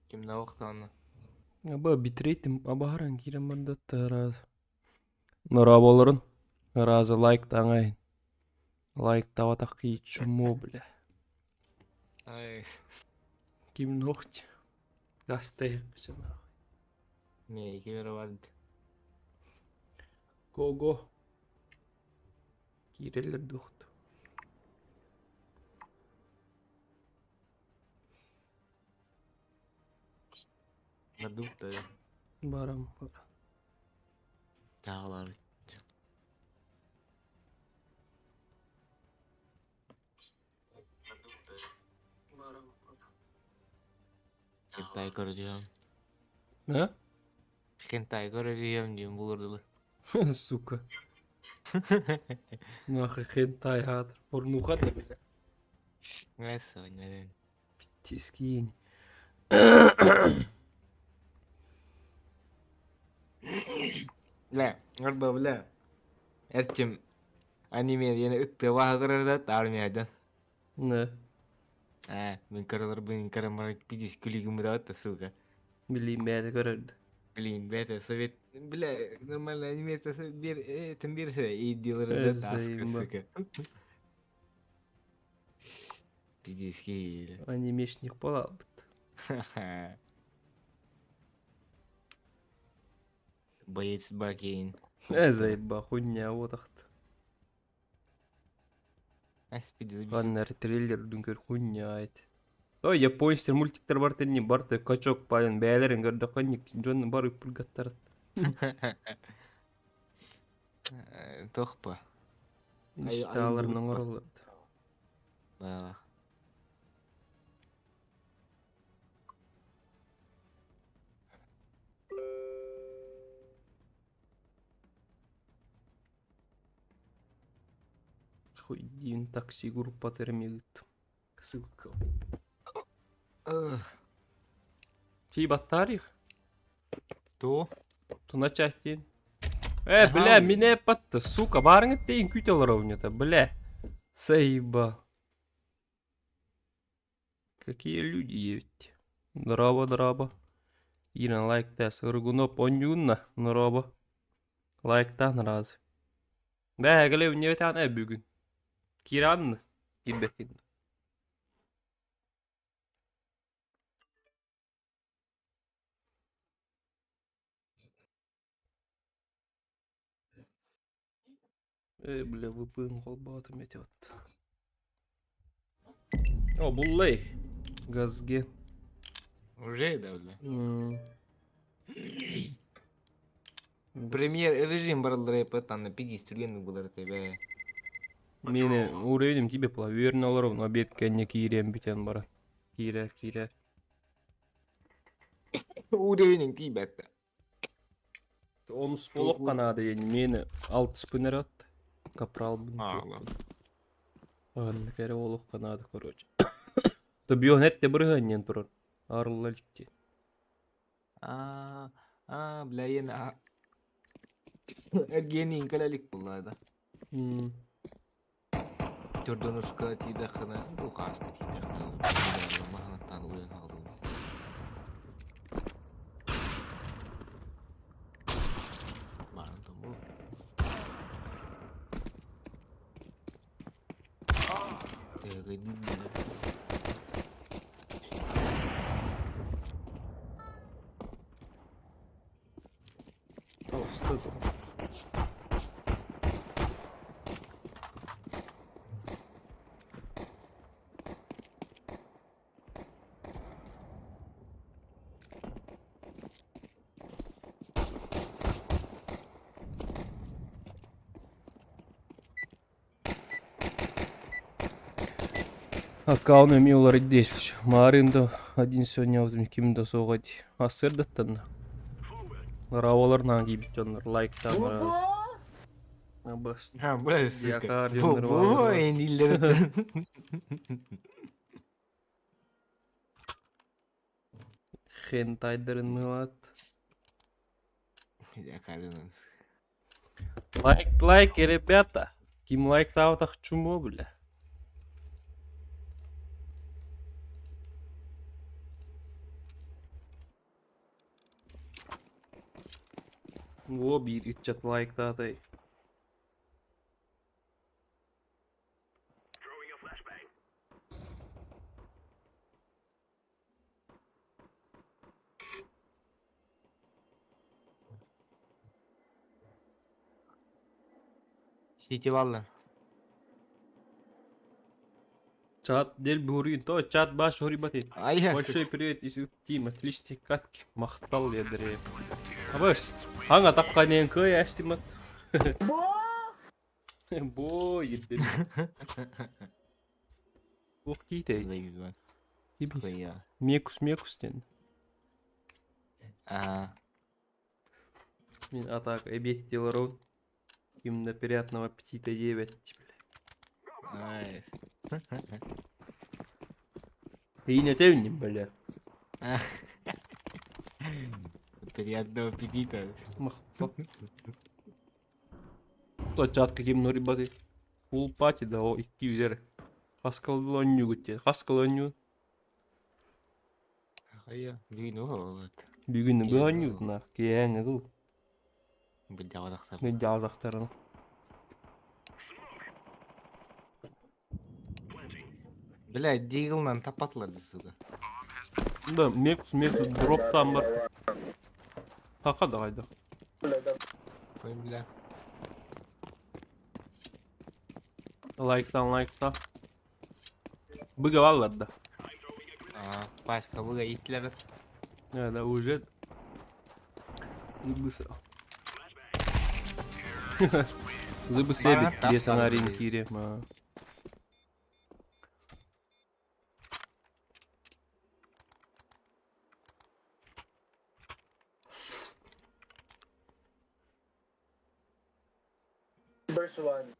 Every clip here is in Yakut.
Кимнээх охтоонно? Аба битрейтим абаһаран киирэн барда Норооболорун ыраазы лайк таҥайын. Лайктаабатах киһи чмо бля. Ай, Ким ногть гастайык нахуй. не, ким эрэ бар Го-го. Киирэллэр дуохту. Бардыбыт да. Барам бара. Таалар. Хентай көрүтүөм. А? Хентай көрүтүөм диэн булурдулар. Сука. Нахуй хентай хаатыр. Порнуха да бля. Эс, Тискиин. Бля, арба бля. Эрчим аниме диэн ыттыа баһа да армиядан. Не. Ээ, мин көрөлөр көрөн баран пиздец күлүгүм быдаат да, сука. Билиим бэйэтэ көрөрдө. Блин, бэйэтэ совет, бля, нормально аниме бир, тем бир и делали да таска, сука. Пиздец киһи. Анимешник буолаабыт. Боец Бакейн. Э, заеба, хуйня вот Ханна трейлер дүнкер хуйня айт. Ой, японецтер мультиктер бар тенни барты качок пайын бәйлерин көрдө конник дьон бар ыппыргаттар. Тохпа. Мечталарын оҥороллор. Хуй диин такси группа термигит. Ссылка. Ти баттарих? То? Туна чаттин. Э, бля, меня патта, сука, барыңы тейін күте олар бля. Заебал. Какие люди есть. Драба, драба. Ирина лайк тас. Рыгуноп онюнна. Нраба. Лайктан раз. Бә, геле не тан бүгін. Киранны. Кибетин. Э, бля, VPN холбаатым этиот. О, буллай. Газге. Уже, да, бля. Премьер режим баралар там 50 түрген булар тебе. Мени уровенем тебе плаверин олоров, обед кэнне киирен бүтэн баран. Киирер, киирер. Уровень тибетте. Онус олох канада ен мени алтыс пынер атты. Капрал бун. Анны кере олох канада, короче. То бион этте бырыһаннен турар. Арылла ликти. А, а, бля, ен Эргенин калалик буллада. Төрдөнушка тидэхына, бу хааска тидэхына. Маханаттан уйан хаалдым. Баран бу. Толсты. Аккаунт эми олар действующий. Марында один сегодня вот ким да соғать. Асырдаттан. Равалар на гибит дьоннор лайктан раз. Абас. А, бля, сука. Якар Бу, дьоннор бу, баалар. энилерден. Хентайдерин мылат. Якарынан. Лайк, лайк, ребята. Ким лайктаабатах чмо, бля. Во биир ыччат лайктаатай. Сити баллар. Чат дель бурин, то чат баш хорибати. Ай, Большой привет из Тим, отличные катки. Махтал ядре. Абаш, ханга тапканен кый астимат. Бо едер. Ох китэй. Хуя. Мекус мекус ден. Аа. Мин атак эбиэт деларон. Им на приятного аппетита 9, бля. Ай. И не тевним, бля. Приятного аппетита. Махтал. То чат каким нурибаты. Фулл пати да о икки үдер. Хаскалонню гүтте. Хаскалонню. Хайа, бүгүн уһуолат. Бүгүн бөөнньүт киэҥ ыл. Быдьаҕадахтар. Меджаадахтарын. Бля, Диглнан таппатылар сука. Да, мекус мекус дроптан бар. Хака да кайда. Ой, бля. Лайктан лайкта. Быга баллар да. Аа, Пашка быга итлер. Да, да, уже. Зыбы Зыбы себит, десанарин кире. Verse 1.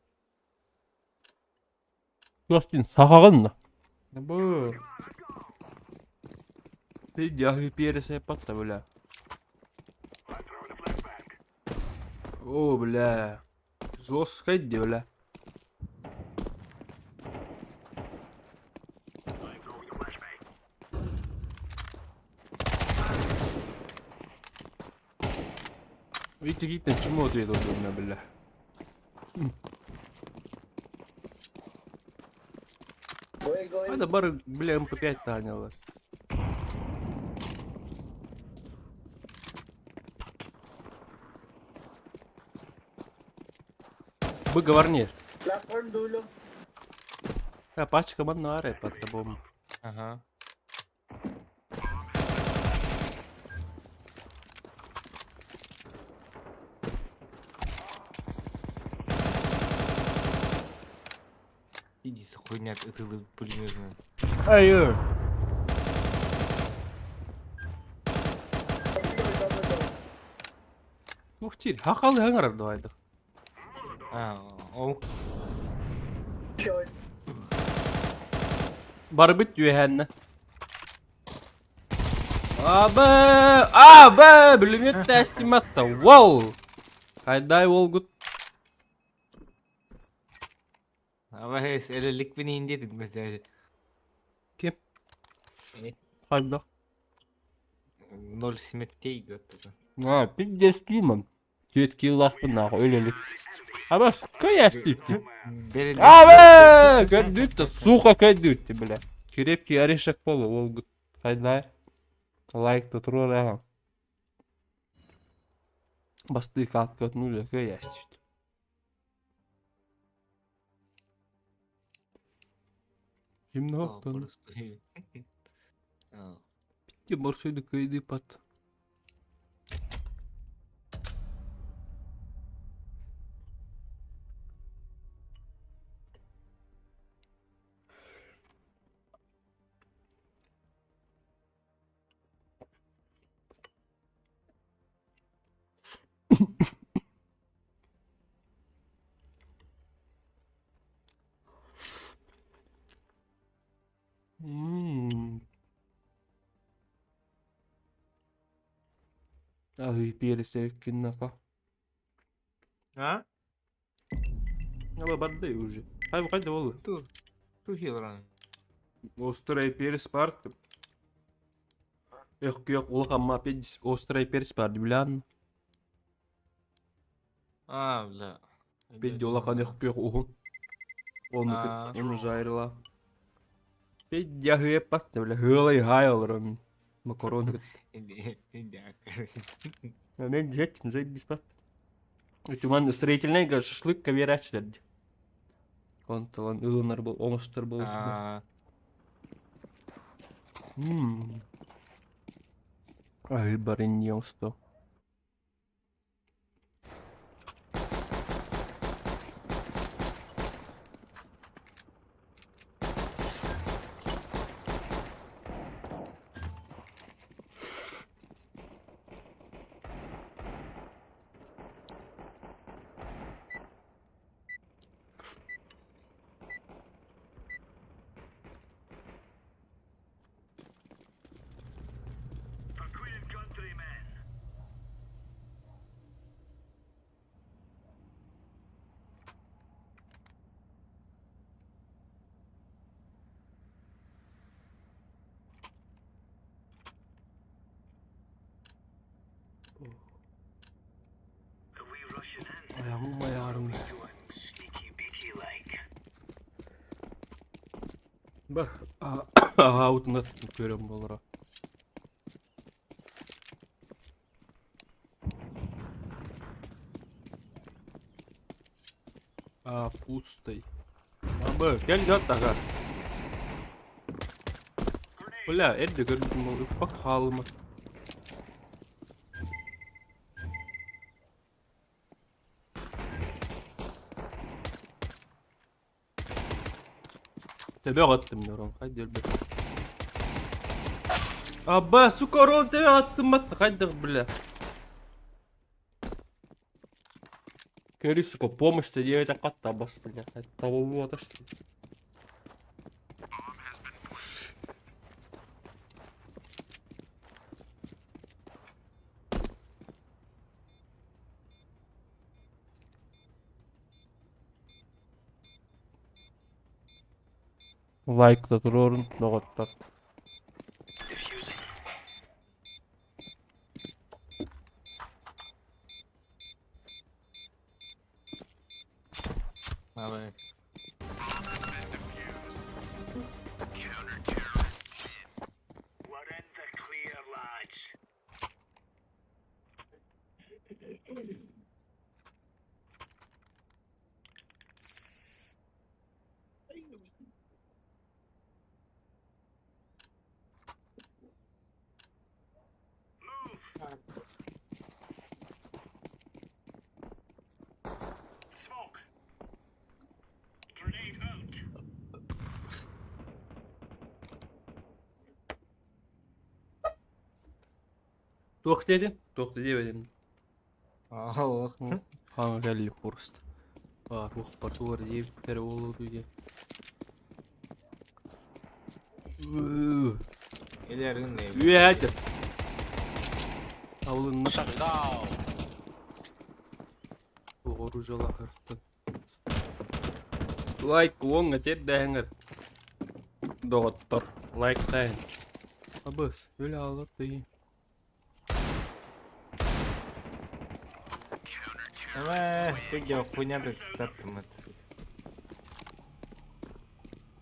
Justin, сахаҕын Бу. Ты дяхи пересе патта, бля. О, бля. Жестко иди, бля. Видите, какие чему ответ удобно, бля. Go ahead, go ahead. Это бар, бля, МП5 таанялар. Бы говорнер. Platform dulo. А пачка манна аре под тобой. Ага. Иди с хуйня, ытылы пулеметная. Ай, ой. Ух ты, хақалы хаңарар давайдық. А, ол Short. Барбыт түйәһәнне. Абы, абы, бүлемет тәстиматта. Вау! Қайдай ол гүт. Абахес, элелик бини дедик mesela. Кем? Э. Қайда? Ноль смертей говорит. А, пиздец кимом. Түет киллахпын нахуй, өлелік. Абаш, кой әстипті? Абы! Көдүтті, сука көдүтті, бля. Крепкий орешек болу, ол гүт. Қайдай? Лайкты тұрар ага. Басты катка нуля, кой әстипті. Ким ноқтан? Ти борсуйды көйді пат. Ммм. Аһыы пиэрисэккиннака. А? Ала барды уже. Хай хайда ол. Ту. Ту хилран. Острай перес парты. Эх, күйек улахамма педис острай перес барды билан. А, бля. Петя улахан өккүөх уһун. Оны Аа. им жайрыла. Петя хыаппат бля хыалай хай олором. Макарон кыт. Мен жеттим заебись бат. Туман строительный шашлык каверачтер. Онтон ылынар был, оңостор был. Аа. Мм. Ай, барин не сто. Ayağım ayarım. Бах, аутына көрөм болора. А, пустой. Абы, кел жат ага. Бля, эрде көрдүм ол ыкпак хаалыма. Төбө аттым нөрөн, хайда өлбөт. Аба, сука, рон төбө аттым бат, хайда, бля. Көрү, сука, помощь ты делать акатта бас, бля. Того вот что. Лайк да турорун, доҕоттор. Абы. Туох диэтин? Туох да диэбэтим. Аа, Хаҥа кэлли просто. Баар уохпар туор диэбиттэрэ буолуо дуу диэн. Илэрин Үөһэ Абылынна. 下水道， Оружалаһыртын. Лайк уоҥҥа тиэрдээһиҥэр. Доҕоттор, лайктайын. Абыс, өлө аалар тыйын. Эвэ, Петя хуйня таттым это.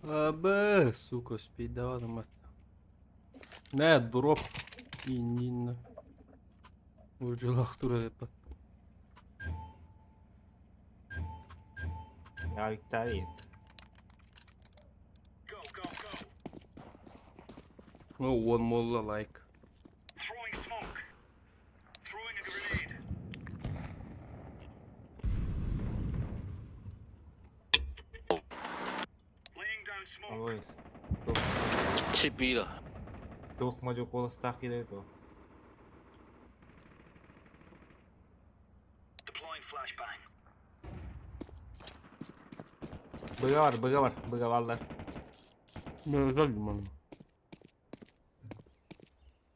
Абы, сука, спидавадым ат. Мэ, дроп. Иннинна. Оружалах тура деп. Виктория. О, уон молла лайк. Абыс. 弃 B 了， Туох модьу куоластаах киирэ дуо? Быга бар, быга бар, быга баллар. Мен özeldim onu.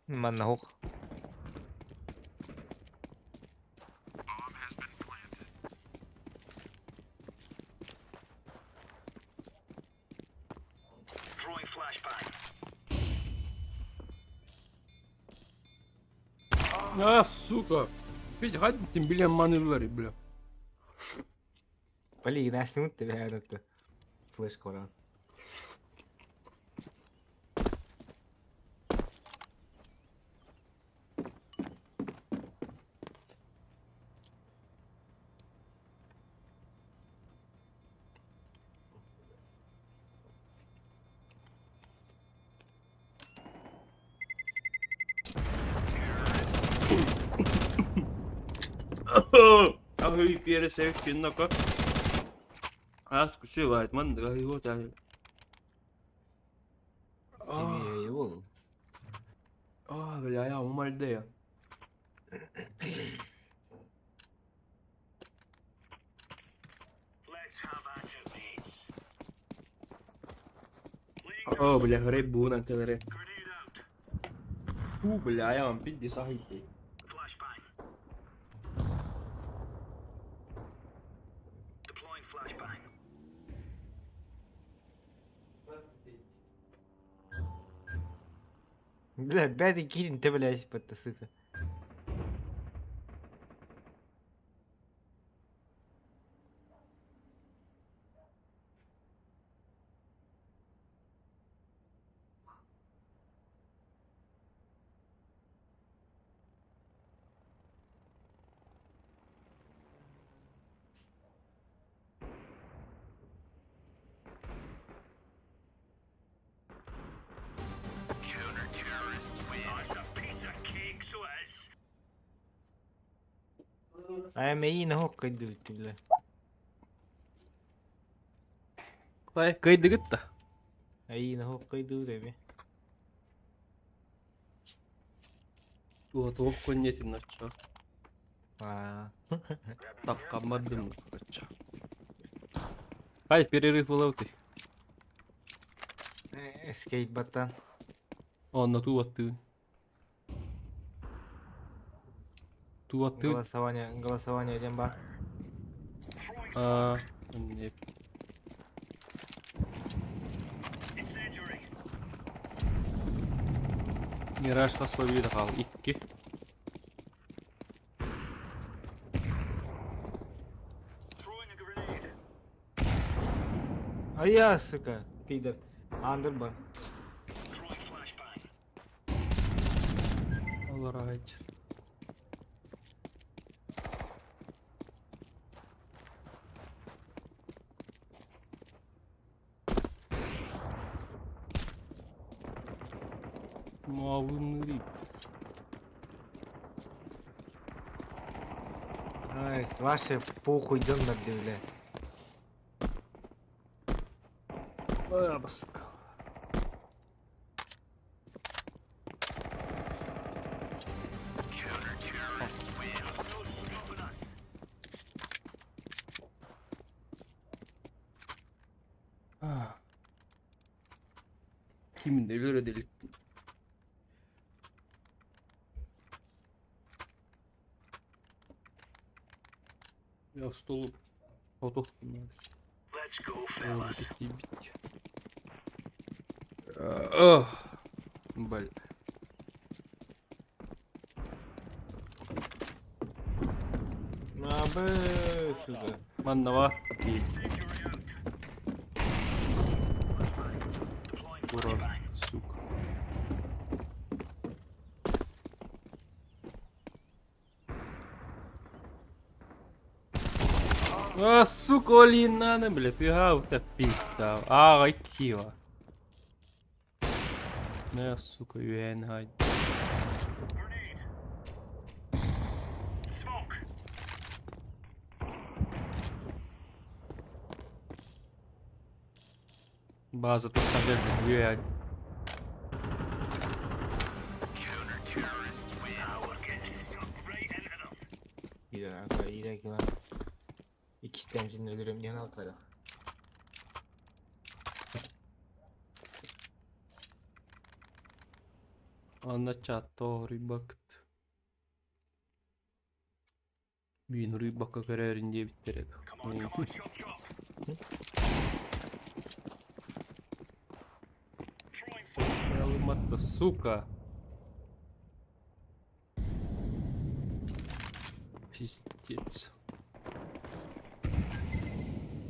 Манна хук. А, сука! Петя, хватит тем билем маневры, бля. Полина снимут тебя этот флешка уран. Аһыы пиэрэ сэбит Аас күсү манныга Его. А, бля, я умальдея. О, бля, грибу кэлэрэ. Уу, бля, я вам пидди сахити. Бля, бэти киирин ты, блядь, под сука. А мэйин оһох кыйдыбыт бля. Хай, кыйдыгыт да. Айин оһох кыйдыбыт эми. Туох туох коннетин нача. Аа. Таккаммардым кача. Хай, перерыв ылабытый. Скейт баттан. Онно туу аттыын. Туу аттыын. Голосование, голосование диэн баар. Аа, не. Мираж хас победа хаал икки. А я, сука, пидор. Андер бар. Alright. Мавынырып. Ай, ваше похуй дьоннор дии, бля. Баска. Ah. Kimin de өлөр делик. Я столу отох. Let's go, fellas. Блин. На б, сука. Маннава. Ура, сука. А, сука, Олина, бля, ты та пизда. А, кива. Не, сука, юэн хай. База тастан юэн. Ире, ире, Иккистэн өлөрөм диэн алтара. Анна чатто рыбакт. Бин рыбакка көрөрүн диэбиттэр эбит. Ялыматта, сука. Пиздец.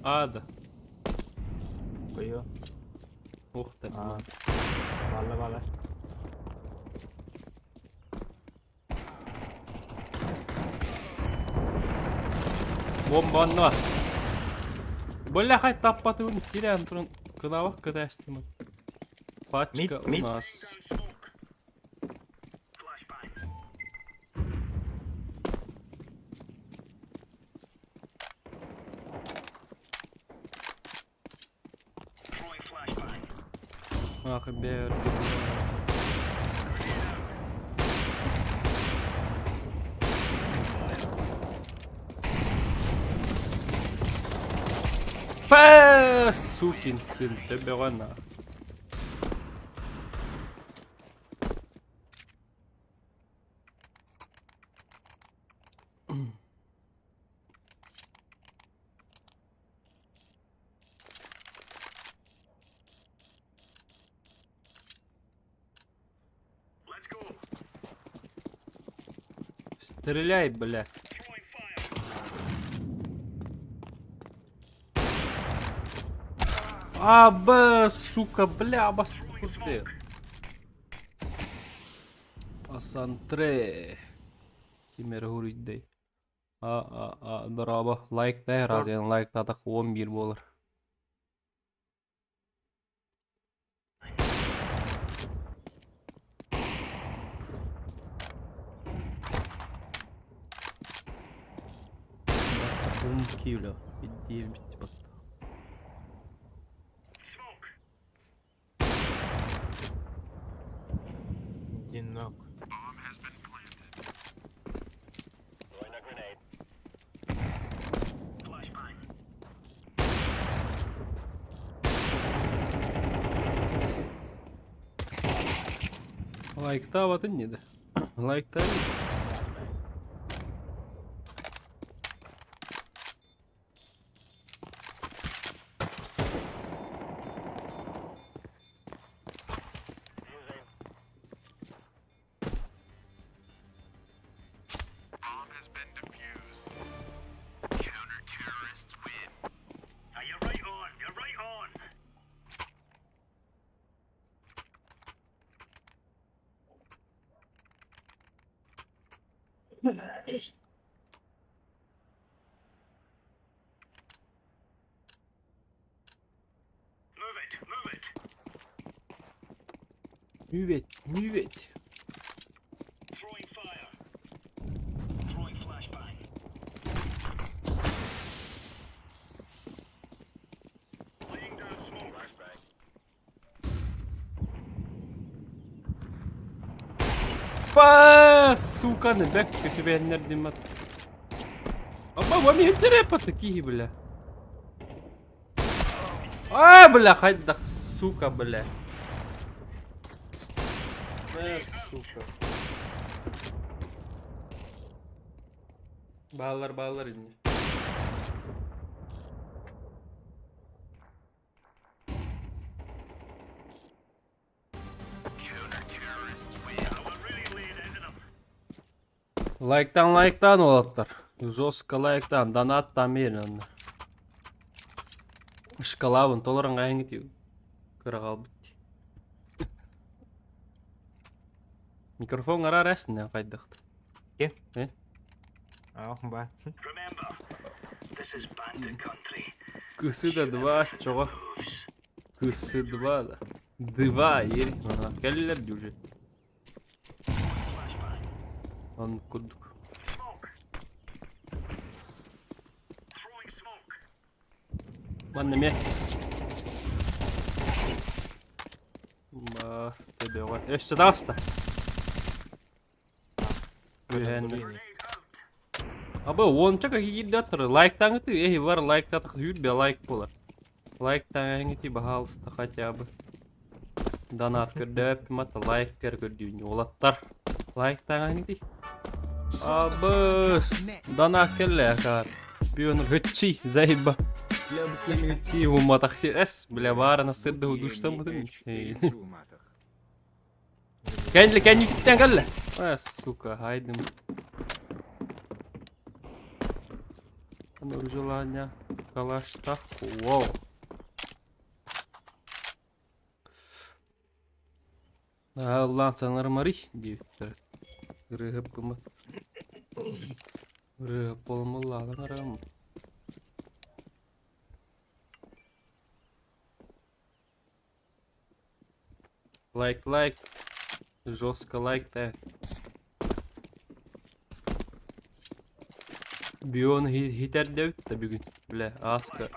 Ада. Koyuyor. Ух ты. Aa. Valla valla. Бомба онно. Бляха, таппатыбын киирэн туран кылаабак кытаастымын. Пачка Мид, у мид. нас. Ах, бер. Пэ, сукин сын, төбөҕө на. Стреляй, бля. А, Б, сука, бля, басты. Пасантре. Ким эрэ уруйдай. А, а, а, дорообо. Лайк разен лайктаатах 11 буолар. Баттах 10 кило. Биддиир бит баттах. Динок. Лайктаабатын не да. Лайктаа. Move it, move it. Па, сука, не бэк, көчүбээннэр Аба, вам не такие, бля. А, бля, хайдах, сука, бля. Э, сука. Баалар, баалар инни. Лайктан лайктан уолаттар. Жестко лайктан, донаттан биэрин онно. Шкалабын толорон кайын Кыра хаалбыт. Микрофон араар эсин хайдахт. Ах, ба. Кысы да два, чого? Кысы два да. Два, ери. Кэллэр дюже. Он курдук. Манна ме. Бар, тебе вот. Өссө таҕыста. Үһэннэ. Аба уонча киирдэ лайктаҥыты, эһи бар лайктатах хүрбэ лайк буолар. Лайктаҥыты баһаалыста хотя бы. Донат көрдөп мата лайк кер көрдүүнү уолаттар. Лайктаҥыты. Абы донат келле акар. Пионер хытчи заиба. Бля букени хытчи уматах эс бля баарына сырды душтан бутун. Кэнли кэнни киттен кэллэ. А, сука, хайдым. Аны желание. Калаштах. Вау. Ыллаан саҥарымарый диэбиттэрэ. Ырыаһыппыммыт. Ырыаһыт буолан ыллаан араам. Лайк, лайк. Жестко лайк да. Бион хитэрдэбит да бүгүн. Бля, ааска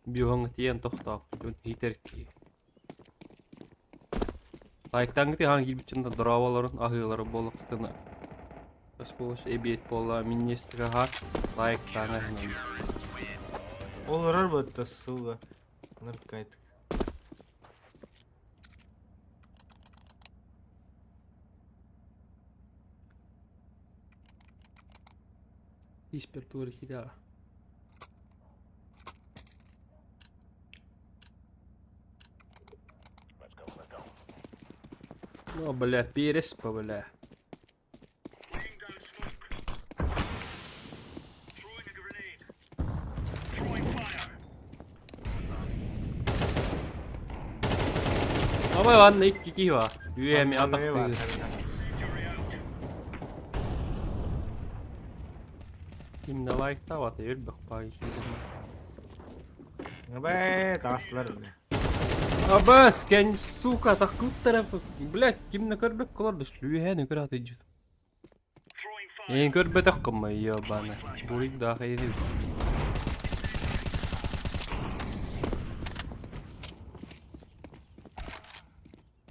биоҥҥа тиийэн тохтооппут. Хитэр киһи. Лайктаан хаан киирбитчэн да дорооболорун аһыылара буоллахтына Ас буолуш эбиэт буолла минньиэстик аһаар лайктаан аһынан. Олорор буотта суга. Ныркайт. Испер тур хида. Ну, бля, перес по, бля. Абай ладно, икки киһи баар. Үөһэми атахтыыр. Ким да лайктаабата өлбөх баҕайы киирэн. Абай, таҕыстылар. Абас, кэн, сука, тахкыттара, блядь, ким да көрбөккө олордо, үөһэни көрө сылдьыт. Эйин көрбөтөх гымма, ебана. Буруйдаах эйини.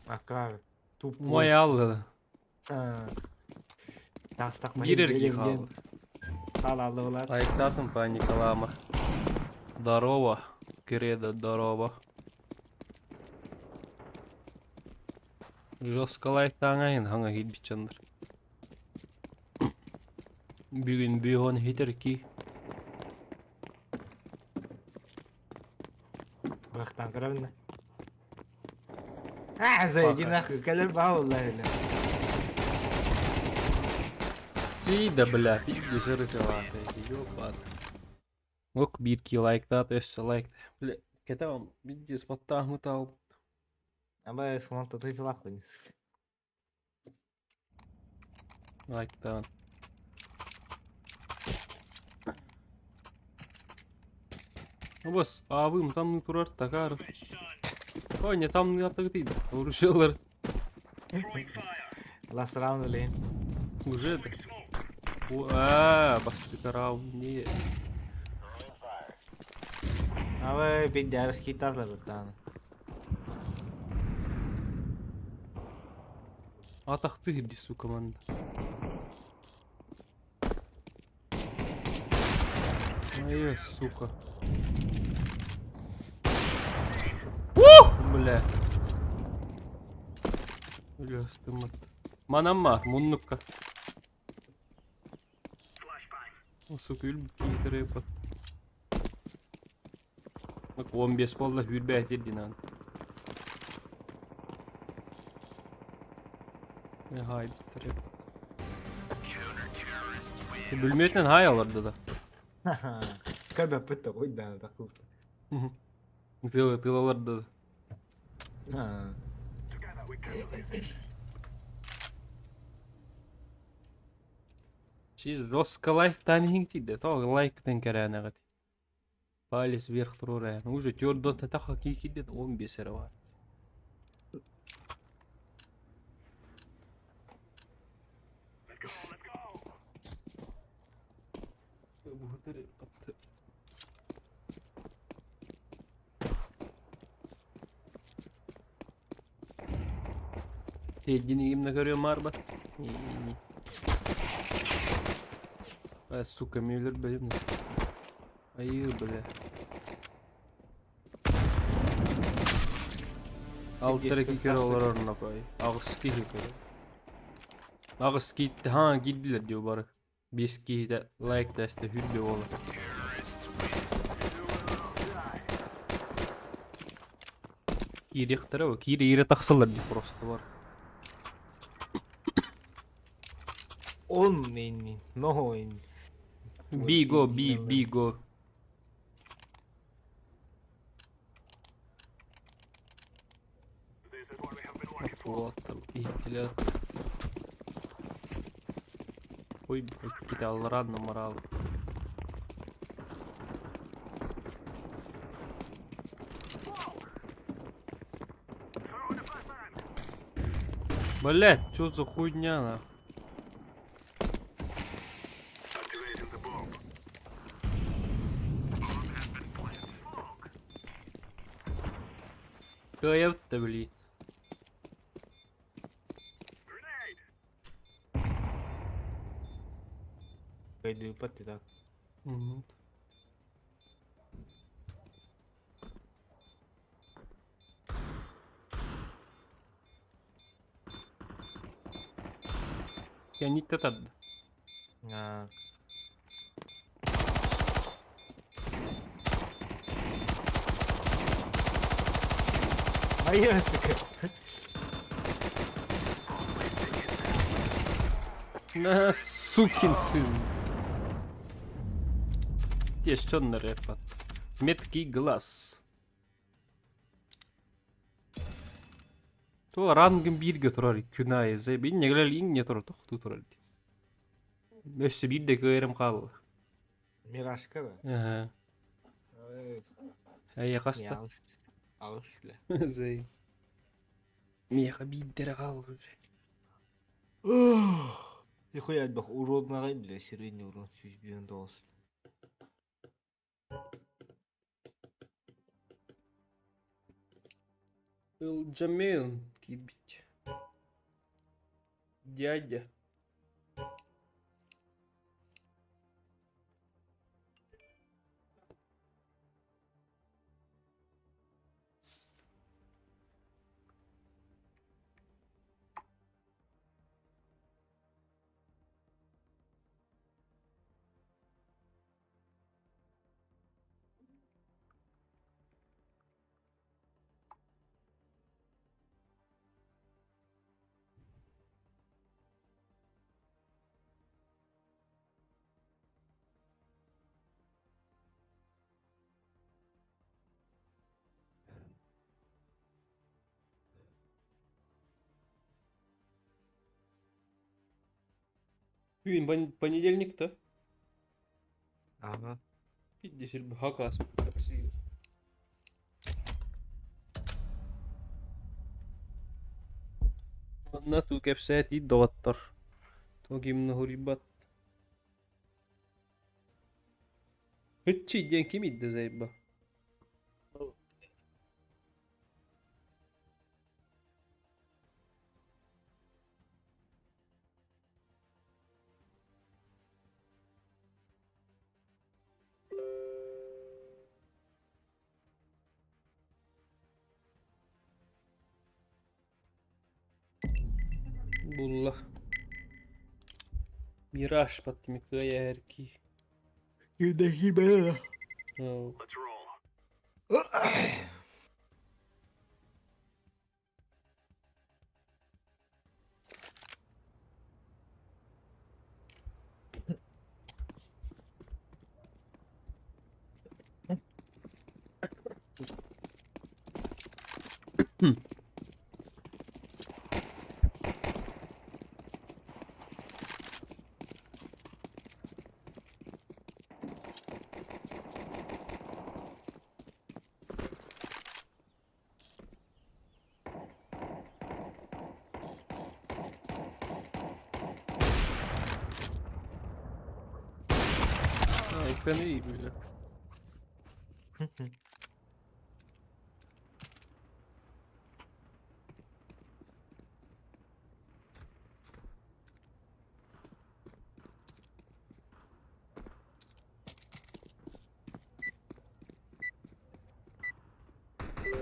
Акар, тупой. Мой аллы. Таҕыстах Биир эргий хаалла. Хаалаллылар. Лайктаатым паникалаама. Здорово, Кредо, здорово. Жестко лайктааҥайын хаҥа киирбит дьоннор. Бүгүн бүһон хитер ки. Бахтан көрөбүн. А, зайди нахуй, кэлэр баа буолла эле. Ти да бля, пиздец ырытылаата, ёбан. Ок, биир ки лайктаат, өссө лайк. Бля, кэтэҕим, пиздец, баттааһымыт аалбыт. Аба суон татыйтылаах күнүс. Лайктаан. Бос, аабым там турар такар. Ой, не там не атыгытый. Оружиелар Last round lane. уже. А, бастакы раунд не. Аба пиздец китаслар Атахтыы дии сука манна. Ай, сука. Бля. Өлөстүм. Манамма, муннукка. О, сука, өлбүт киһи төрөйбөт. 15 буолла, сүүрбэ этирдин Хайдыр. Бүлмөтүнэн хай олорду да. Көрбөппүт да уйда такып. Тыл тыл олорду. Чи жестко лайктаан иһиҥ тиийдэ. Тоҕо лайктан кэрээнэҕит. Палец вверх туруорайан. Уже төрдөн татаха киикиден 15 эрэ бар. Тиэрдини кимнэ көрүөм аарбат. А, сука, Мюллер, блин. Айыы, бля. Алта киһи көрө олорор нокой. Аҕыс киһи көрө. Аҕыс киитте ха киирдилэр дио бары. Биэс киһитэ лайк тэстэ хүрдэ буолар. Киириэхтэрэ бу. Киири иирэ тахсаллар дии просто бар. Он инни, no in. B go, B, B go. Уолаттар иһиттилэр. Ой, иккитэ аллараа намараал. Блять, что за хуйня нахуй? Кыайабыт да блин. Кыайдыыппат и так. Мгм. Кэнниттэ тарда. Аа. Айыы сука. На, сукин сын. Тещонно рэпа. Меткий глаз. То рангым бииргэ турар күн аайы инньэ инньэ турар тохтуу турар дии. Өссө биир да кыайарым хаалла. Миражка да? Аһа. Эйэ хаста? Алыс. Алыс бля. Зай. Миэхэ биирдэрэ хаалла уже. Нихуя элбэх уроннаҕай бля средний урон 159. Ылдьамын киирбит. Дядя. Бүгүн понедельник-то. Ага. Пиздец, хакас такси. Манна туу кэпсээтии доҕоттор. Туох хуруйбат. Һыччы диэн ким иитдэ заебал? Булла. Мираж паттimi кыайа эрки. Күүдэхи бээ. Oh. Ekranı iyi böyle.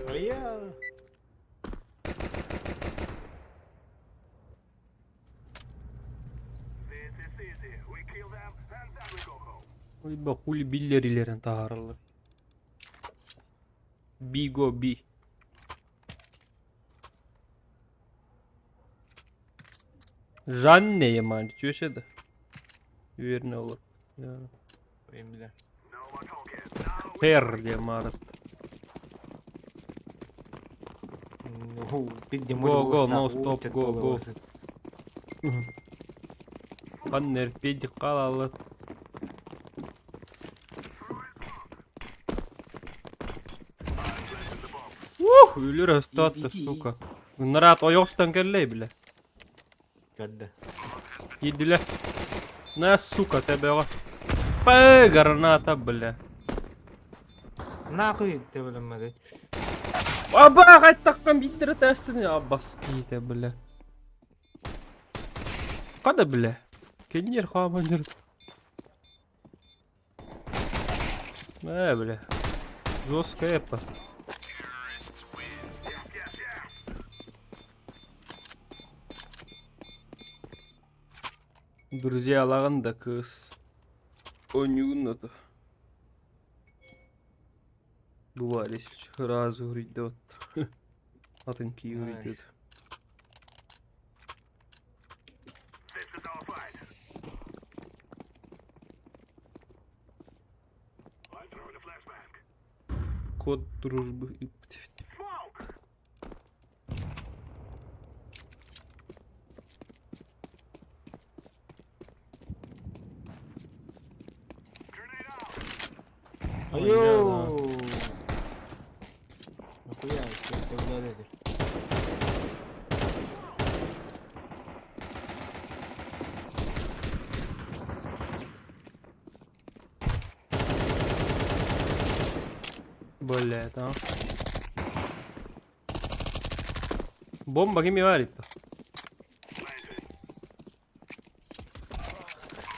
Айа. Ой, хули биллерилерин таһаараллар. Биго би. Жанне яман, чүөшө да. Уверен olur. Я. Мен биле. Хер ямарат. Go, go, no stop, go, go. Ханна эрпиэдик хаалаллар. Ух, өлөр астаатта, сука. Нараат ойоҕостон кэллэй, бля. Көрдө. Киирдилэр. На, сука, тэбэҕэ. Пэ, граната, бля. Нахуй тэбэлэммэтэй. Аба, хайтаххан биирдэрэ тээстини абас киитэ, бля. Хада, бля. Кеннер хааманыр. Э, бля. Жесткая эпа. Друзьяларым да кыыс оонньуугун да Бывали сразу грядет. Атын киһи грядет. Код дружбы. Айоо! Нахуя это Блядь, а. Бомба кими варит-то?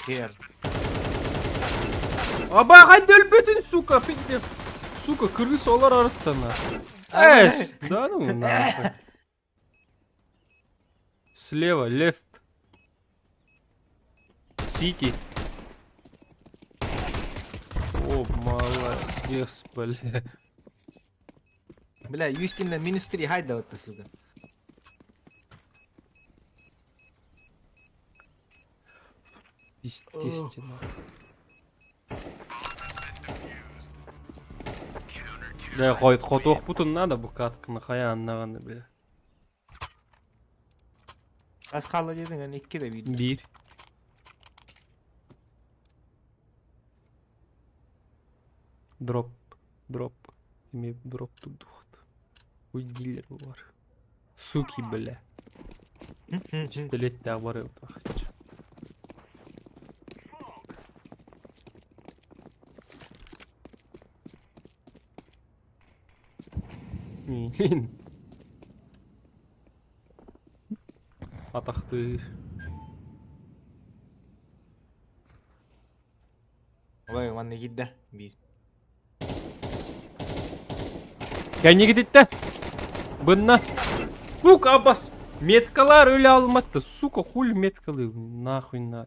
Хер. Аба, өлбөтүн, сука, пиздец. Сука, крыса олар арыттана. Эс, да ну нахуй. Слева, left. Сити. О, молодец, бля. Бля, Юстина минус 3 хайда вот сука. Естественно. Бля, хойт хотуохпутун надо бу катканы хайаан бля. Хас хаалла диэтиҥ эн икки да биир. Биир. Дроп, дроп. Эми дроп тудухт. Ой дилер бар. Суки, бля. Пистолеттээх барыам Миин. Атахтыыр. Ой, манна киирдэ биир. Кэннигититтэн. Бынна. Бук абас. Меткалар өлө алматты. Сука, хули меткалы. Нахуй на.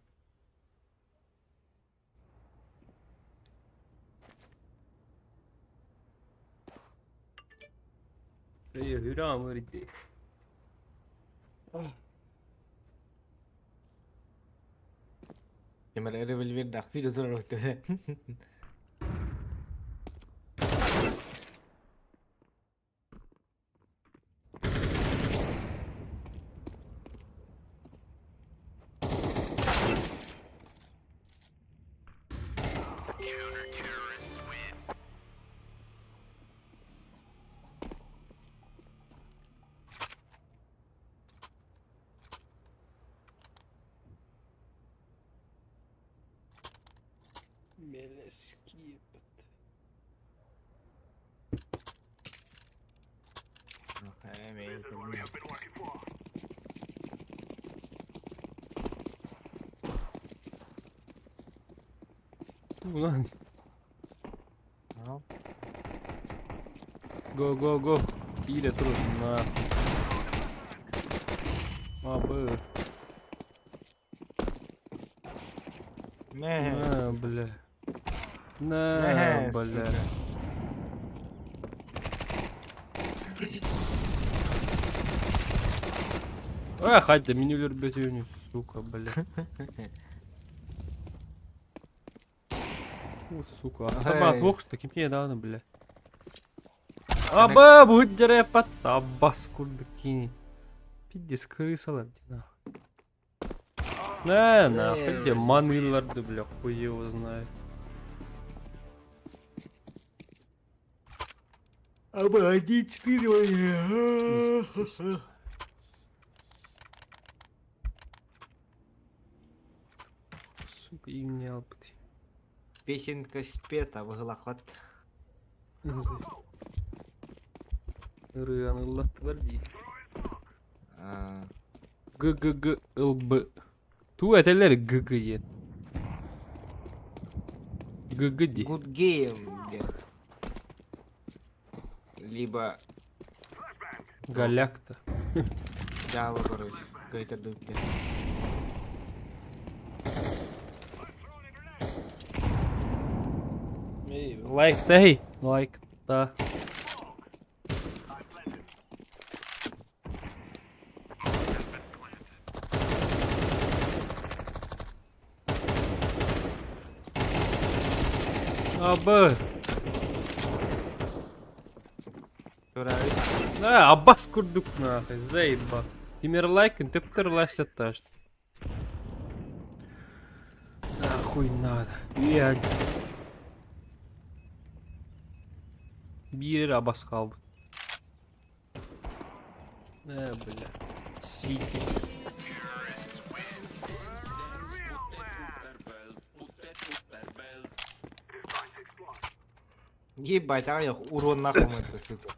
Эй, Кэмэр револьвердаах видео турар Мелескипет. Ulan. Go go go. Киирэ тур на. Абы. На, бля. На, бля. Эх, хайда мин өлөрбөтүөнү, сука, бля. О, сука, автомат Эй. ох, что ким не даны, бля. Аба, бу дьарайпат абас курдук кини. Пиздец, крысалар ди нахуй. На, нахуй, где маныларды, бля, хуй его знает. Аба, 1-4, ой. Естественно. Сука, им не албыт. Песенка спета, выглахат. Ырыаны ыллаттылар дии. ГГГЛБ. Туу этэллэр ГГ диэн. ГГ дии. Good game, диэн. Либо Галякта. Java, короче. Какой-то дупер. Лайк Лайк та. Абы. Да, абас курдук нахуй, заеба. Тимир лайк, төптөр лайстатташ. Нахуй надо. Я Биир абас хаалбыт. Э, бля. Сити. Ебать, а я урон нахуй это, сука.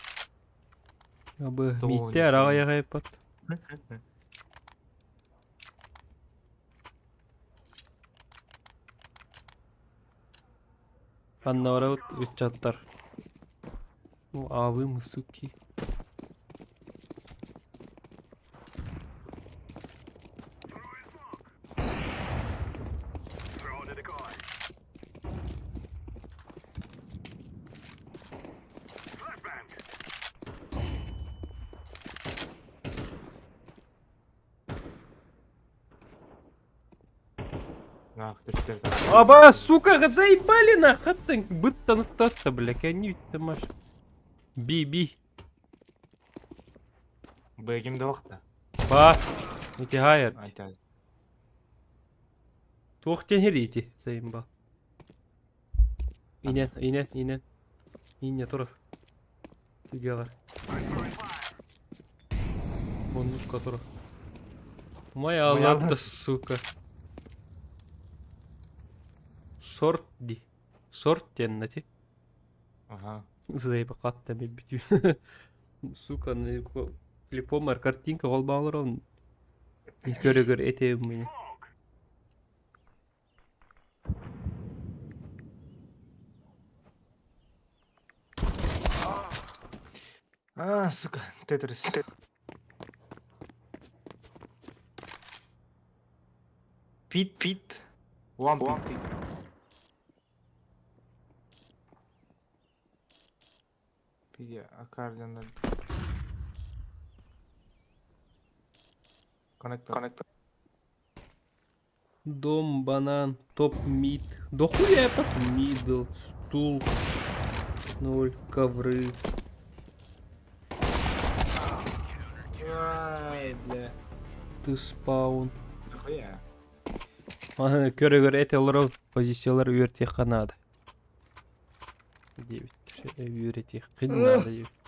Абы миитте араҕайаҕайпат. Ханна ыччаттар. Ну, а вы мы, суки. Аба, сука, заебали нахуй, быттан тотта, бля, кәнүтті маш. Би, би. Б кимде вакта? Ба. Ити хайыр. Туох тен ити, заимба. Инен, инен, инен. Ине тур. Тигелар. Муннукка тур. Моя лапта, сука. Шорт ди. Шорт теннати. Ага. Заеб катта мен бүтүн. Сука, телефон картинка холбаалар көрөгөр этебин мени. А, сука, Тетрис. Пит, пит. One пит. Пиде, аккордеон. Коннектор. Коннектор. Дом, банан, топ, мид. Дохуя топ, мидл, стул. Ноль, ковры. Ай, бля. Ты спаун. Дохуя. Көрөгөр эти позициялар үөртиэххэ наада. Диэбит. Үөрэтиэххин наада диэбит.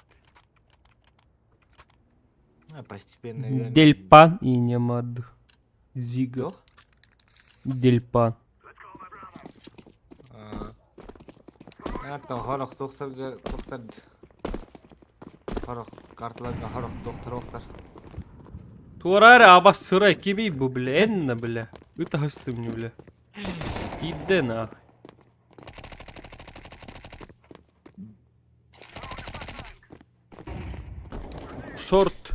А, постепенно. верно. Дельпан и немад. Зига. Кто? Дельпан. А, там хорох доктор доктор хорох карталарга хорох доктор доктор. Туорары абас сырай кими бу бля, энна бля. Ыта мне бля. Иде нахуй. Шорт.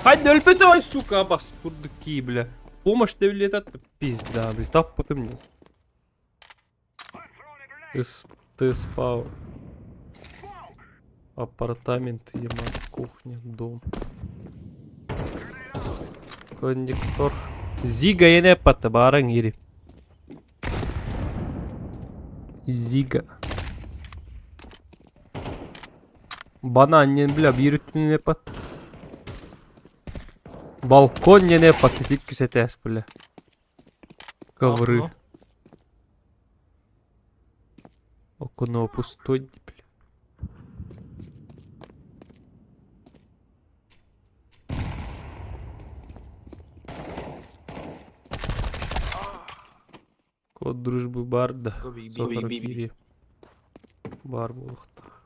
Хайда өлбөтө сука, абас курдук бля. Помощь девлет пизда, бля, тап потом мне. Ты спал. Апартаменты, ема, кухня, дом. Коннектор. Зига ене патта баран ири. Зига. Банан диэн бля биир өттүнэн эппат. Балкон диэн эппат иккис этээс бля. Ковры. Окно. Окно пустой, бля. Код дружбы бар да. Сотору киириэ. Баар буолуохтаах.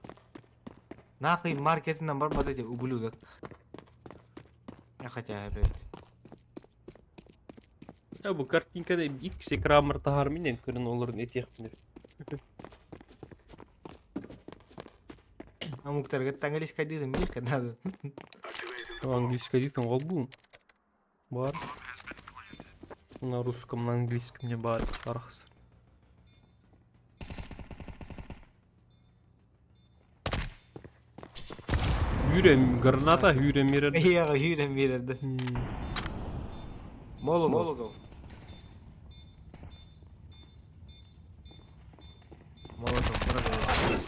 Нахуй маркетинен барбат эти ублюдок. Я хотя опять. Я бу картинкада иккис экранмар таһаар минен көрөн олорун этиэхпин. Омуктарга английская дизм милка надо. Английская дизм ол Бар. На русском, на английском не бар. Арахсыр. Hürem граната hürem mirер. Я hürem mirерді. Молотов. Молотов. Молотов, брат.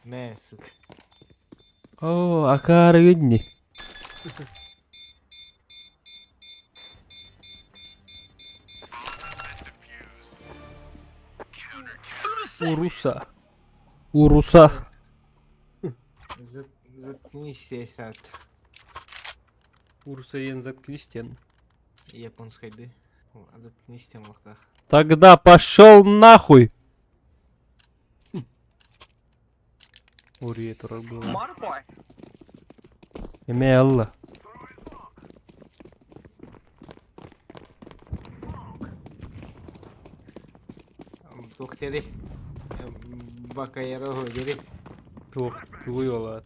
Мэ, сука. О, акары видни. Уруса. Уруса. Заткнись, сад. Уруса ен заткнись тен. Японской ды. Заткнись тем лохтах. Тогда пошел нахуй. Урия турар было. Эме алла. Туох дери. Бакайара дери. Туох тугуй олаат.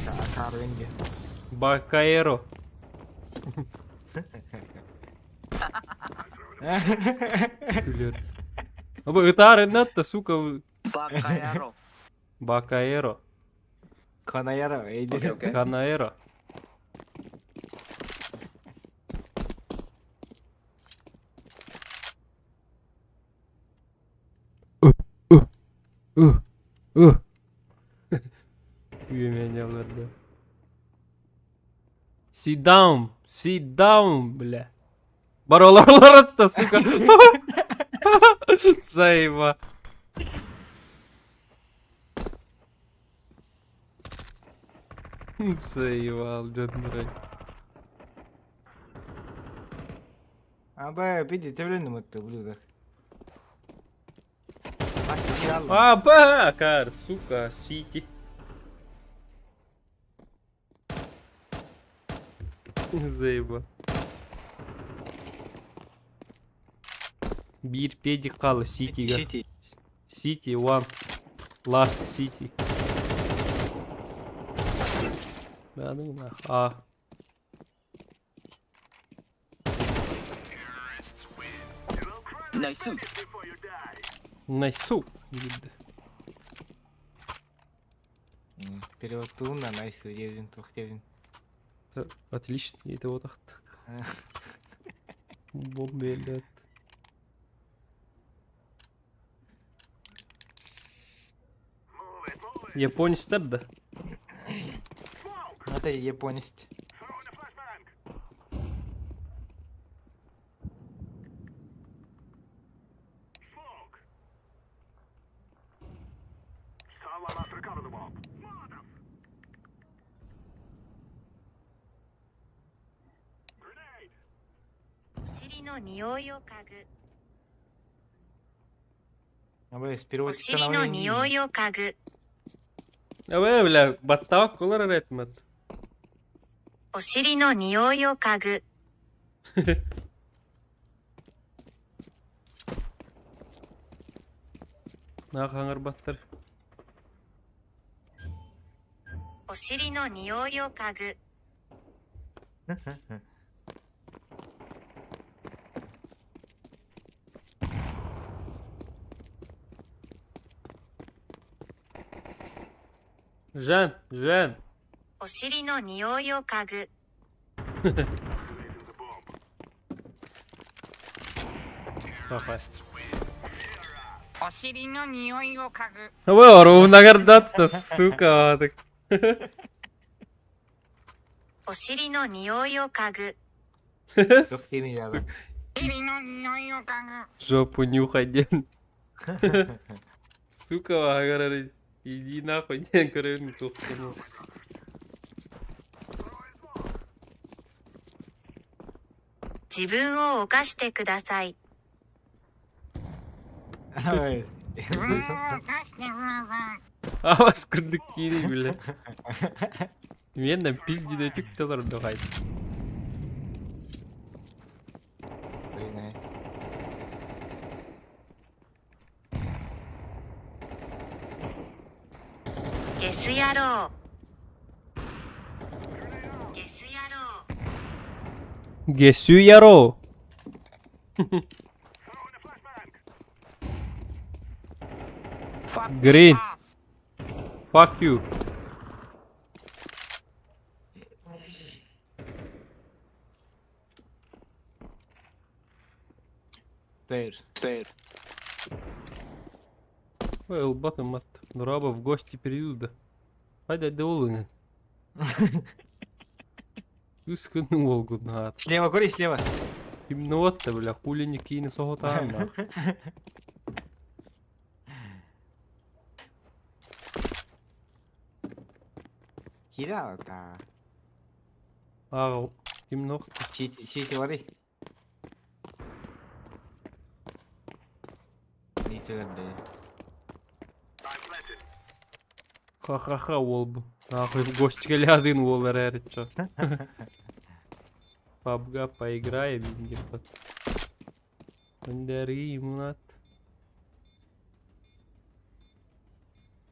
Акарвенге. Бакаэро. Күлер. Аба ытаар иннатта, сука. Бакаяро. Бакаэро. Канаяра, эйди. Канаэро. Үөмэняларда. Sit down, sit down, бля. Бароларлар сука. Заеба. Заебал, дьон Аба, биди төбөлөнүм өттө, ублюдок. Аба, кар, сука, сити. Заеба. Биир педик хаалла Ситига. Сити. Сити one. Last City. Да ну нах. А. Найсу. Найсу. Диэбит. Перевод туунна найсу диэбин туох диэбин. Отлично, это вот так. Бомбелет. Японецтар да? Это японец. お尻の匂いを嗅ぐ。 Абэ, бля, баттаак кулар эретмет. お尻の匂いを嗅ぐ。 Наах хаҥарбаттар. お尻の匂いを嗅ぐ。 Жан, Жан. お尻の匂いを嗅ぐ。 Папа. お尻の匂いを嗅ぐ。 Абэ, оруунагардатта, сука. お尻の匂いを嗅ぐ。 Туох диэний Жопу нюхай, ден. Сука, говорит, иди нахуй, ден, көрөбүн туохтану. 自分を犯してください。 Авас курдук киирий бile. Мен пиздине түктөлөр духай. ゲス野郎。ゲス野郎。 Гесю яро. Green. Fuck you. Stairs. Stairs. Ой, ылбатым ат. Нураба в гости периода. Хайда долуны. Үскүн уолгун аат. Слева, кури, слева. Кимнуотта, бля, хули не кини соһутаан нах. Кидал-то. Ааҕ, кимнуохта. Сити, сити вары. Нитилер Ха-ха-ха уолбу. Нахуй в гости кэлядын уол эрээр чо. Пабга поиграем где-то. Өндөри мунат.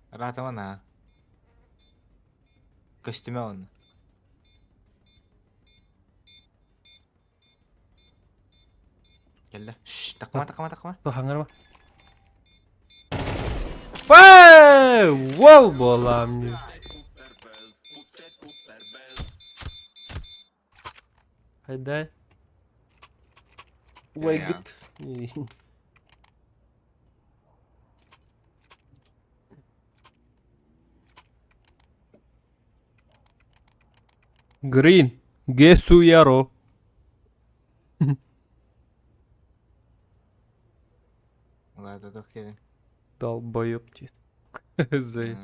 Ратамана. Костюме он. Кэллэ. Шш, такма, такма, такма. Хаҥарма. Пэ! Уол буолаам. Хайдай. Ой, гыт. Green. Гесу яро. Ладно, туох диэн. Долбоёб диэн. Зай.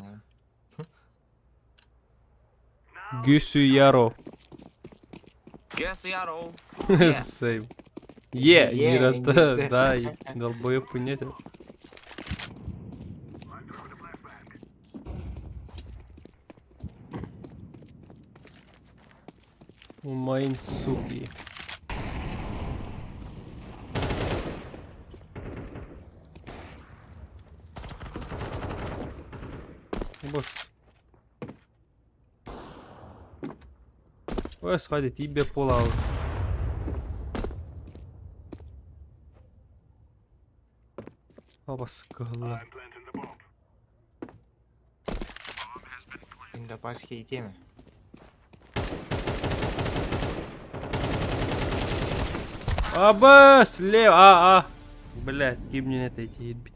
Гесу яро. Guess яро. Сейв. Е, Е, Ирата, да, и долбоёб нет. Умайн суки. Босс. Ой, сходи, тебе полал. Абас кыһылла. Индопашки темы. Абас, слева, а, а. Блять, ким мне это идти бить.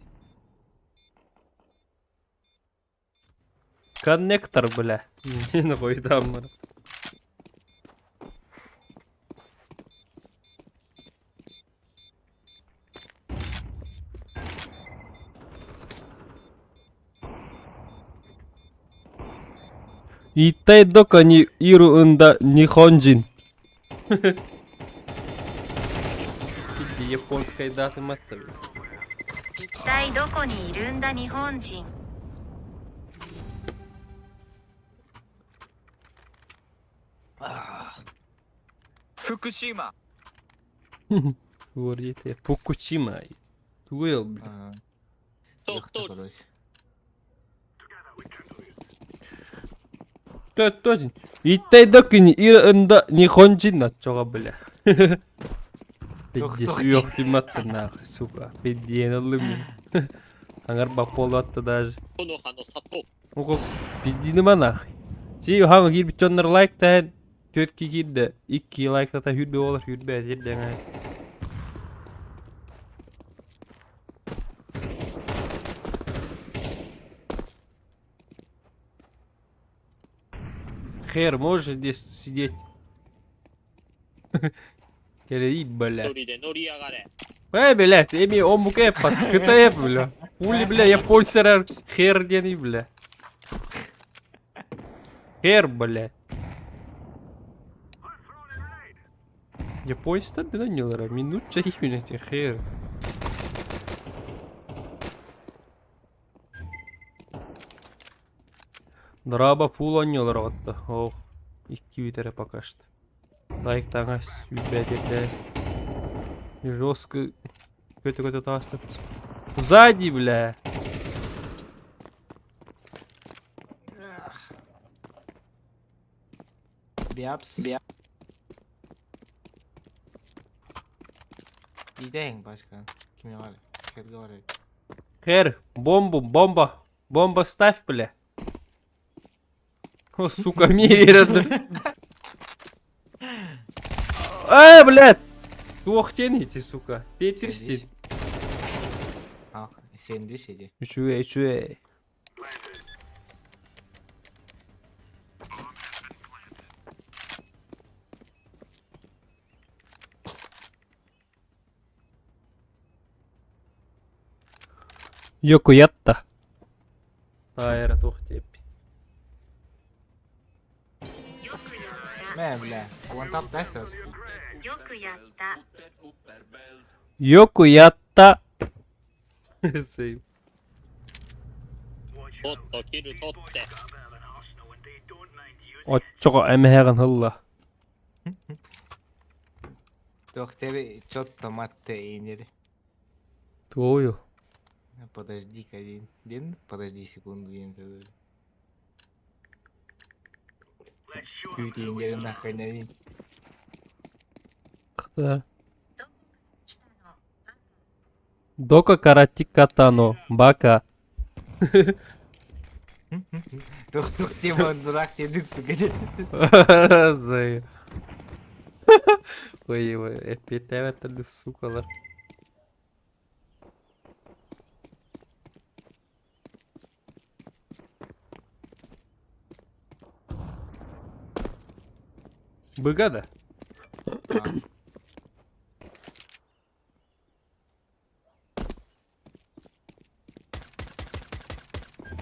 Коннектор, бля. Не нахуй там. 一体どこにいるんだ日本人。Японская дата маттами. 一体どこにいるんだ日本人。福島。 Говорите, Фукусима. Туэл, бля. Точно. 一体どこにいるんだ日本人оччоҕо бля. Пиздец, үөхтүмматтар нахуй, сука. Пизден ыллым мин. Аңар бапполуатта даже. Уку пиздинима нахуй. Си хаҥа киирбит дьоннор лайк таһын түөрт кии киирдэ, икки лайктата хүрбэ буолар, хүрбэ этир дэҥэ. Хер, можешь здесь сидеть? Кэлэий, бля. Э, блядь, эми омук эппат, КТФ, бля. Хули, бля, японцарар хер диэний, бля. Хер, бля. Японецтар да ньылара, минут чаһиһүнэти хер. Драба фул оонньуулар оҕотто. Ох, икки бүтэрэ пока что. Лайк таҥас, үүрбэт Жестко көтө-көтө таастат. Сзади, бля! Биапс. Биапс. Идэһиҥ башка. Ким говорит? Хер, бомбу, бомба, бомба ставь, бля. О, сука, мне Э, блядь! Туох тяните, сука. Тетрис Сендиш иди. Үчүгэй, үчүгэй. Йокуятта. Таайра туох диэппит. Мэ, бля. One tap dash よくやった。よくやった。Same. Оччоҕо эмэһэҕин ылла. Тохтери чотто матте инери. Туою. Подожди-ка один. Ден, подожди секунду, ден. Күүтиин нахрен один. Да. Дока карати катано, бака. Тух тема дурак дедик сука. Зай. Ой, ой, эппиэттээбэттэр сукалар. Быга да?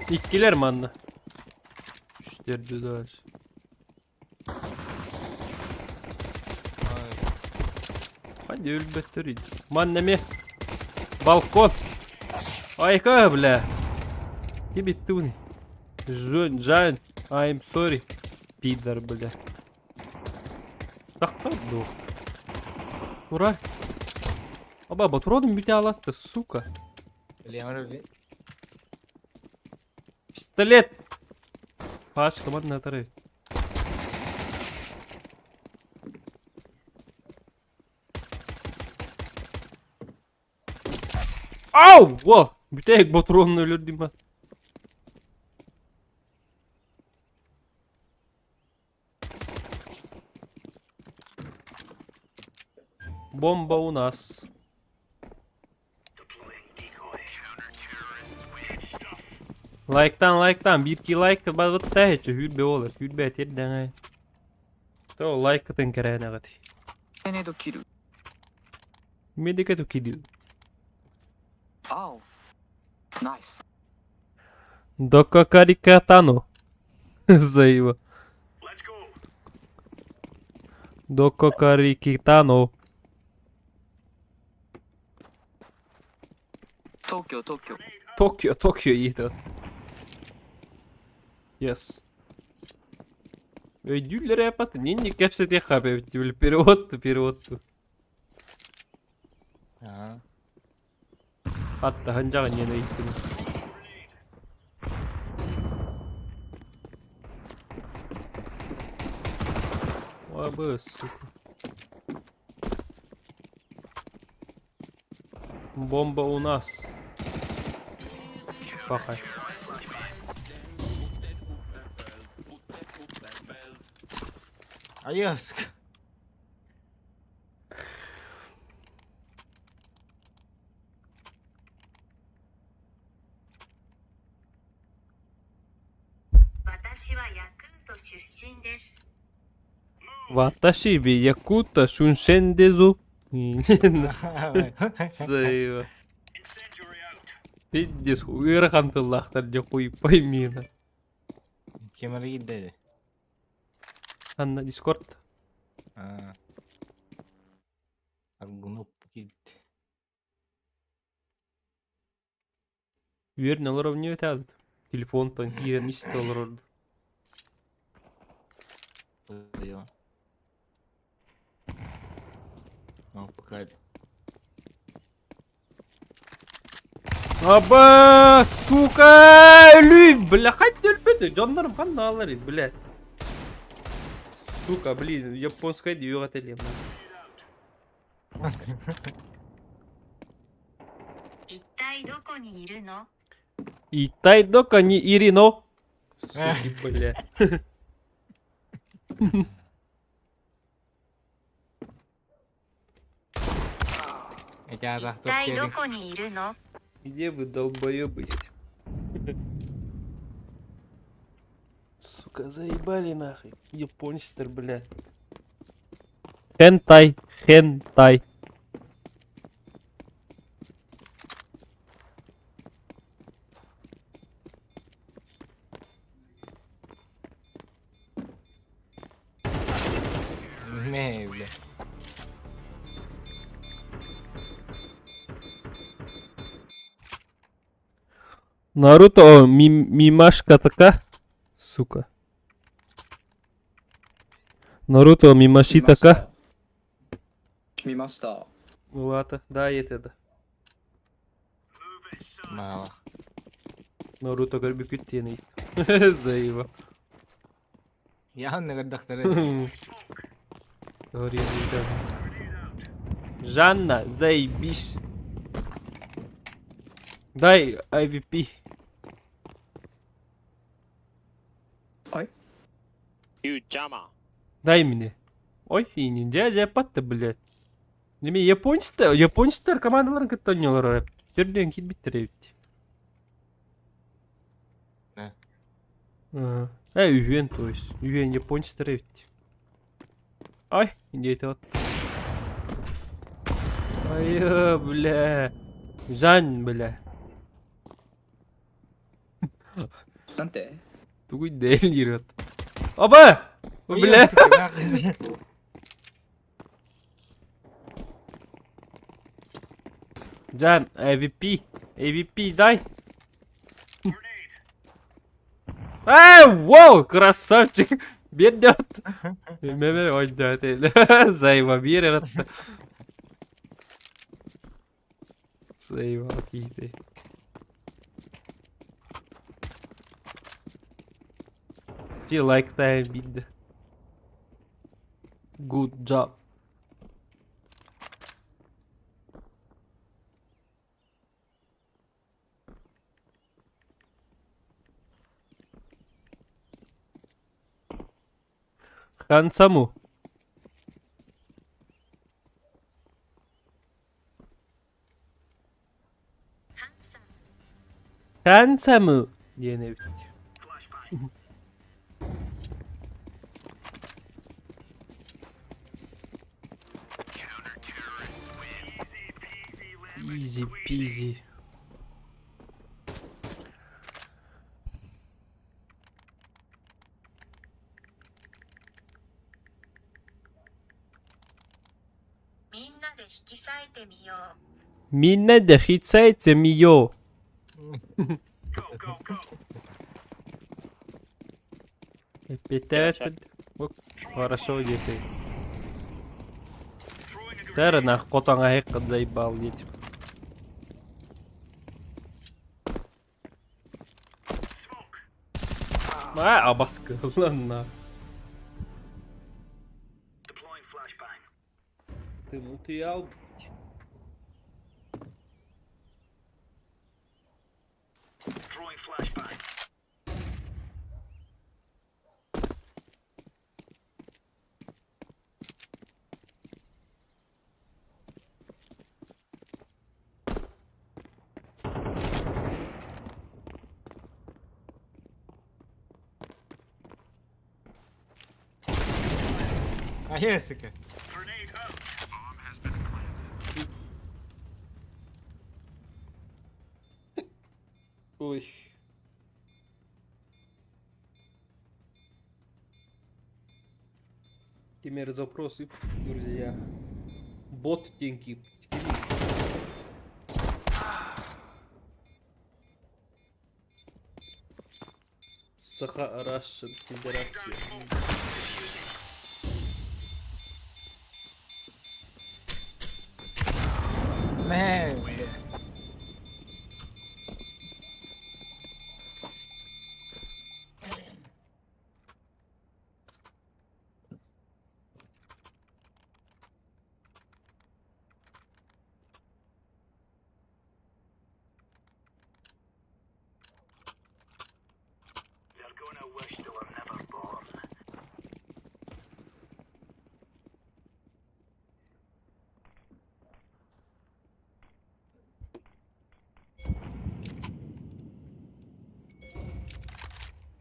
Иккилэр манна. Үстэр дудаш. Ханна өлбөттөр Манна эмиэ. Балкон. Айка, бля. Кибиттуни. Жон, Жан, I'm sorry. Пидор, бля. Тахтар дух. Ура. Аба, батродом бүтэ алатта, сука. Пистолет! Пачка, манна тарай. Ау! Во! Бүтэйик ботуруонну өлөрдүм ба. Бомба у нас. Лайктан, лайктан, биир лайк барбыт эчи хүрбэ буолар, хүрбэ этирдэҥэй. То лайкытын кэрээнэҕит. Медике тукидил. Дококарикатано. Заеба. Дококарикитано. Токио, Токио. Токио, Токио иитэ. Yes. Өйдүүллэр эпат, нинни кэпсэтиэххэ эбит перевод перевод. Аа. Хатта ханжаҕын диэн ыйыттым. Ой, сука. Бомба у нас. Пахай. Айа, сука. 私はヤクート出出身です。 Ваташи би якута шуншендезу. Заеба. Пиздец, ыарахан тыллаахтар дьэ хуй пойми на. Кем эрэ киирдэ Анна Дискорд. Аа. Аргунов киирбит. Үөрэн олоробун диэбит Телефонтан киирэн истэ олорорду. Аба, сука, өлүй, бля, хать өлбөтө, дьоннорум ханна аалар бля. Сука, блин, японская дүйөҕө 一体どこにいるの Итай дока не Ирино. Суки, бля. 一体どこにいるの Где вы, долбоебы, эти? Сука, заебали нахуй. Японстер, бля. Хентай, хентай. Мэ, бля. Наруто, ми мимашка така. Сука. Наруто, мимаши така. 見ました。 Ладно, да, это. Мало. Наруто көрбүкүт диэн Заеба. Я нагадахтары. Жанна, заебись. Дай IVP. Ой. Дай мне. Ой, и не дядя патта, блядь. Неме японецтер, японецтер командаларын кытта ойнолор Төрдөн киирбиттэр эбит. Да. Э, үһүөн, то есть. Үһүөн японецтер эбит. Ай, индейте вот. Ай, бля. Жан, бля. なんて Тугуй дээл Оба! Бля! Жан, AVP. AVP, дай. Эй, вау, красавчик. Бердет. Меме ойдет. Зайва бир Зайва кийди. Do you like that vid? Good job. Хансаму. Хансаму. Диэн эбит. Easy peasy. みんなで引き裂いてみよう。みんなで引き裂いてみよう。Опять Хорошо где-то. Тара нах котаңа хекка заебал дети. А, абаска, ладно. Ты ну ты ал. Айа, сука. Ой. Теперь запросы, друзья. Бот деньги. Саха Russian Федерация. Мэ, бля.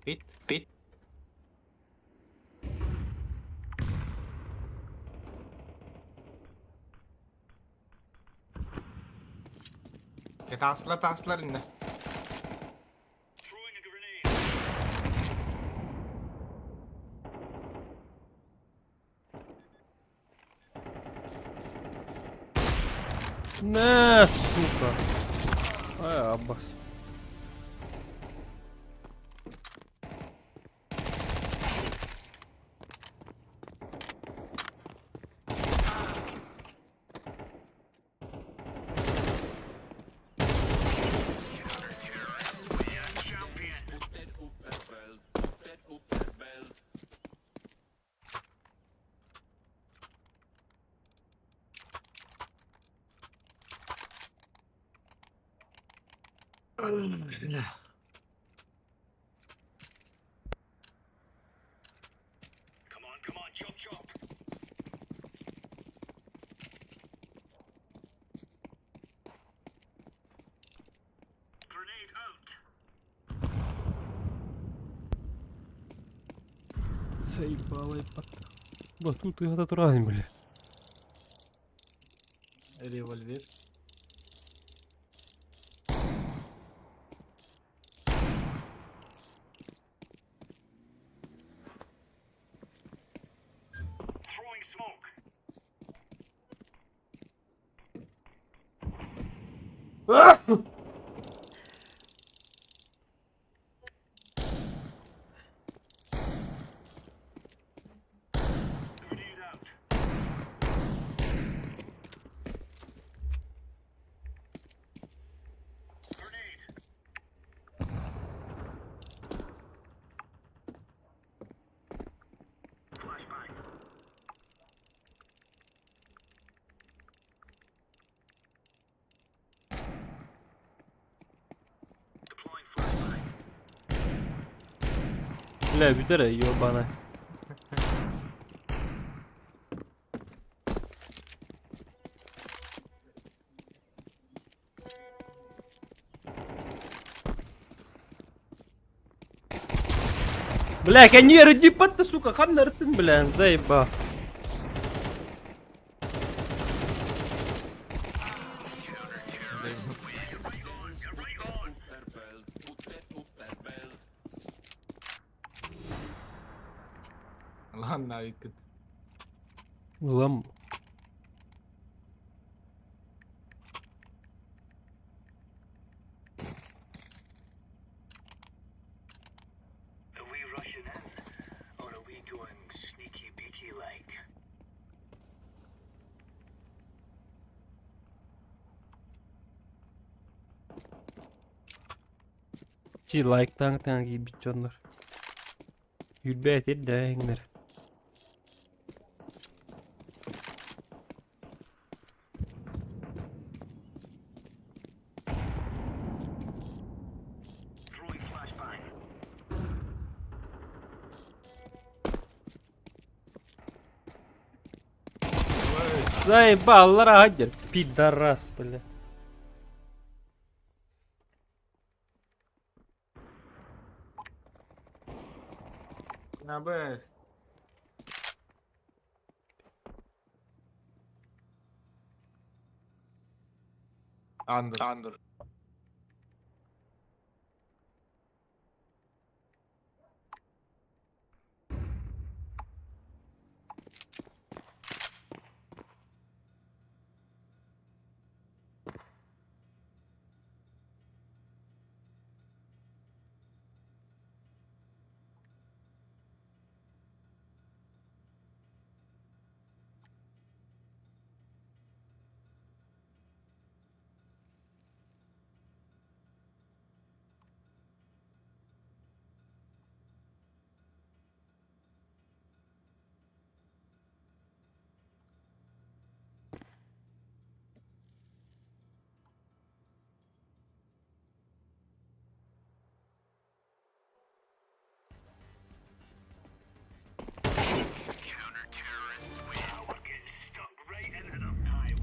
Пит, пит. Таслар, таслар инде. На, сука. Ай, Аббас. Заебала ебать. Батут я туран, бля. Револьвер. Бля, бүтэр ёбана. Бля, кэннигэр диппат сука, ханнартын, бля, заеба. Ладно, айкыт. Улам. Чи лайктаң таң кийбит дьоннор. Юрбэт эрдээҥнэр. Заебал, рагер, пидорас, бля. На Б. Under. Under.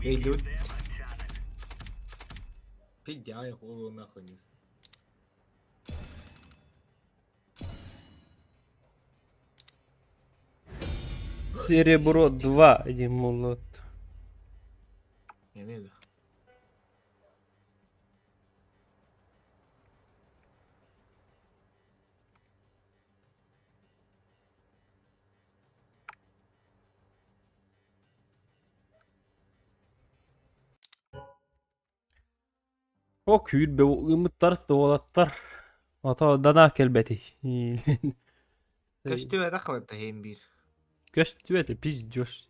Эй, dude. Пидя, я голову нахуй несу. Серебро 2 диэн буоллубут. О күүрбэ ымыттар туолаттар ото дана кэлбэтий. Көстүбэтэх хабатта иһин биир. Көстүбэтэ пиздёж.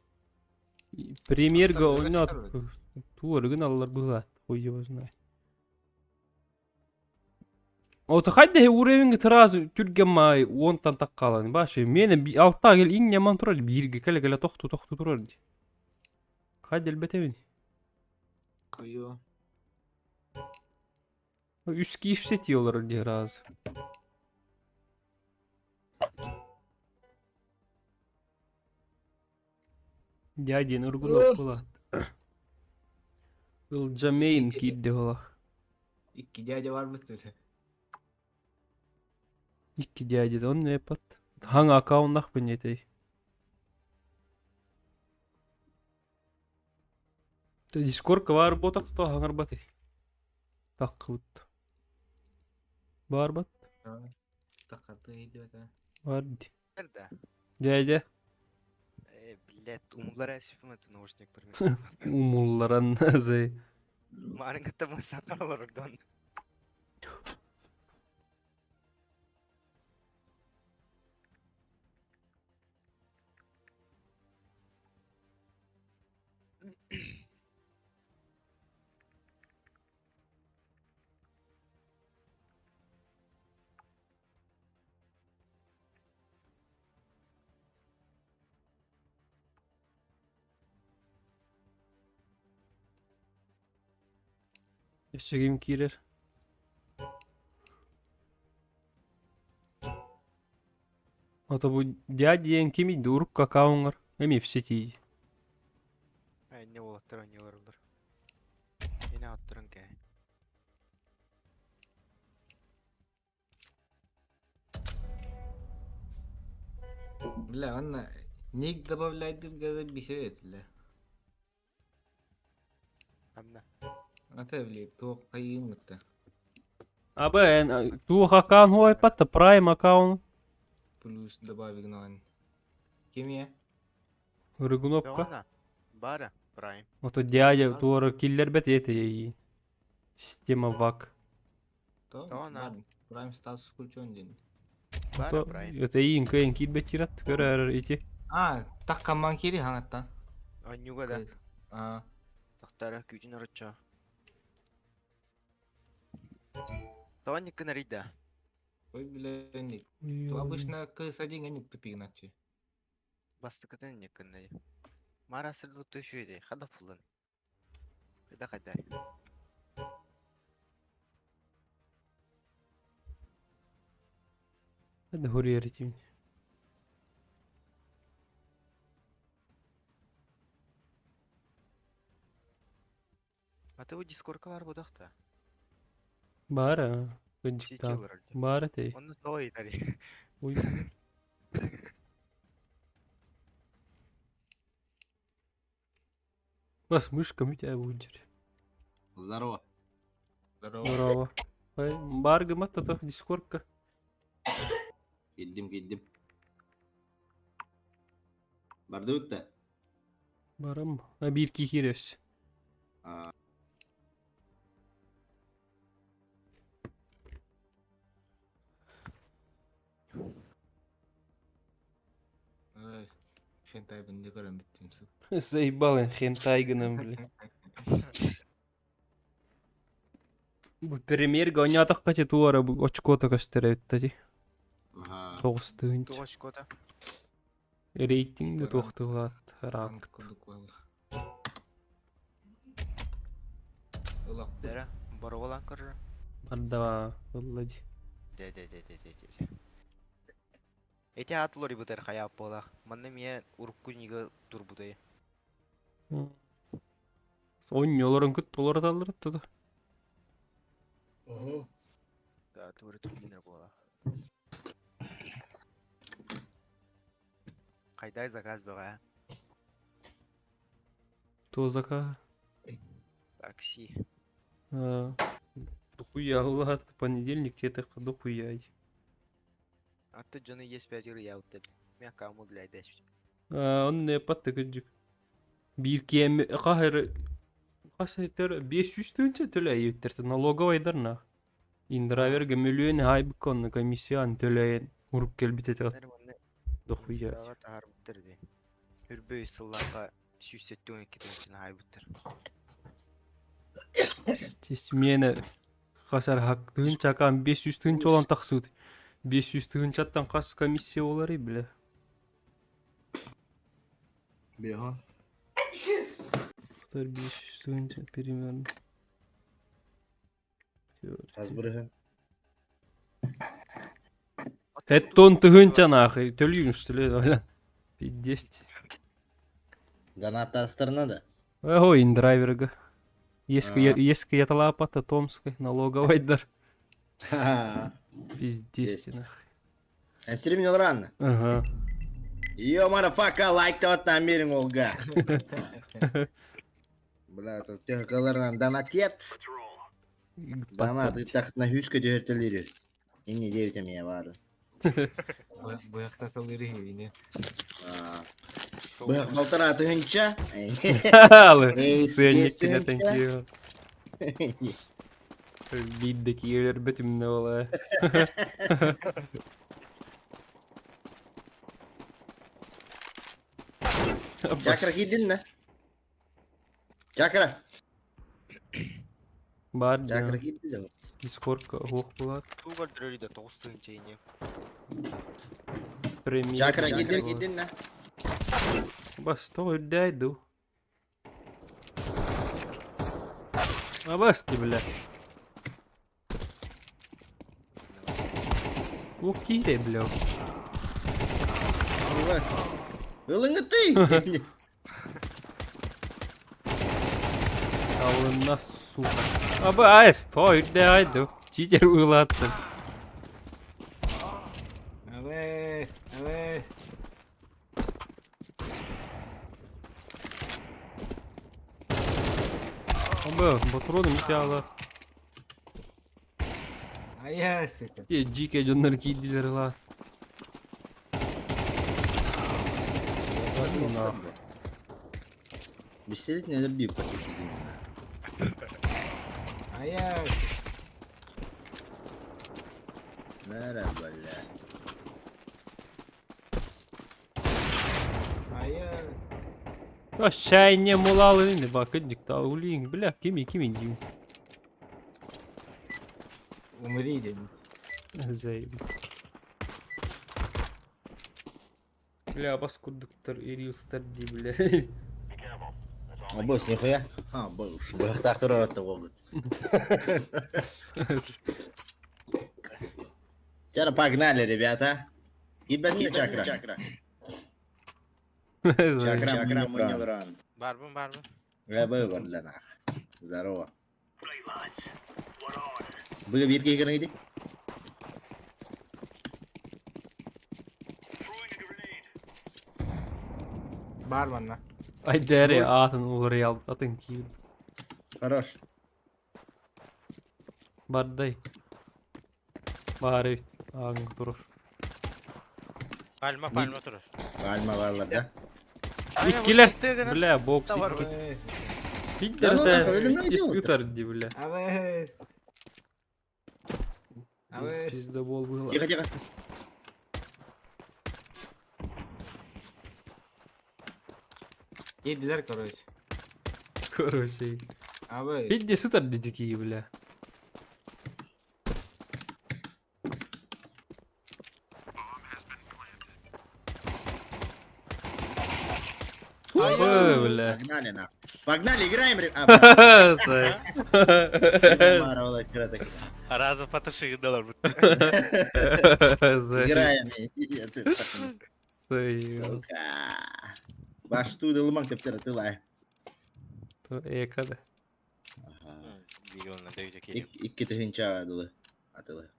Премьерга ойноот туорыгын аллар быһылаат хуй его знает. Ото хайда уровень сразу түргэн маай уонтан таккаалан башы миэнэ алтаа кэл иҥ ньаман турар бииргэ кэлэ кэлэ тохту тохту турар ди. Хайда элбэтэбин. Кыйы. Үс киипсэ олорор дии сразу. Дядин Ургунов буолаат. Ылдьамейн киирдэ буолах. Икки дядя барбыт dedi. Икки дядя он не пат. Хаҥа аккауннахпын этэй. Дискордка баар буотах то хаҥарбатый. Таххыбыт. Баарбат. Такаты идет. Бар ди. Да. Дядя. Блядь, умуллара сүпүм наушник Умулларан зай. Маарыҥҥыттан саҥар олорордон. Өссө ким киирэр? Ото бу дядя диэн кимий да урукку аккауҥҥар эмиэ все тиийди. Не уолаттар оонньуулар Ine аттырын кээ. Бля, анна ник добавляйдыр газа бисер этиле. Анна. Ата били туох кайыыммытта. Аба эн туох аккаунт хуайпатта прайм аккаунт Плюс добавигнан. Кимия? Рыгунопка. Она. Бара. Прайм. Ото дядя туора киллербет эти система ВАК. То? Она. Прайм статус включен ден. Бара Прайм. Это иин кыйын киирбет тират көрөр ити. А, так камман кири хаңатта. Аннюга да. А, Тахтара күүтүн орочо. Тони кынарида. ой, бля, ник. То обычно кыс один ник тупигначи. Бастыкытын не кыннай. Мара сырду төшүйде. Хада пулын. Кайда кайда. Это хурьер этим. А ты у дискорка бар будахта. Бара. Сити Кыджыктан. олорор. Бара тей. Онну той тари. Ой. Бас мышка у тебя будет. Здорово. Здорово. Здорово. Ой, Баар гыммат тото дискордка. Киирдим киирдим. Бардыбыт да? Барам. А биир киһи өссө. Аа. Ой, Хентай бинде көрөн бүттүм су. Заебал эн хентай гынан, бля. Бу премьерга оонньоотоххо ити туора бу очкота көстөр эбит да дии. Аһаа. Тоҕус тыһыынча. Туох очкота? Рейтинг да туох тылаат Танк ранг. курдук буолла. Ылах. Дара, боруолаан көрөр. Барда ылла дии. Дэ дэ дэ дэ дэ дэ. Эти аат уларыйбытар хайаап буолаах. Манна эмиэ урукку нига турбутай. Оонньууларын кытта уларыталлар тута. Тугу түргэнэ буолаах. Хайдай заказ бөҕө. Туох заказ? Такси. А, Дохуя улаат понедельник тиэтэххэ дохуя Аты дьону иэспээтигэр ыйаабыттар. Мин аккааммын үлэлээдэспит. Аа, онно эппат кырдьык. Биир киэм хаһыр хас этэр 500 тыһыынча төлөөйүттэр налоговайдар на. Индрайверга мөлүөн хаайбыкка онно комиссияны төлөйөн урук кэлбит этэ Манна дохуя. Инстаҕа таһаарбыттар ди. Үрбөй сыллаахха 172 тыһыынчаны хаайбыттар. Смена хасар хак тыһыынчакаан 500 тыһыынча олон тахсыбыт. 500 тыһыынчаттан хас комиссия боларый бля. Беха. 500 тыһыынча примерно. Хас бырыһын? Эттон тыһыынча нахуй төлүүн что ли бля. Пиздец. Донаттаахтарына да? Ой, индрайверга. Еска, А. еска яталаапата Томской налоговайдар. Ха-ха. Пиздец Есть. нахуй. Эстерим рано. Ага. Йо, мадафака, лайктават намерен олга. Бля, тут техкаларынан донатец. Донат, ыттахтына хүскө дөһөртөлүрү. Инне девять меня бары. Быйакта салыры хебине. Быһак полтора тыһынча. Алы. Эйс, Сыанник эс кинетен тыһынча. киэр. Биирдэ киэрбит имнэ буола. Чакра киирдин да? Чакра. Бар Чакра да. киирди да. Дискордка оһуох буолар. Туу көрдөрөр да 9 тыһыынча ини. Премьер. Чакра киирдин киирдин да? Бас тоҕо үрдээй дуу. Абасти, бля. Ух, киирэ, бля. Аллас. Ылыңыты. Алына, сука. Аба, ай, стой, үрдээй дуу. Читер ылааттым. Абе, абе. Аба, патроны митяла. Ая, сука. Те дикие дьоннор киирдилэр ла. Нахуй. Беседить не люблю почти. Ая. Бля, бля. Ая. Та шайне мулалы не бакыдик та улин, бля, кими кими дим. Умри, дядя. Заеб. Бля, бас курдуктар ирилстар ди, бля. А босс, нихуя? А, босс. Быһахтаахтар оротто буолбут. Чара, погнали, ребята. Киирбэтин чакра. Чакра. Чакра, чакра, муньялран. Барбын барбын. Э, бар для нах. Здорово. Быга бирге кирен иди. Бар манна. Ай дәре атын улар атын киир. Хорош. Бардай. Баар эбит. Ааҥҥа турар. Пальма, пальма турар. Пальма бааллар да. Иккилэр. Бля, бокс икки. Да ну нахуй, өлүмэ Иккис делают. ытар дии, бля. Абы. Абы. Пиздобол было. Тихо, тихо. Yediler короче. Короче. Абы. Пизде сытар дии такие, бля. Ой, бля. Погнали нахуй. Погнали, играем, ребят. А, бля, Раза потуши доллар. Играем. Сука. Баш туда лымак тептер тылай. Экада. Икки тыһынча дылы. Атылы.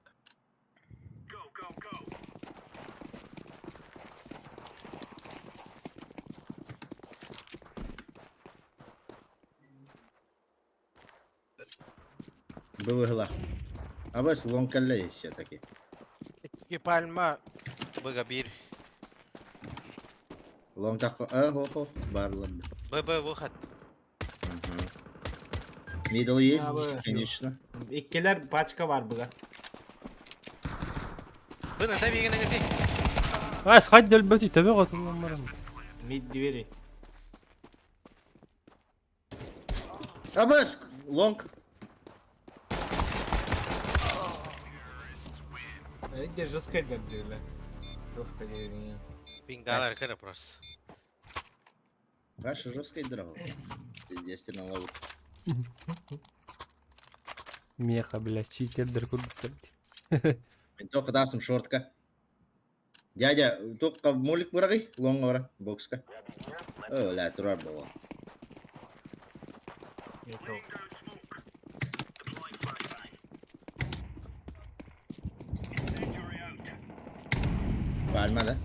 Бывыгла. Абас лонкалле все-таки. Икки пальма быга бир. Лонка а хо хо барланды. ББ выход. Мидл есть, конечно. Иккилэр пачка бар буга. Бына табигин эти. Ас хать дөлбөтү төбө котулан барам. Мид двери. Абас лонг. Эдде жестко дердилер. Жестко дердилер. Пингалар кыра просто. Ваша жесткая дрова. Пиздец, ты на лову. Меха, бля, читердер курдуктар. Только дастым шортка. Дядя, только молик бұрағи, лонг ора, бокска. О, ля, турар было. Пальма, да?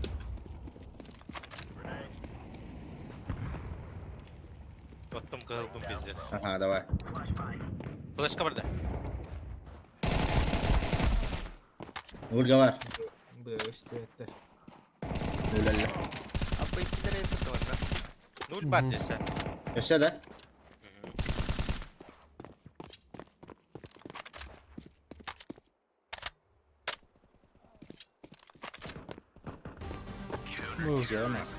Потом кылбым пиздец. Ага, давай. Флешка барда. Ульга бар. Б, Ульга. Нуль бар десе. Все, да? Все у нас.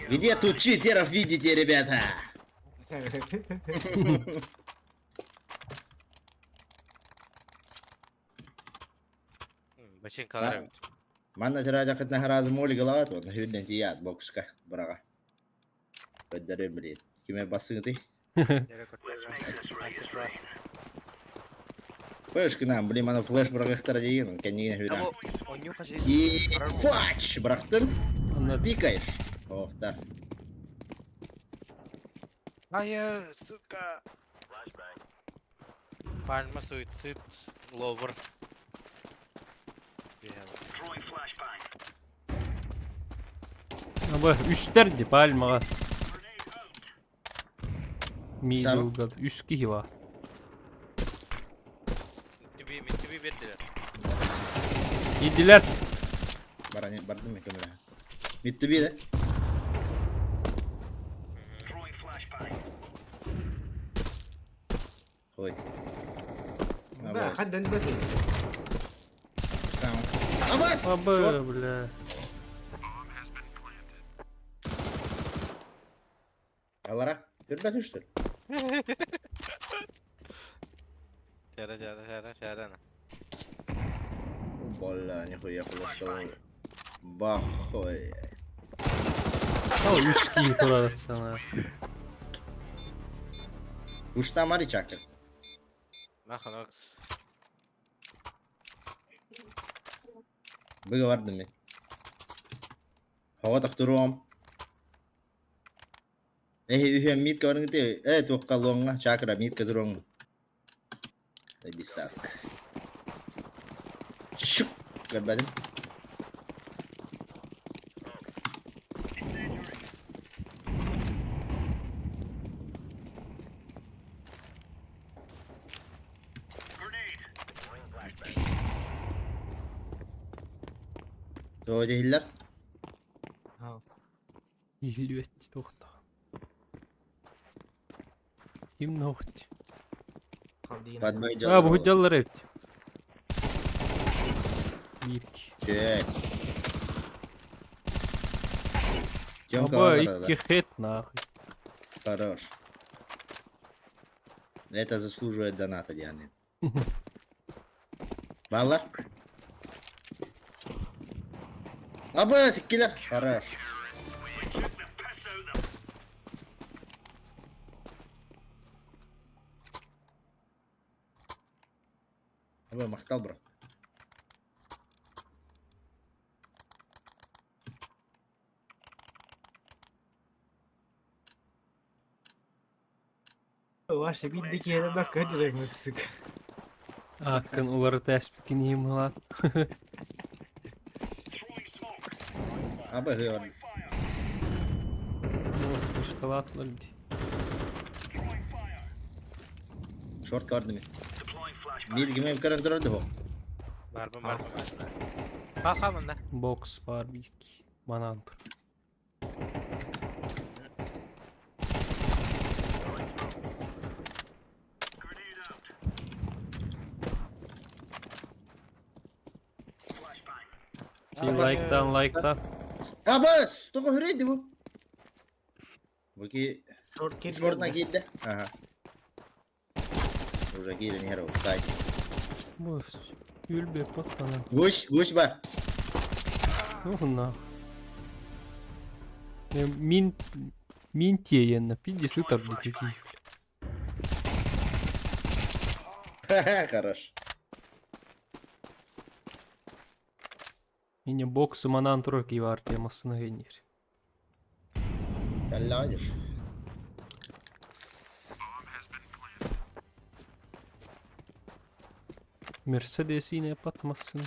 Где тут читеров видите, ребята? Бачинкалар. Манна тирajaqit nahraz моли голова вот на тият бокска брага. Поддарем, блин. Киме басыгы Флеш к нам, блин, мана флеш брагахтар деген, кәнеген хүрә. И фач, брахтым. Пикаешь. Охтар. Ай, сука. Пальма суицид, ловер. Аба, үстер ди пальмага. Мидл үс киһи бар. Тебе бердилер. Иделер. Барани бардым мен көмөрө. Митти би да. Ой. Да, хаддан бәти. Абас! Аба, бля. Алара, көрбә түштүр. Чара, чара, чара, чара. Бля, нихуя флешка. Бахой. Ал үс киһи турар сана. Ушта мари чакыр. Наханокс. Быга бардым мен. Хава тахтуром. Эхи үхе митка барың те, э туққа лоңга чакра митка туроң. Бисак. Шук, көрбәдим. Тоҕо диһиллэр? Иһиллибэт туохтаах. Ким нохт? Подбой А, бу дьаллар. дьаллар эбит. Биир. Чэ. Тёмка Оба, алар, икки хет нахуй. Хорош. Это заслуживает доната, Дианы. Баллар. Абы, киллер. Хорош. Абы, махтал, бро. Ваше биддики это докадырак сука. Ааккын уларыта эспикин иһим Абы, гör. Шоколадлар ди. Шорт көрдүм. Мид кимем көрөн турар да. Барбын барбын барбын. Ха мында. Бокс бар бик. Манан тур. Чи лайктан лайктан. Абы, тоҕо хүрейди бу. Буки Шорт кир. шортна киирдэ. Ага. Уже киирэн иһэр ол сайт. Бу Үлбе поттана. Гусь, гусь бар. Ну на. Мин мин тиен пиди сытар дити. Хорош. Мине боксы манан тур кивар темасына генер. Талладиш. Мерседесине патмасын.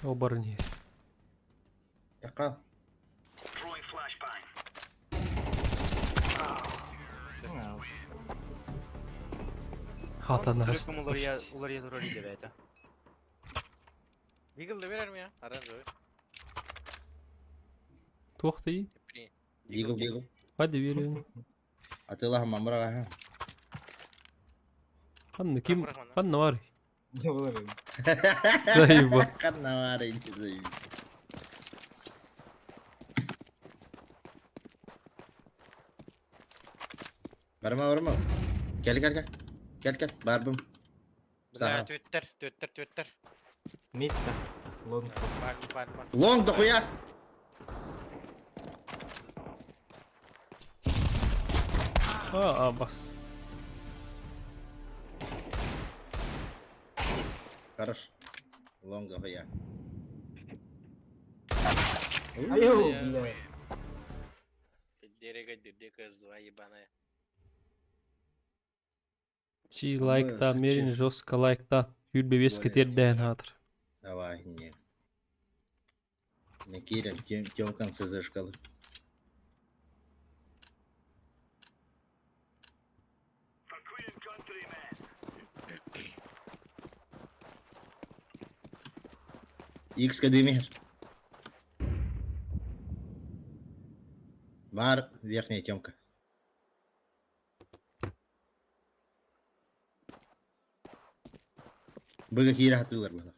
Обарни. Якал. Хатана. Улария улария турар иде бэйэтэ. Дигл да берер ми я? Аранжовый. Туохты. Дигл, дигл. Хadi верен. Атыла мамрага. Ханна ким ханна бар. Не болар. Заеба. Канна бар Барма, барма. Gel gel gel. Gel gel. Барбым. Бля, төттер, төттер, төттер. Мид та. Лонг. Бар, бар, бар. Лонг дохуя. А, а бас. Хорош. Лонг дохуя. Айо, бля. Дерега, дердека, зла ебаная. Чи лайкта, мерин жестко лайкта. Юлбе веске терден хатыр. Давай, не. Не кирен, тем тем конце зашкалы. X кадымер. Бар, верхняя темка. Быга кире хатылар было.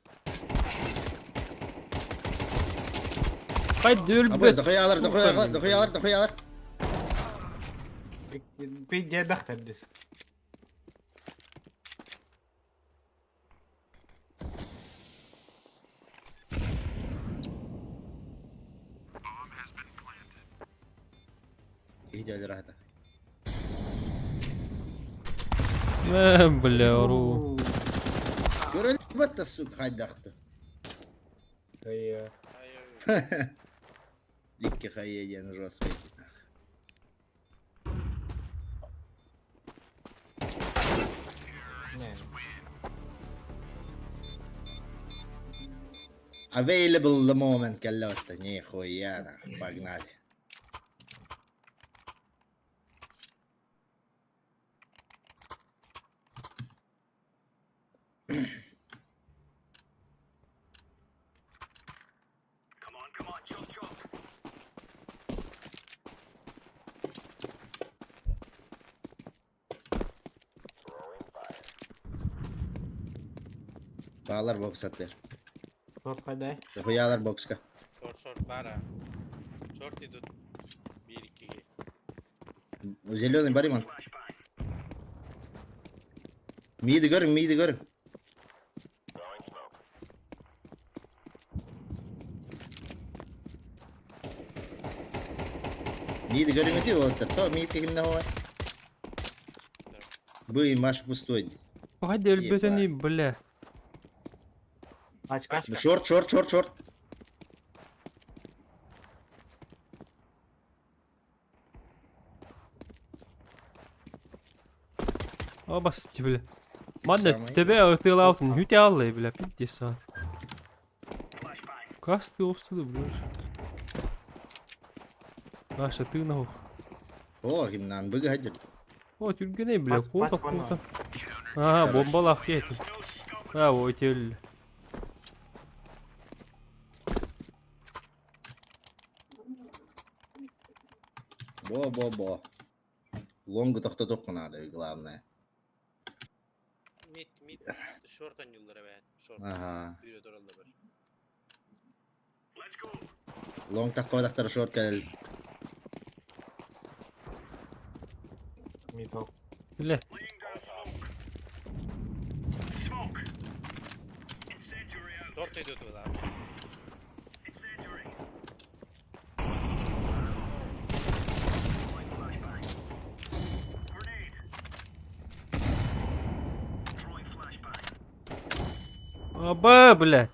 Хайд Абы, өлбөт. дохуялар, дохуялар, дохуялар, дохуялар. Пиди дахтар дес. Иди рахата. Э, бля, ору. Көрөлбөт сука хайдахты. Айо. Ликки хайеден жестко. Не. Available the moment, колёста, нихуя, нахуй, погнали. Баалар бокс аттыр. Шорт хайдай. Хуялар бокска. Шорт шорт бар а. Шорт идут. 1 2 Зеленый бариман. Миди көрүң, миди көрүң. Миди көрүң ити олаттар. То миди кимне ховай. Бый маш пустой. Хайда өлбөтөний, бля. Ачка. Шорт, шорт, шорт, шорт. Абасти, бля. Манна Самый. тебе ытыалаабытым хүтэ аллай, бля, пиздец саат. Кас ты остуду, бля. Наша ты нахуй. О, кимнан быгы хадыр. О, түргеней, бля, Пач- кута пач вон кута. А, бомбалах ети. А, ой, тел. Бо, бо, бо. Лонгу тоқтатоқ надо, главное. Мид мид шорт ойнулар эбээт. Шорт. Ага. Бүйрө тураллар бар. Лонг таққабадақтар шорт кәл. Мид ол. Бля. Шорт идут была. Аба, блядь.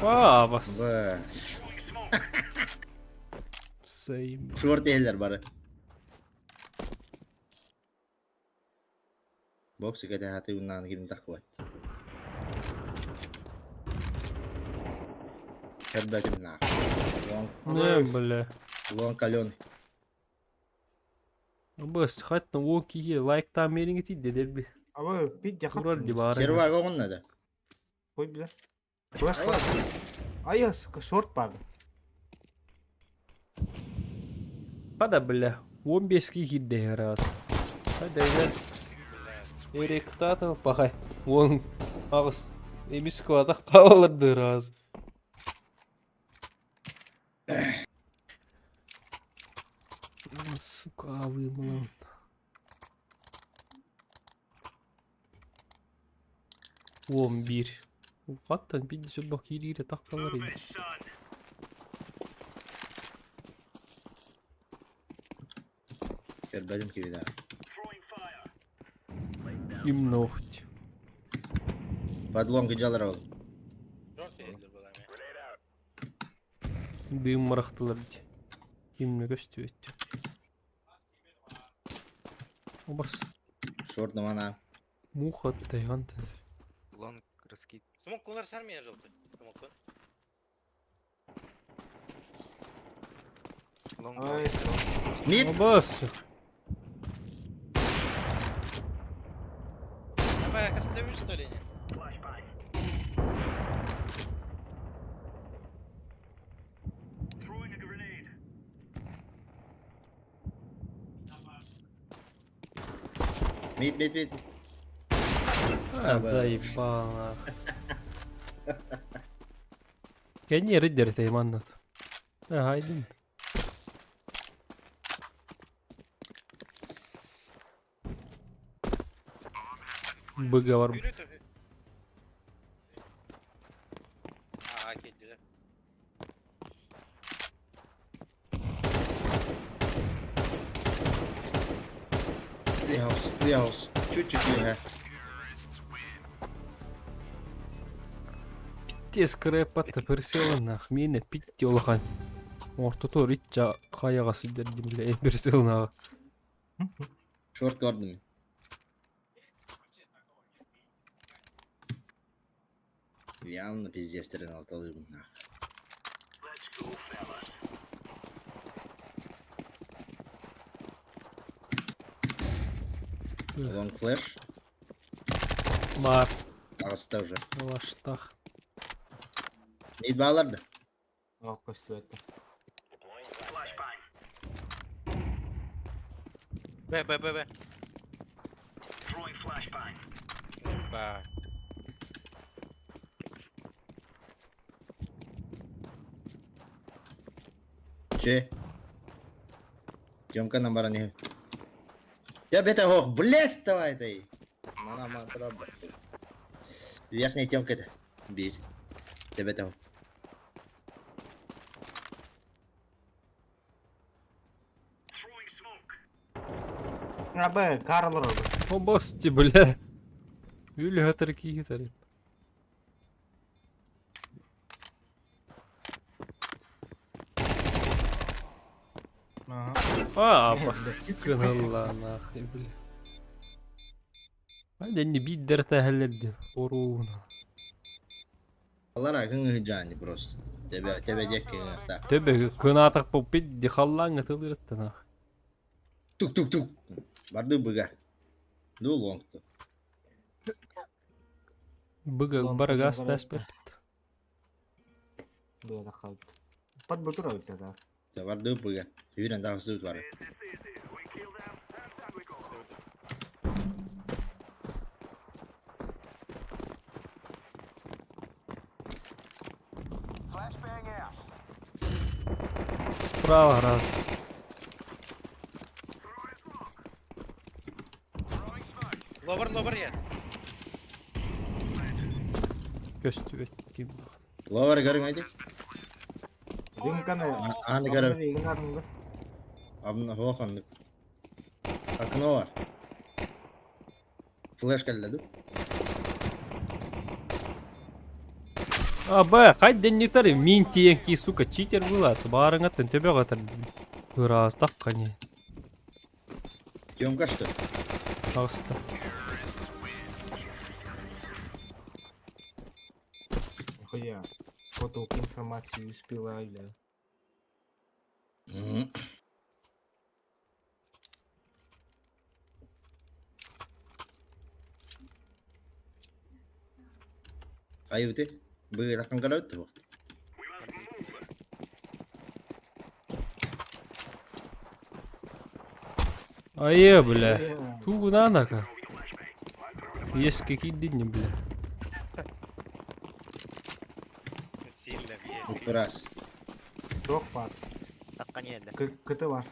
Абас. Бас. Сейм. Шорт еллер бары. Боксы кәте хаты уннан ким таққабат. Кәрбәтім нақ. Лонг, Не, бля. лонг каленый. Абас, хаттан оки лайк там мериңи дедерби. Абы пит жақат. Урар дибары. Сервак оғын надо. Қой бля. Флеш бар. Ай, сука, шорт бар. Пада, бля. 15 кихидде раз. Хайда, элер. Эректатов бахай. Он ағыс. Эмис квадақ қаваларды раз. Сука, вымылан. Он bir. Хаттан 50 бак ирире таққалар еді. Кәрбәтім кебеда. Им ногть. Под лонг жалар ол. Шорт еллер была. Дым мырақтылар дейді. Кимне көстү өттү. Обас. Шорт намана. Муха тайган Лонг раскид. Смок кулар сар меня желтый. Смок кун. Лонг. Ай, Мид! Обас. Давай, я костюм что ли не? Мид, мид, мид. А, заебал нах. Кәне риддер тайманнат. Ага, айдын. Быга бар. Бүйрө тур. Аа, келдилер. Плейхаус, плейхаус. Чуть-чуть лега. Тез крэп атты персела нах. Мені питте олахан. Ортото ритча қаяға сидер димле персела Шорт көрдім. Явно пиздец алталым нах. Лонг флеш. Бар. Ағыста уже. Алаштах. Мид бағаларды. Ол көстү өттү. Б, Б, Б, Б. Ба. Че? Тёмканан баран иһэ. Я бета ох, блядь, давай дай. Мана мантра басыр. Верхняя Тёмка это. Бир. Тебе ох. Абы, Карл Роберт. О, бости, бля. Үлі хатыр киһи А, баскыналла нахуй, бля. Айда не биддер тәһәллерди. Оруна. Алар акын жани просто. Тебе тебе деккен так. Төбө кынатак боп бидди халлаңы тылырытты нах. Тук тук тук. Барды быга. Ду лонгту. Быга Лонг барагас барагас. таспет. Бля, қалды. Под бутура өтті да. Барды быга. Юрен дагы бар. Справа раз. Ловар, ловар я. Көстүбет ким. Ловар көрүң айды. Дымканы. Аны көрүм. Абна хохан. Окно бар. Флешка эле А, б, хайден не тары, мин тиенки, сука, читер была, барыңа төбө гатыр. Ырас таккани. Тёмка что? Аста. Нихуя. Поток информации успела, бля. Мгм. Айыбыты. Быга таккан карабыт бу. Ае, бля. Тугунанака. Есть какие дни, бля. Сильно бьет. Раз. Тох бар. Таккан елде. КТ бар.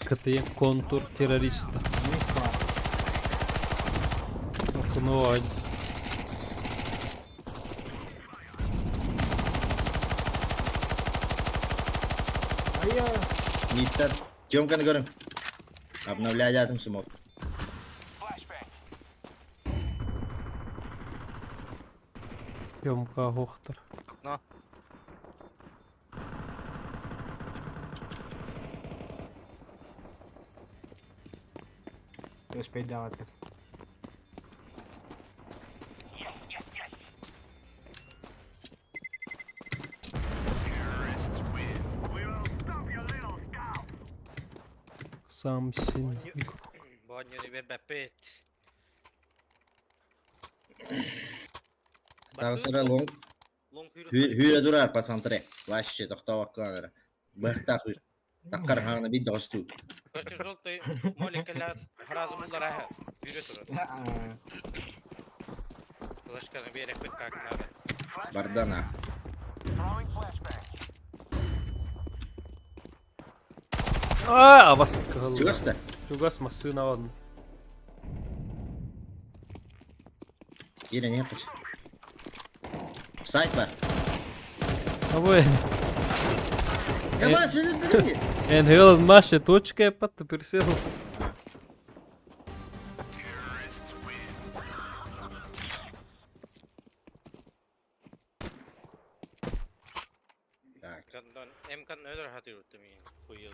КТ контур террориста. Мис бар. Окно. Ая. Мистер. Тёмканы көрүң. Обновлять атым смок. Тёмка хохтар. Окно. Успеть давать. Сам син. Баню не бепет. Тагысыра лонг. Лонг Хүрэ дурар пацантре. Вообще токтоп акканара. Быхта хуй. Таккар хагына бит досту. Короче, желтый молекуля разумулар аха. Yürü турар. Флешканы берек бит как надо. Бардана. А, баскал. Чугаста? Чугас машина ладно. Ире не кыч. Сайт бар. Абы. Давай, сөзүп берди. En heel masse точка пат персел. Так. Мкан ödür hatır мин. Хуел.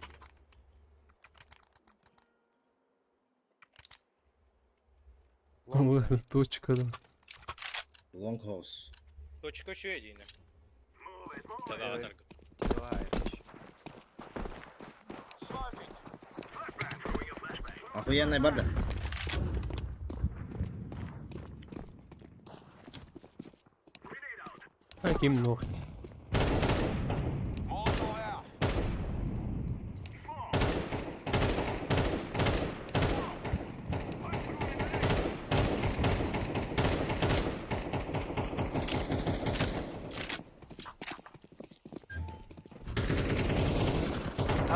Точка да. Лонг хаус. Точка şu едине. Давай, Давай. Охуенный бар да. А ким ногти.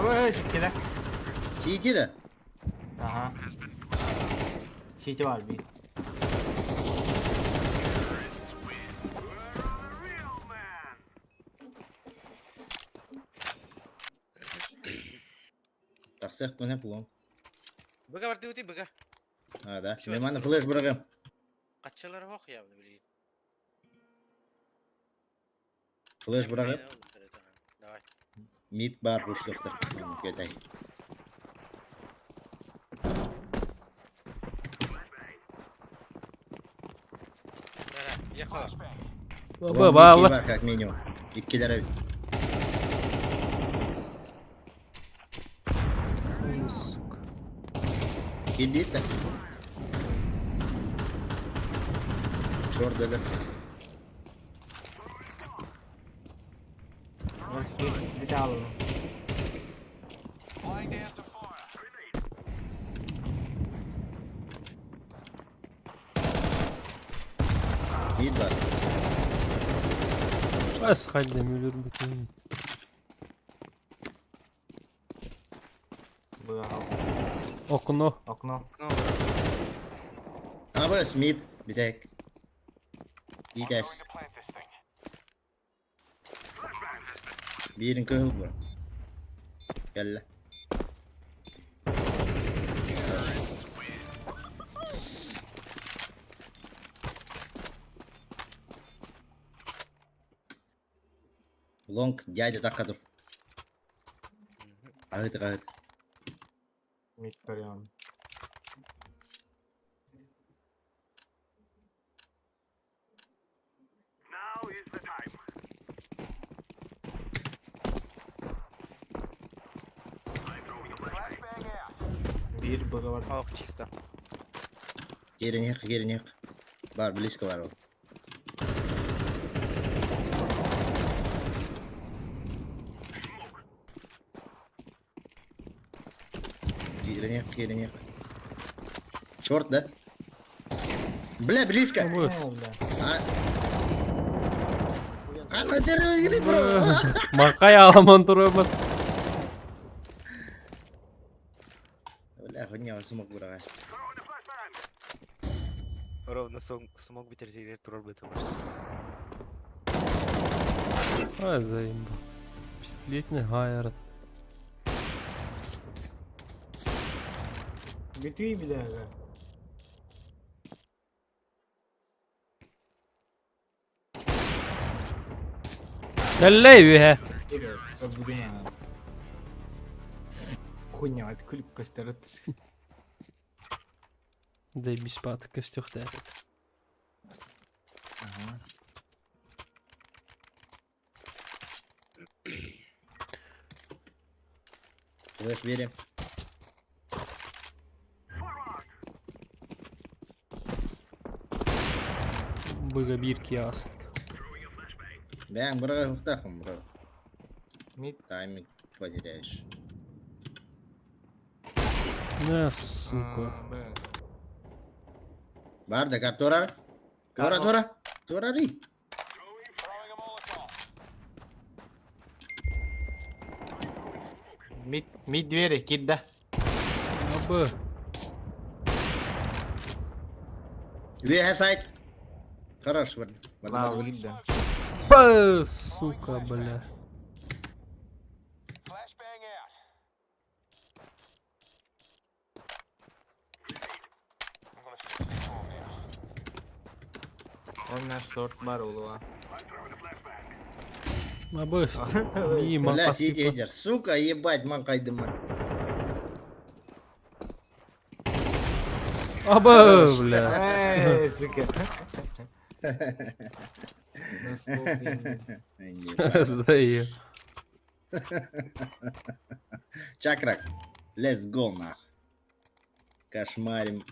Абы, кele. Сити да? Ага. Сити бар bir. Тахсыах көнө пулон. Быга барды ути быга. А, да. Чё Мен это? маны флеш бырагым. Каччалар хох явно билигин. Флеш бырагым. Давай. Мид бар рушлыктыр. Кетей. Бара, ехала. Б баалар. Бар как минимум. Иккилер Ой, сука. Килдит да. Шор dedi. Bir daha alalım. Mid бар. Бас хайда өлөр бөтен. Быга. Окно. Окно. Абыс мид. Битек. Итес. Бирин көхүл бар. Кэллэ. Лонг дядя такка тур. Аһыт аһыт. Mid görüyorum. Bir bıga var. Ох, чисто. Кириниэх, кириниэх. Бар, близко бар ол. Кириниэх, кириниэх. Черт, да? Бля, близко! Абыс. Бля. А... Ана деревни, бро! Макай аламан турабат. Бля, хуйня, смог бра. Ровно смог бы терзелер турар бытым. Ай, заимба. Пистолетный гайрат. Бүтүй bir daha. Кэллэй үһэ. Хуйня, это күлүп көстөрөт. Заебись пат көстөхтө этот. Ага. Флеш берем. Быга бир киаст. Бәң, бұрға хуқтақым, бро. Мид. Тайминг потеряешь. На, сука. Бар да, кар турар. Тура, тура. Турари. Мид, мид двери, кидда. Абы. Веха сайт. Хорош, бар. Бар, бар, Вау, бар. кидда. Б, сука, бля. Онна шорт бар улуа. Абы. И Бля, макат. сидеть, Эдер. Сука, ебать, ман кайдыма. Абы, бля. Эй, сука. На смок Сдаю. Чакрак. Let's go, нах. Кошмарим.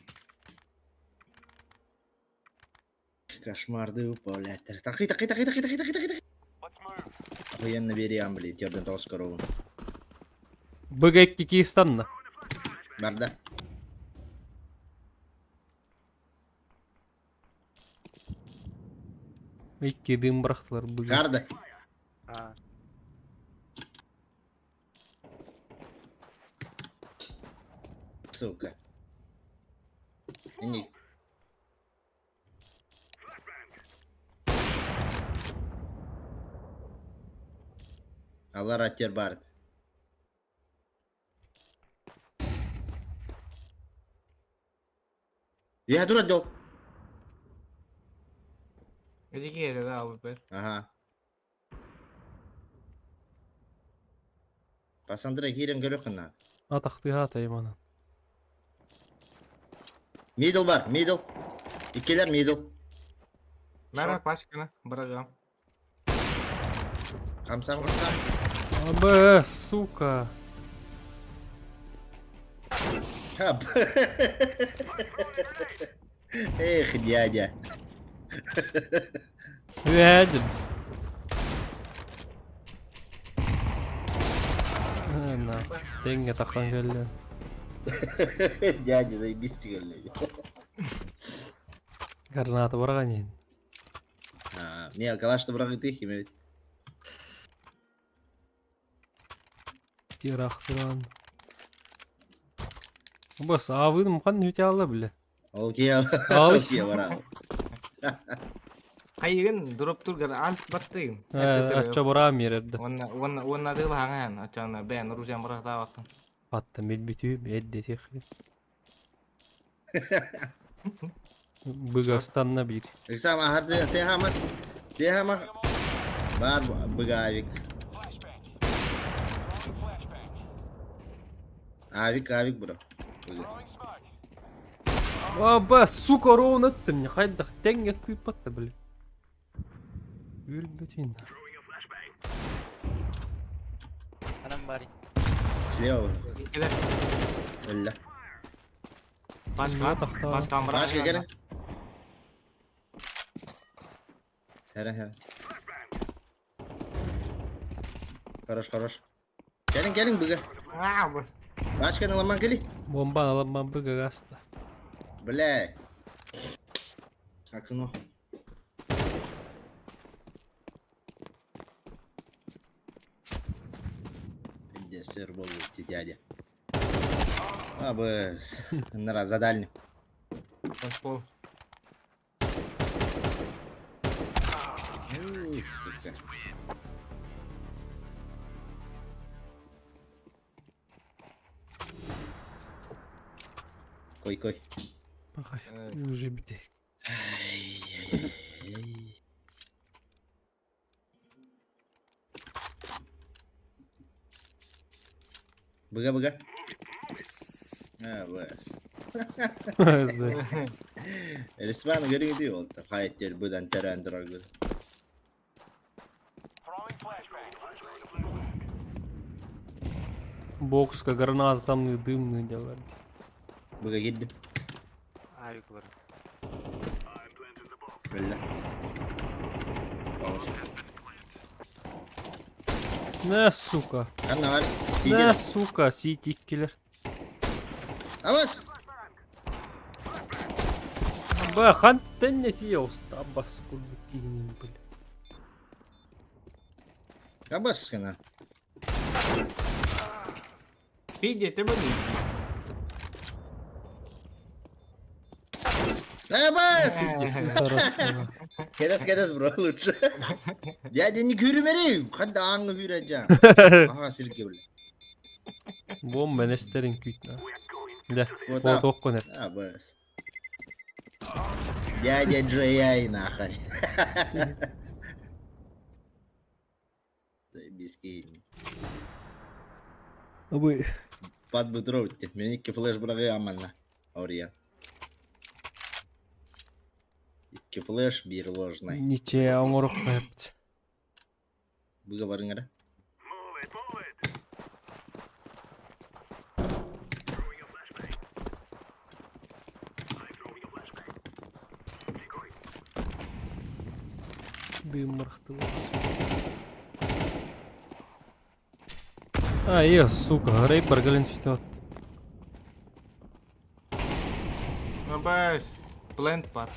Кошмарды блядь. Тахи, тахи, тахи, тахи, тахи, тахи, тахи. Охуенно берем, блядь, ёбан тоғыз корову. Быга кикистанна. Барда. Икки дым бырахтылар быга. Карда. А. Сука. Ини. Алар аттер бард. Я дура дел. Эти киһи да алып Ага. Пасандра киирэн көрүөххүн наада. Атахтыһа атайым Мидл бар, мидл. Иккилэр мидл. Мара пачканы бырагам. Хамсам, хамсам. Абэ, сука. Хап. Эх, дядя. Үһээдим. На, тэҥҥэ таххан кэллэ. Дядя, заебись кэллэ. Граната бараҕан иһин. Не, калашты быраҕытыы кимэбит. Тирахтыран. Бас аабыным хан үтэ бile. Ол киэ Ал. киэ бараа. Хайыгын дроп тургар ант баттыгын. Ачча бараа миэрэрдэ. Уонна уонна уонна дылаһаҥан аччана бэйэн оружием бырахтаабаккын. Атта билбитүү эддетих. Быгастанна биир. Ыксам ахарды техама техама бар быгавик. Авик авик бро. Аба, сука, ровно ты мне хайдах тэҥҥэ тыыппатта, блин. Өлбөтүн. Анам бари. Слева. Кэлэр. Өллө. Пачка Тахта. пачкан Башка бырах. кэлин. Хара хара. Хорош, хорош. Кэлин кэлин быга. Аа, бу. Башканы ламан кели. Бомба аламман быгагаста. Бля. Окно. Где сыр был, дядя? Абыс. Нара, за дальним. Пошел. Ой, сука. Кой, кой. Пахай, уже бите. Ай-яй-яй. Быга, быга. Абыс. Элисман көрүҥ ол хайттер быдан тэрэн турар Бокска граната там дымный делали. Быга киирдим. Авик бар. Биллэ. На, сука. Ханна бар. На, сука, сити киллер. Абас! Ба, хан тэнне тие уста бас курдук киһинин бил. Абас гына. Пиде, ты были. Абас! Кэдэс кэдэс бро лучше. Дядя не күүрүмэри. Ханда аңы күүрәжа. Ага сирге бile. Бомба нестерин күйтна. Да, Вот вот окконер. Абас. Дядя Джей нахуй. Заебись кинь. Абы. Пат бутроутте. Мен икки флеш бырагы аманна. Ория. Икки флеш бир ложный. Ниче оңорук кайыпты. Быга барыңара. Дым мырхты. А, е, сука, рейпер галин что Абас. Плент бар.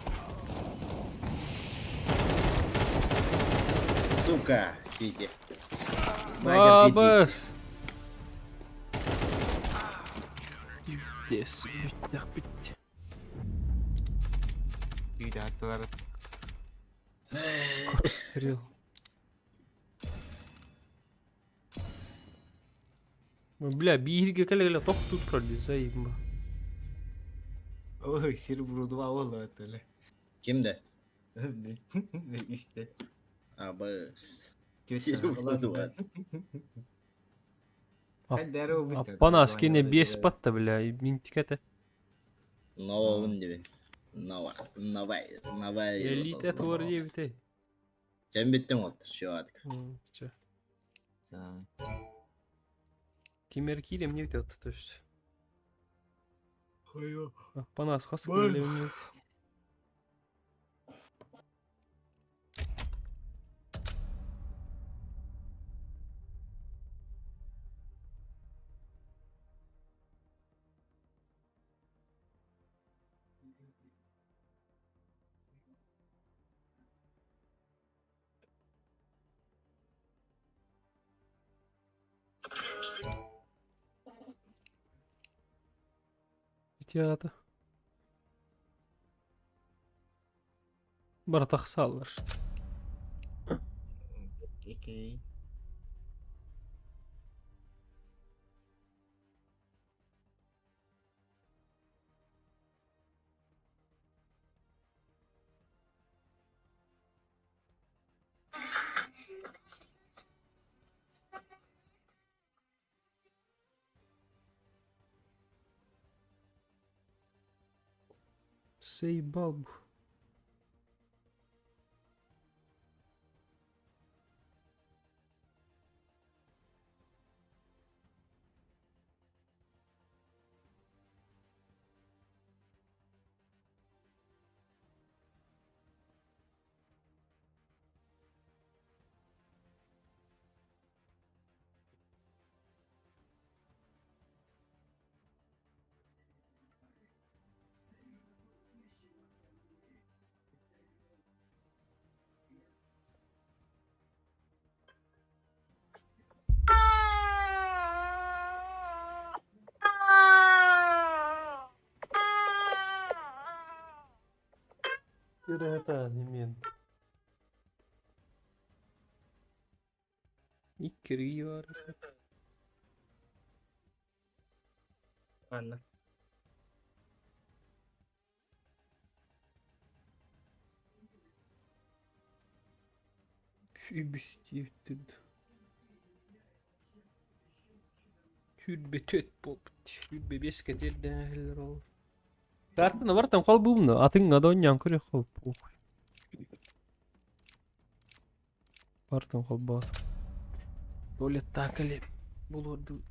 Сука, сити. Абас. Пиздец, бүттэхпит. Күүтэ аттылар. Скорострел. Бля, бииргэ кэлэ-кэлэ тохтуу турар дии, заебба. Ой, сир бурудуба ол өтөлө. Ким да? İşte. Абыс. Сир бурудуба. Аппанас кини биэс батта, бля, минтикете. Новын диби. Нова, новай, новай. Элита туар диэбитей. Sen bittin oldu şu artık. Чэ. Кимер киирем не бит то есть. Аппанас хас кэллэбин Ити аата. Бара тахсаллар. Окей. Заебал бу. Ырыата мен. Иккирии бар. Anla. Үбүстиэбиттэр Хүрбэ төт буолбут. Хүрбэ биэскэ тиэрдэн ол. Картаны бартан холбуумна атыҥҥа да онньоон көрүөх Бартан холбоот. Туалеттаан кэлиэ булуордуу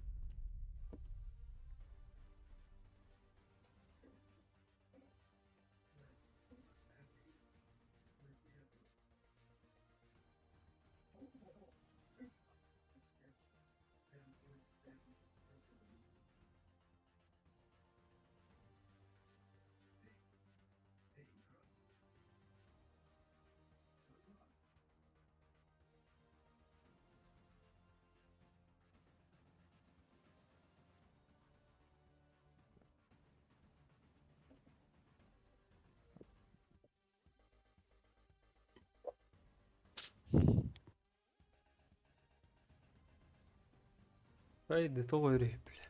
Haydi тоҕо өрүһ бля.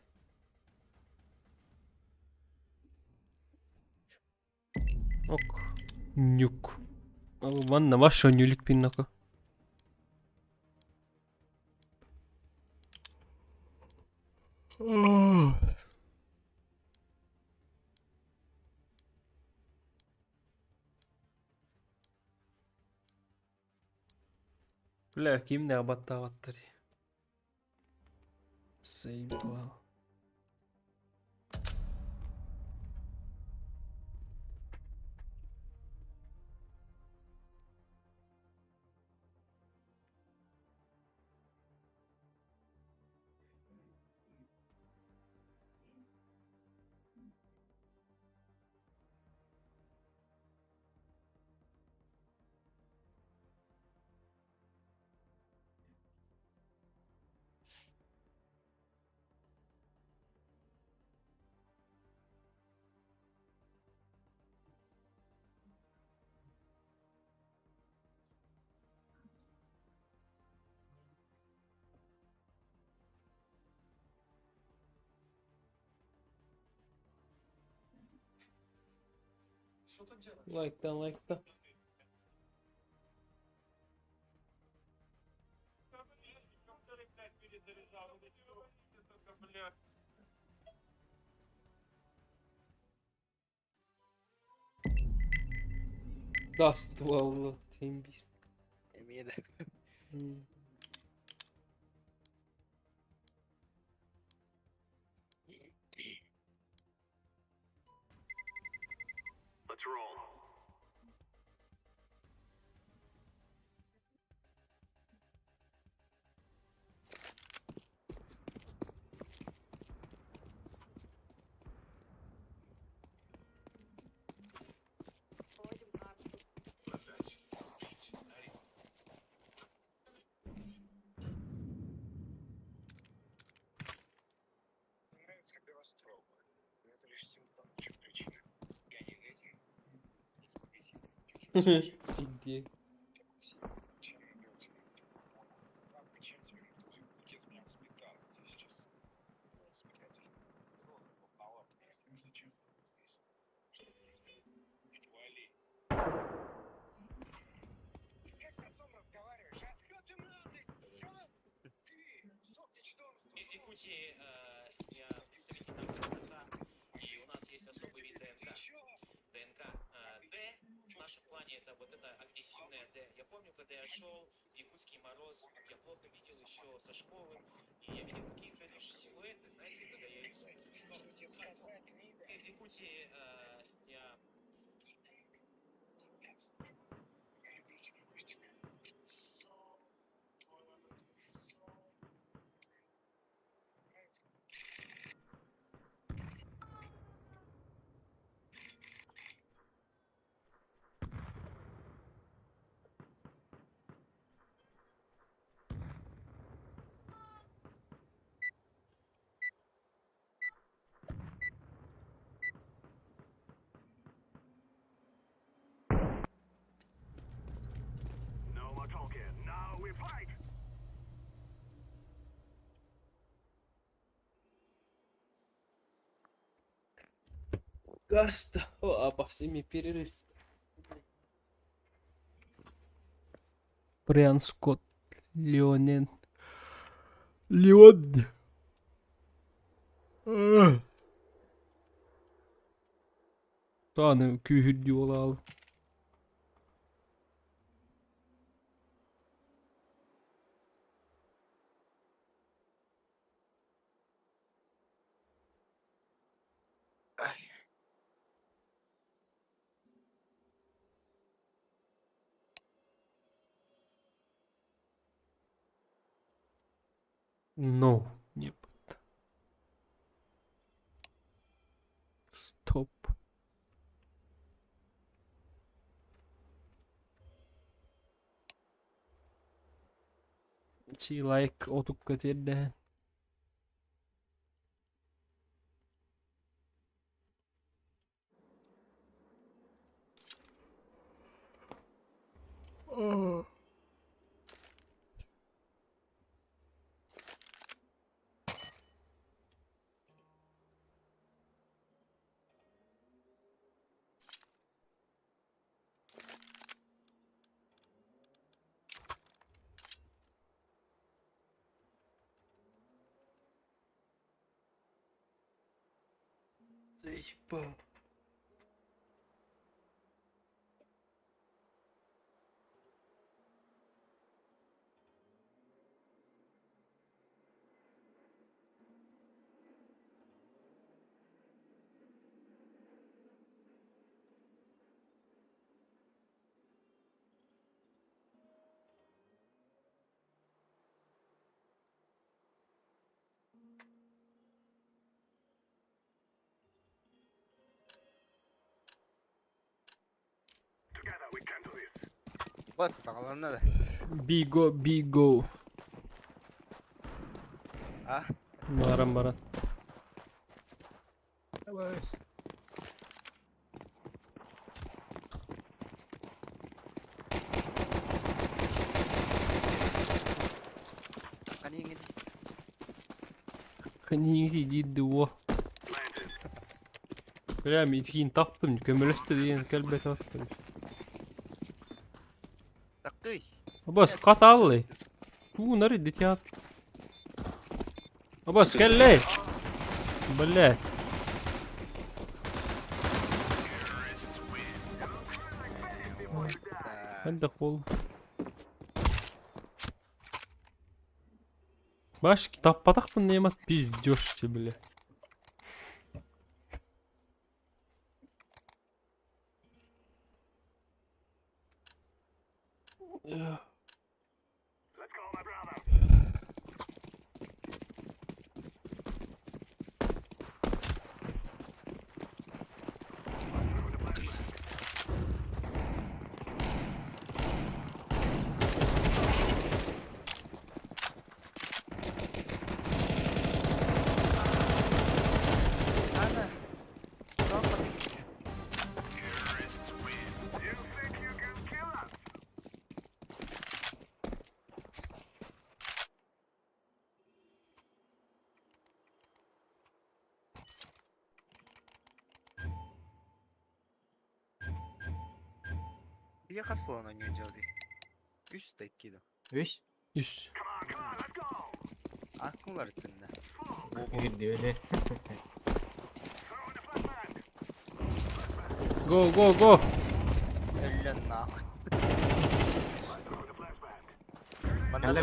Ок. Нюк. Манна маш нюлик пиннако. Бля, кимнээх баттаабаттарый? Заебал. Лайктан лайктан. Dust валла тем бир. Эмиэ да. Иди. Гаста. О, абас ими перерыв. Бриан Скотт. Леонен. Леон. Тааны күүһүрдүү буолаалы. No. Не под. Стоп. Чи лайк отукка тиэрдэһэн. Заебал. Бас саҕаланна да. Биго, биго. А? Баран баран. Давай. Ханьиҥин. Ханьиҥи диир дуо? Бля, мин таптым, көмөлөстө диэн кэлбэт аттым. Такый. Абас, каталлы. Туунар дитя. Абас, кэллэй. Блядь. Ханда кол. Баш таппатахпын немат пиздёшь бля. Бия хас буолан оонньуу дьыалый? Үс да икки да. Үс. Үс. Ааккын уларыттын да. Girdi öyle. Go go go. Өллөн нахуй. Манна Әле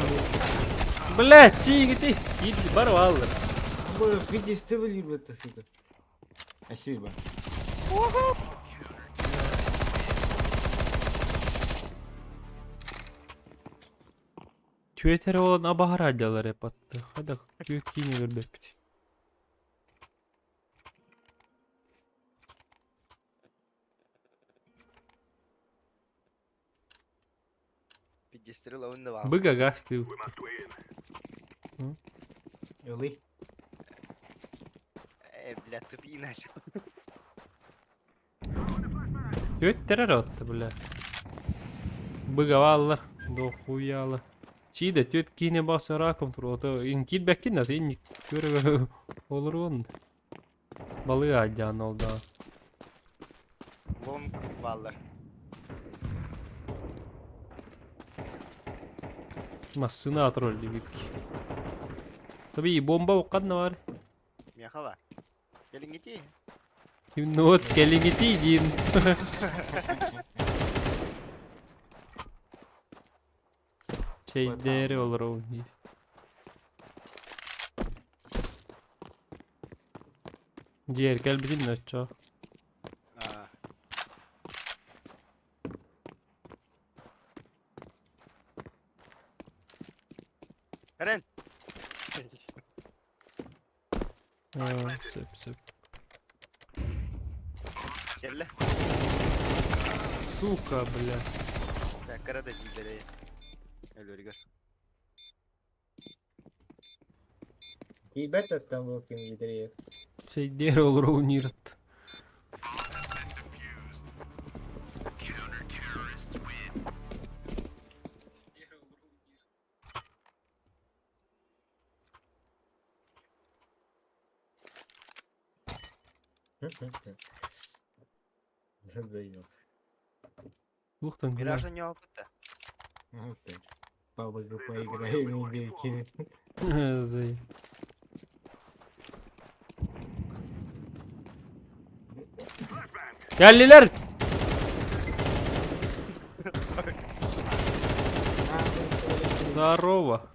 Блядь, тиги Иди барваллар. бу видишь ты это сука. Спасибо. Twitter olan abahar halyalar hep attı. Hadi büyük yine görmek. Пидестрел онно баар. Быга газ ты. Ылый. Э, бля, тупи начал. Twitter attı бля. Быга валлар. До хуяла. Чиде төт кине баса раком тур. Ото ин кит беккин нас ин көрө olur он. Balığı alcan oldu. Лонг бааллар. Массына тролли бипки. Tabii bomba okadna var. Миэхэ бар. Кэлиҥҥитий. Ну вот келиңити дин. Şeyleri olur o. Diğer gel bizimle aşağı. Аа. Эрен. Сөп сөп. Кэллэ. Сука, бля. Так, карада диидэрэ. Өлөрүгэр. Ребята там был кем видели. Şeyleri olur o nirat. Заел. Ухтан Мираж не опыта. Вот так. Баба поиграем и Зай. Geldiler. Здорово.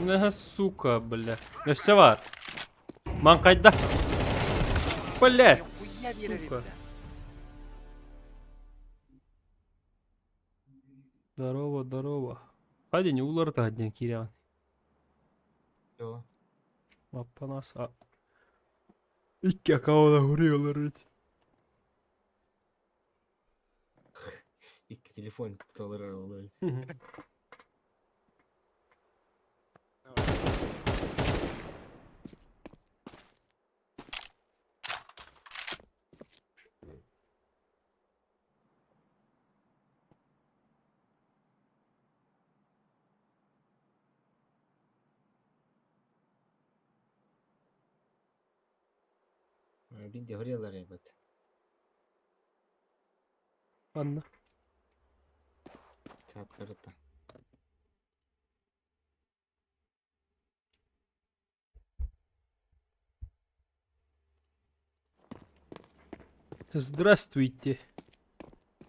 На, сука, бля. Өссө бар. Ман кайда? Бля, сука. Здорово, здорово. Hadi ne uları da hadi kiran. Yo. Апанас. Икки акаула vuruyorlar öyle. İki telefon tutuyorlar olay. Видео говорила ребят. Анна. Чаттарыта. Здравствуйте.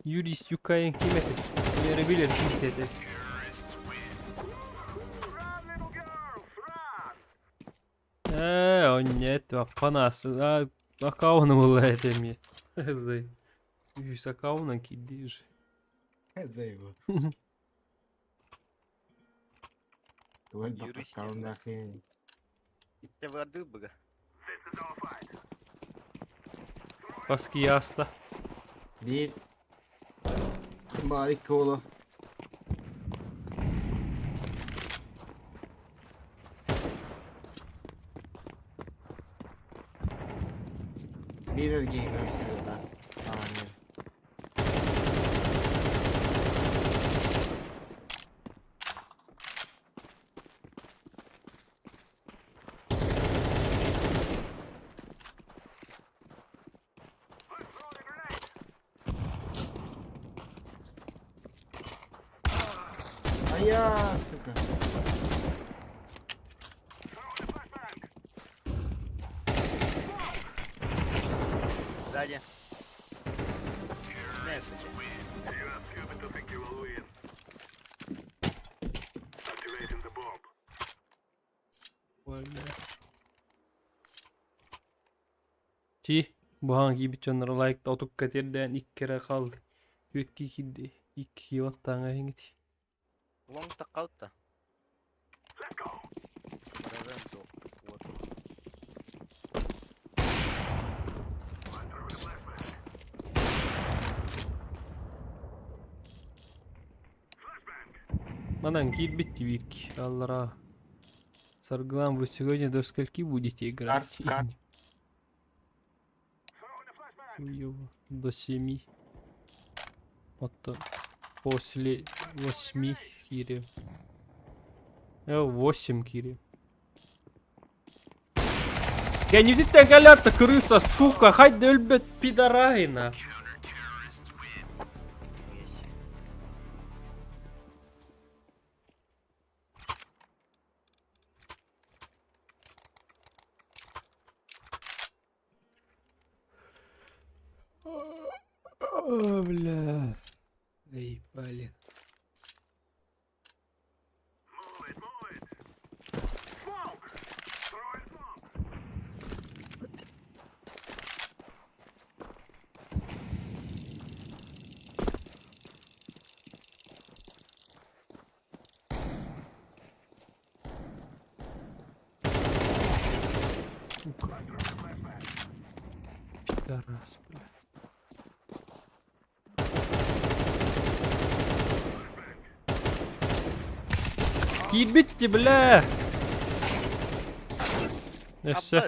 Юрий Сюкаин ким этэй? Ким эрэ билэр ким этэй? Ээ, онньет, аппанаас, аккаунум ылла этэ эмиэ. Үһүс аккаунан киирдии уже. Заебал. Юрист. Дьэ бардыы быга. Баски ааста. Биир баар икки уолу. Биир эргиһи көрсүбүт аҕа. Айа, сука. Сзади. Ти, буһан киирбит дьонноро лайкта отукка тиэрдээн икки эрэ хаалла. Түөрт киһи киирдэ, икки киһи баттааҥҥа иһиҥит. Лонг таххалта. Барабан туох. Вот. Манан киирбит биир киһи аллараа. Саргылан, вы сегодня до скольки будете играть? Карт, Хуёво. До 7. Вот после 8 кири. 8 кири. Кэннибититтэн кэлэр крыса, сука, хать өлбөт пидорайна. О, бля. Эй, блин. Сука. Пидорас, бля. Киирбит бля! Өссө.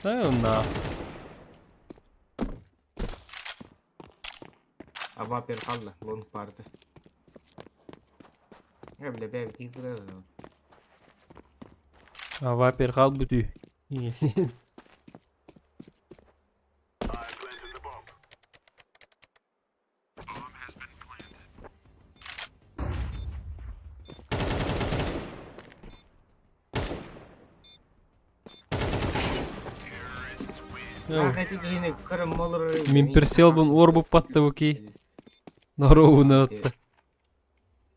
Да на. Авапер хаалла, лонг барды. Э, бля, бля, киирдилэр. Авапер хаалбыт ү. Мин перселбын уорбуппат да Норуuna отта.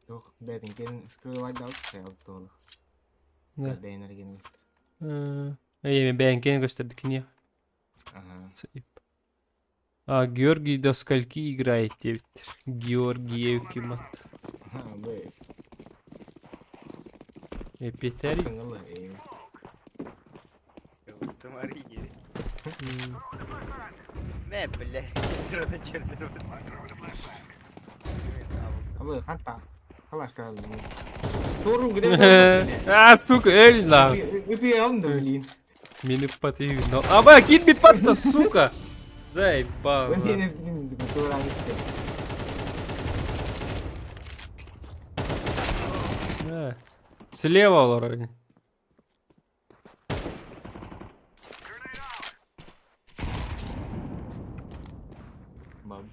Туох бэйэтин кэлин скрывайдаабыт туола. Да. Бэйэн эргин көстөр. Эйэ, бэйэн кэлин көстөрдү киниэх. Ага. А Георгий до скольки играет диэбиттэр. Георгиев кимат. Бэс. Эпиэтэр. Саҥалы. Ыстымары Мэ, бля. Абы ханта. Халашка. А, сука, өл на. Ыпыям да, блин. Мин ыппат үһү. Аба, киирбит батта, сука! Заебал. Блин, тура Да. Слева олорор. Баб.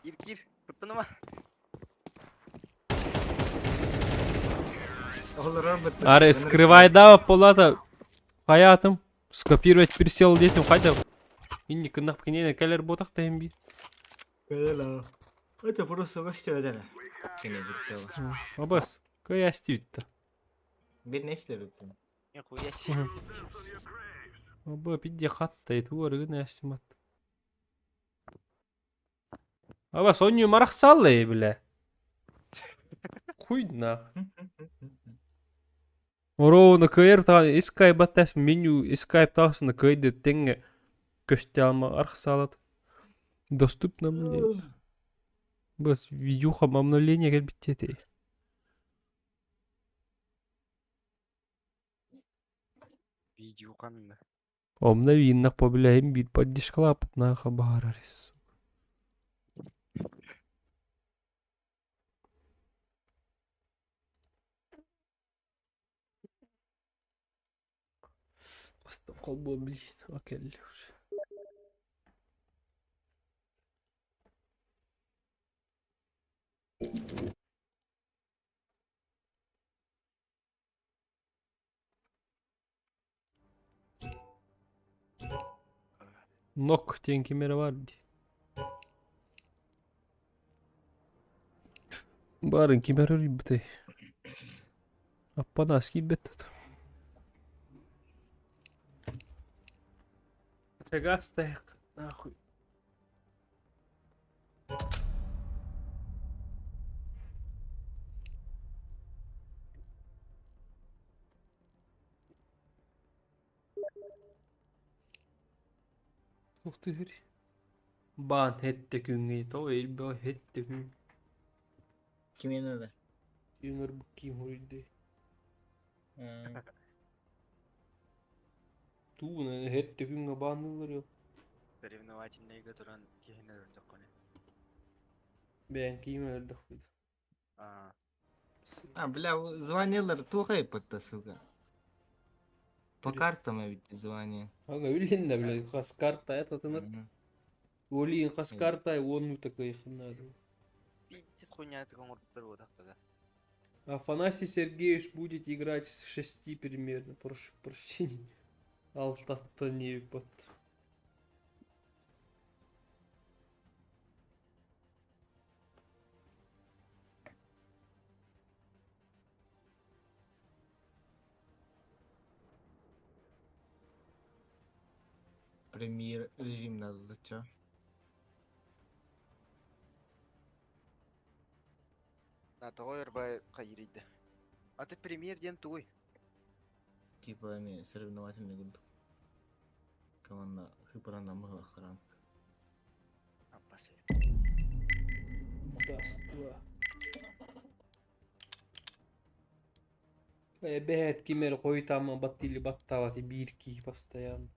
Кир кир. Куттаныма. Ары скрывайда полата хаятым. Скопировать присел детям хотя Инни кыннах кинене кэлэр ботах тахим би. Кэлэ. Это просто вообще это. Кине битте. Абас, каясти битте. Bir ne işler bitti? Нихуя себе. Оба пидде хатта эту арыгын әстимат. Абас, онню марахсаллы бля. Хуй нах. Ороуна кыйыр та Skype баттас меню Skype тасына кыйды теңге көстө алма архсалат. Доступно мне. Бас видюха обновление кэлбиттиэтэй. Видео канна. Обновиннах побляем бит поддержкалап на хабарарис. Колбо, блин, окей, уже. Нок диэн ким эрэ баар дии. Баарын ким эрэ өрүйбүтэй. Аппанаас киирбэт тут. Тагастайык нахуй. Ух ты, Баан хетте күҥҥэ тоҕо элбэҕи хетте күн Кимин öyle? Үҥэр ким хуруйдей. Тууна хетте күҥҥэ бааннылар yok. Соревновательныйга туран киһини өлөрдөххүнэ. Бэйэҥ киим өлөрдөхпүт. Аа. А, бля, звонилар тухай подта, сука. По картам ведь звание. Ага, билин да, бля, хас карта это ты Олиин хас карта он такой надо. Пиздец хуйня это оҥорбуттар буотахтара. Афанасий Сергеевич будет играть с 6 примерно, прошу прощения. Алтаттанипот. Премьер режим надо, чё? На тоҕо ырбай хайырыйда. А ты премьер диэн тугуй? Типа эми соревновательный курдук. Команда хыпарана мыла ранг. Аппасы. Даст два. Эбэт кимер хойтама баттили баттавати бирки постоянно.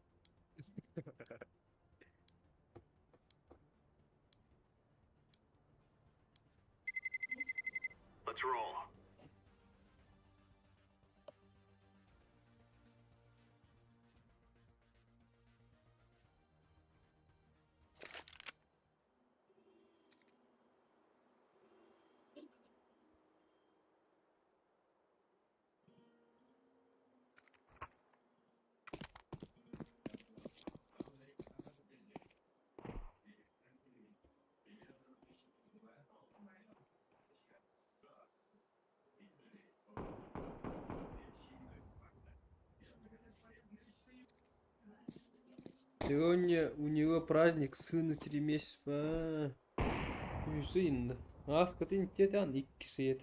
Сегодня у него праздник, сыну 3 месяца. А, Сын. Ааскатын тетан икки сыйа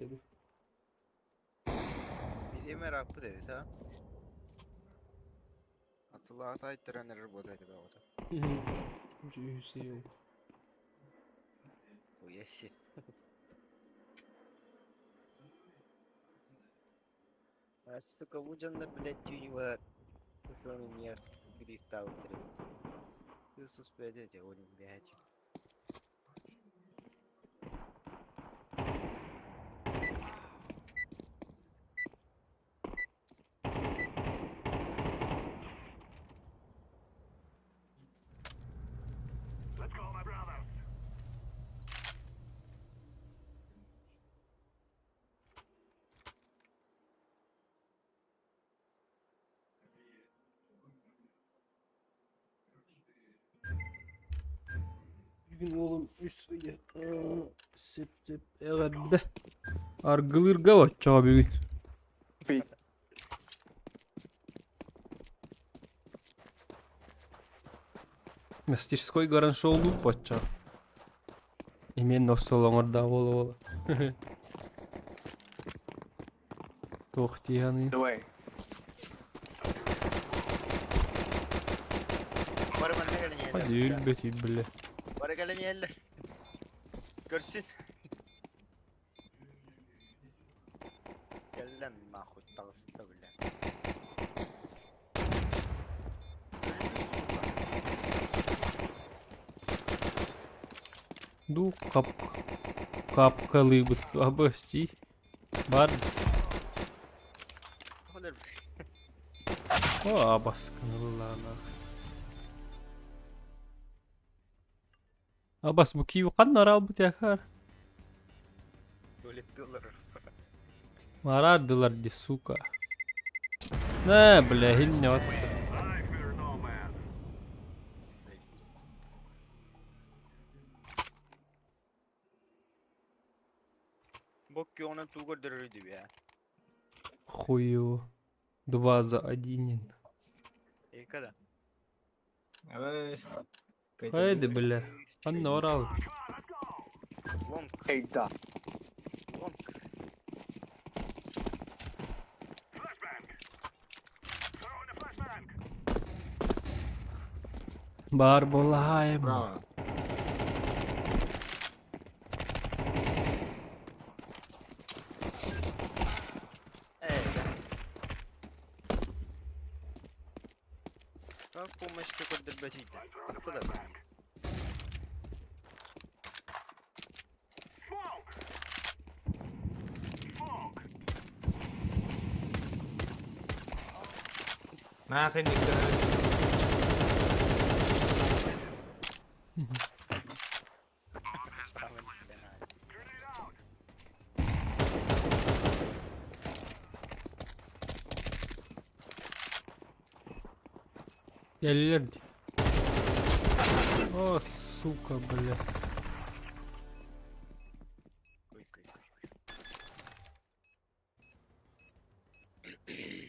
Бириэмэ ырааппыт эбит аа. Атылаата айттаран эрэр буолла этэ бөҕөтө. Үс ый. Уйаси. А сука, бу дьоннор, блядь, тюнева кроме меня переставят. Иисус, блядь, эти, блядь. Бүгүн уолум үс ыйа. Сөп сөп эҕэрдэ. Аргылыырга оччоҕо бүгүн. Мастерской гараншоулуу боччо. Именно солоҥордоох буола-буола. Туох дии саныыр? Давай. Бары манна кэлэн иһэллэр. Hadi өлбөтүй бile. Бары кэлэн иһэллэр. Көрсүн. Кэллэн нахуй таҕыста бile. Ду кап капкалыыбыт абысти бар о абаскыныллаана Абас бу киви ханна араалбыт якар Мараардылар ди сука На бля хинне вот Бок онон туу көрдөрөр үдүбэ. Хую. Два за один. Эка да. Хайды, бля. Анна орал. Лонг. Эйда. Лонг. Бар буоллаһаайым. Браво. Помощь көрдөрбөтүйдэ. Аста да. Нахрен Кэллилэр дии. О, сука, бля. Кой кой кой.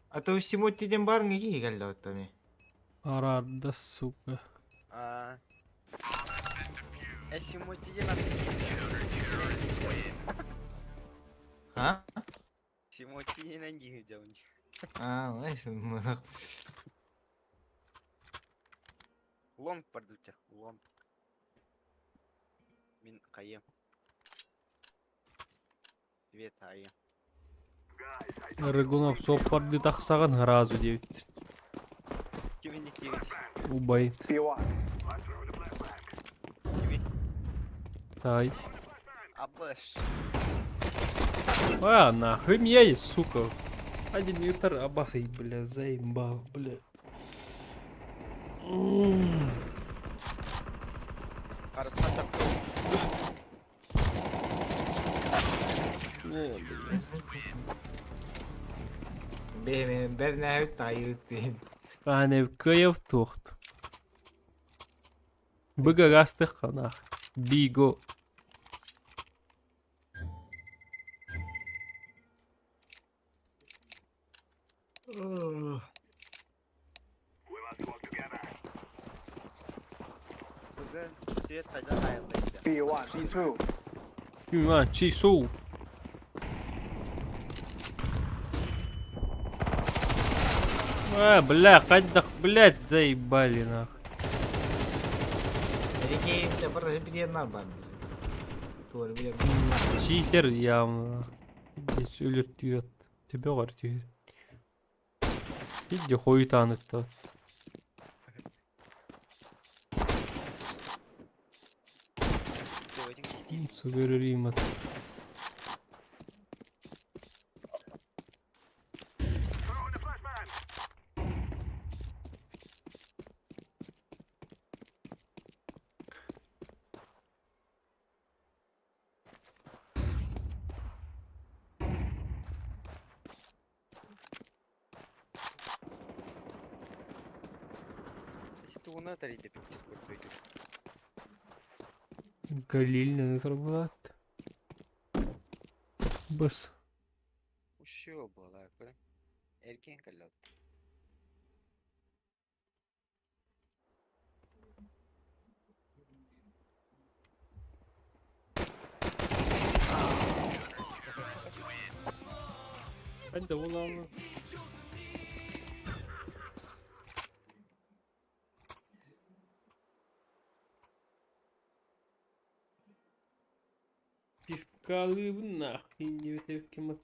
А то всему тиден бар не киһи оттами. Араарда, сука. Аа. Эсимотиден А? Симотиден дии дьон. А, знаешь, Лонг пардутя, лонг. Мин хайым. Свет хайым. Рыгунов суоппарды тахсаҕын сразу диэбиттэр. Кимини кими. Убай. Пиво. Кими. Тай. Абыш. А, нахуй меня есть, сука. Один метр абахай, бля, заебал, бля. Арысқа Не, бля. Бер тайыты. Ане кыев тухт. Быгагастых нах. Биго. Бүгін свет қайдан айылдайды. B1, B2. А, чису. А, бля, хайдах, блядь, заебали нах. Читер явно. Здесь өлөртүйөт. Төбө гар түйөр. Иди хуй танытты. Сугөрөр Галильный турбулаат. Быс. Ушел была, көрөн. Эрген кэллэ. Hadi ulan. Пивкалыыбын нахуй диэбит ким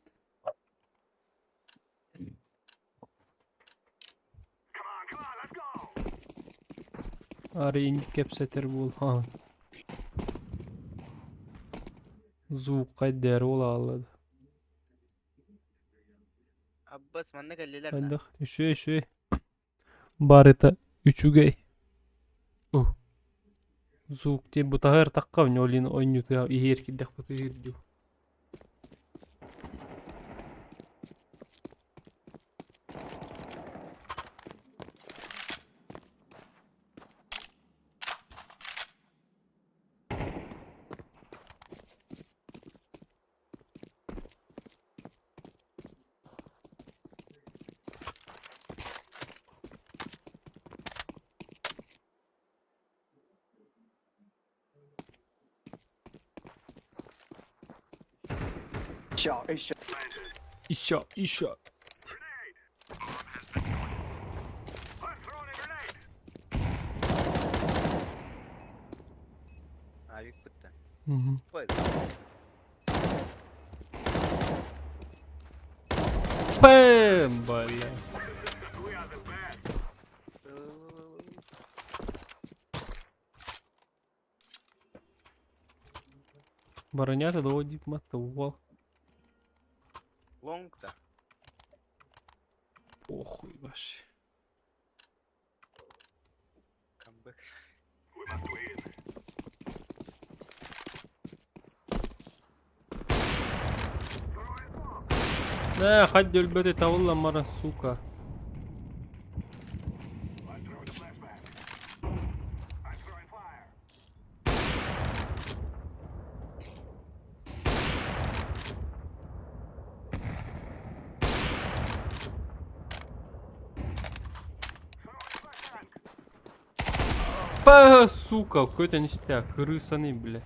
Арыйын кэпсэтэр буоллаҕын. Звук хайдары буолааллар. Аббас манна кэллилэр да. Хайдах үчүгэй үчүгэй. Барыта үчүгэй. Ух. Звук диэн бутаһар тахха Олин оонньуутугар иһиэр киирдэхпит дуу. Еще, еще. Еще, еще. Авик бытта. Мгм. Пыз. Пэм, бля. Бронята доводит мотовал. Лонг да. Похуй вообще. Камбэк. Да, хоть өлбөтө табылла мара, сука. Па, сука, какой-то ништяк, крысаны, бля.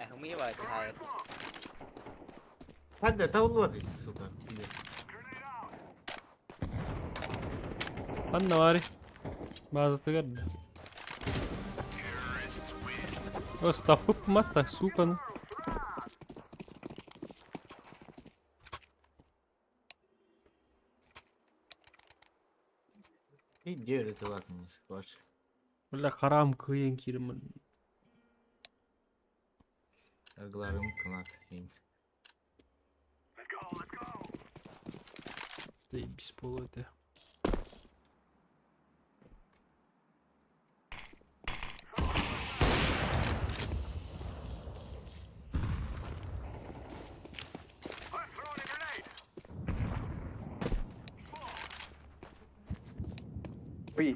Хымыйа баар хаайар. Hadi тавлады, сука. Ханна баарый? Баазатыгар да. Остапып матта, сука. Иди это ладно, Бля, харам кыйын киримин. Аргларым кылат. Заебись буолуо этэ. B.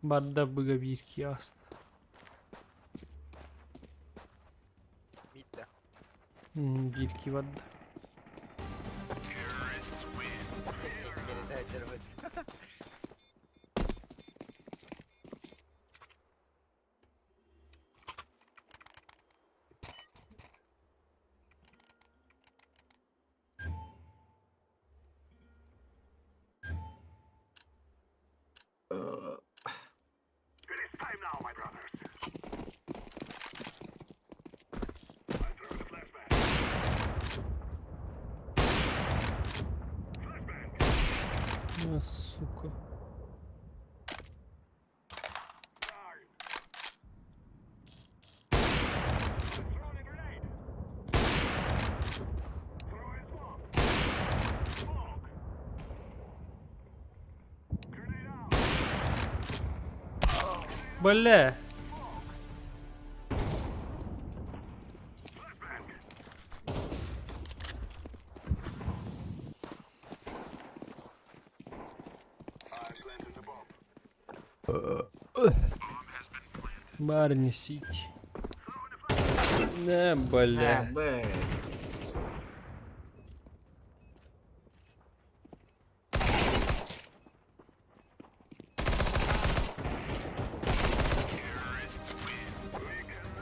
Барда быга биир киаст. Мид да. Биир ки барда. Кэрэтэ дьарбыт. А, сука. Бля. Барни сить. Не, бля. Б.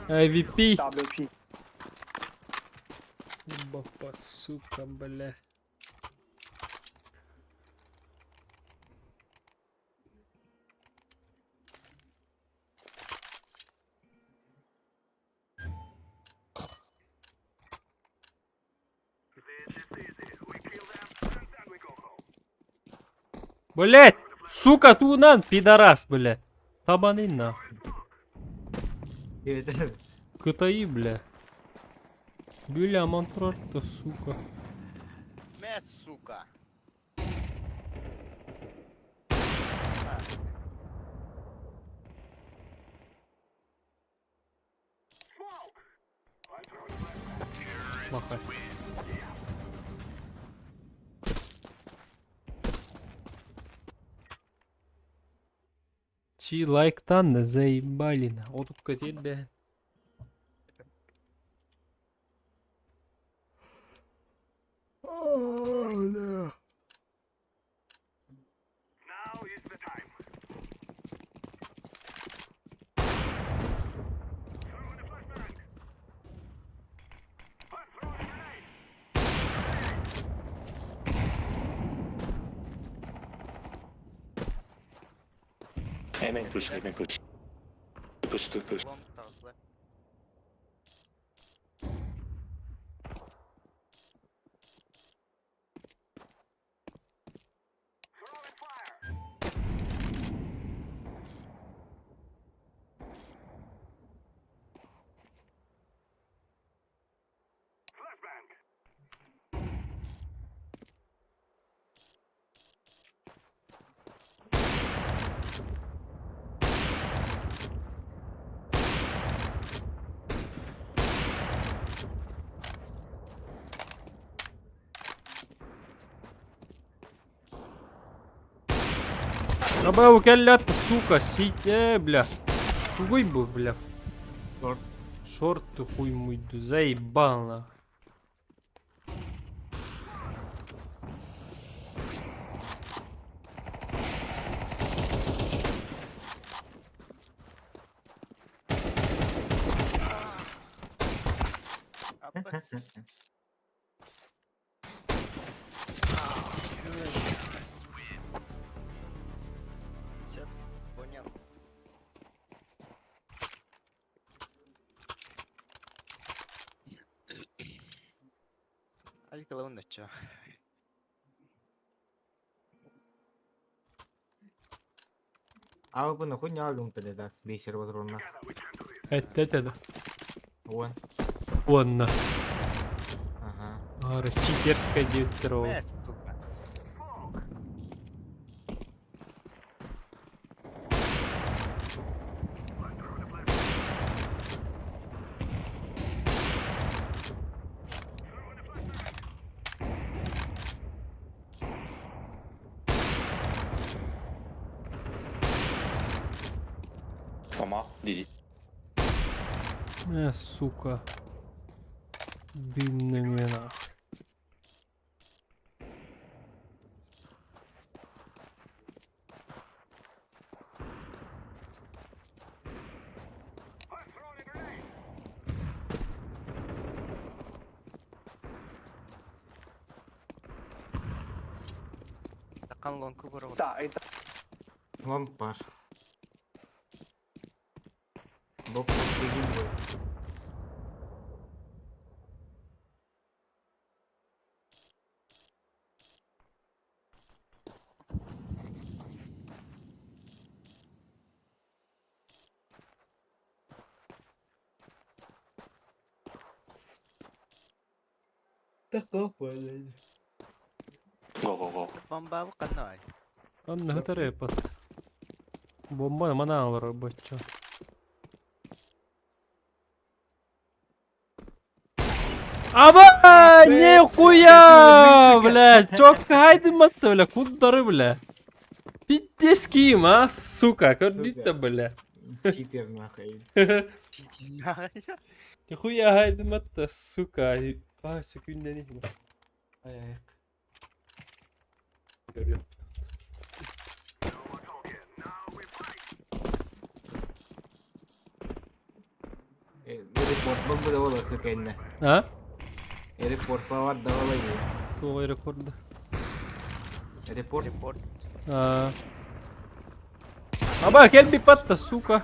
AVP. WP. Бапа, сука, бля. Блять, сука, тунан, пидорас, блядь. Табаны нахуй. Кытайы, бля. Бля, мантрар-то, сука. Мэ, сука. Махай. Чи лайктан да заебали на. Отукка тиэрдэ. Long таҕыста. Абау кэллэт, сука, сите, бля. Тугуй бу, бля. Шорт. Шорт ты хуй муйду, заебал нахуй. Аппас. Всё, понял. Алькалаун чё? А вы хуйня алюм тогда, бисер патронна. Это это. Вон. Онна. Ага. Ара, читерская 9 Мэ, сука. Сука. Дымный нахуй. Такан лонку барабан. Да, это Лампар. Бок загиб. Такой, Бомба канал. Анна Гатарепат. Бомба манаан олорор боччо. Аба, нихуя, бля, чётко хайдыматты, бля, куддары, бля. Пиздец ким, а, сука, көрдүттэ, бля. Читер нахуй. Нихуя хайдыматты, сука. А, сөкүннени. Ай, ай. Görüyor. Репорт был бы да кэннэ. А? Репорт бар давала Туох рекорда? Репорт. Репорт. А. Аба, кэлби патта, сука.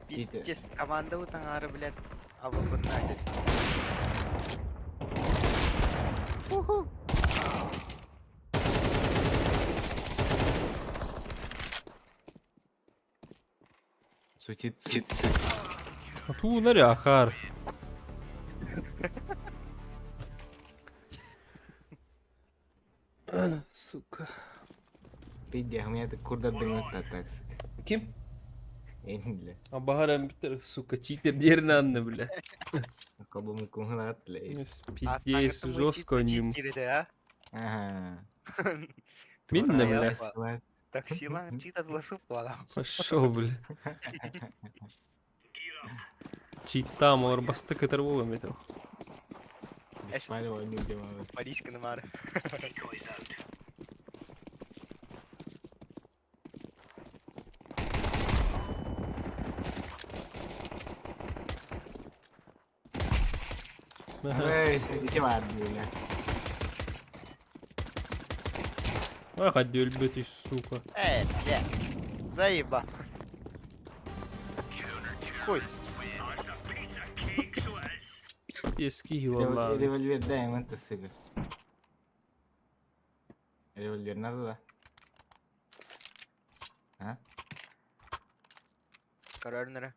Пиздец, команда утаңары, блядь. Абы Сутит, сутит, сутит. Туунары ахар. Сука. Пиздец, у меня курда дымы так, сука. Ким? Бля. Абаһаран битер, сука, читер диэрин анны, бля. Кобым куңлат, бля. Пиздец, жестко ним. а? Ага. Минно, бля. Таксила чита злосупала. Пошел, бля. Читам, олар басты кытыр болу метал. Беспалево не делаю. Парижка намар. Эй, сидите в бля. Ой, ходи, өлбөтүй, сука. Эй, бля. Заеба. Хуй. Эски валла. Револьвер дай им это, сука. Револьвер надо, да? А? Король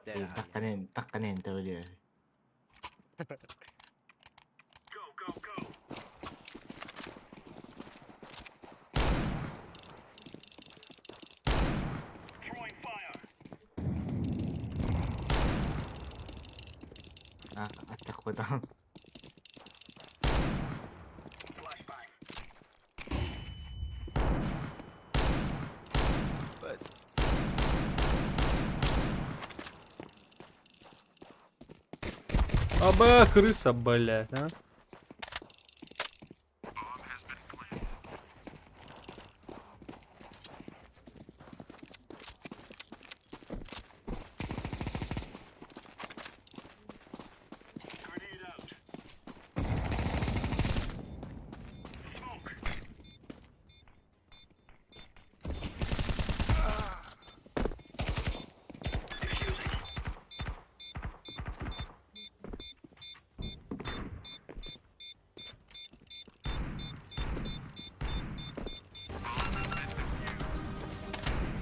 Таққанен, таққанен тәуеле. А, аттақ Аба, крыса, блядь, а?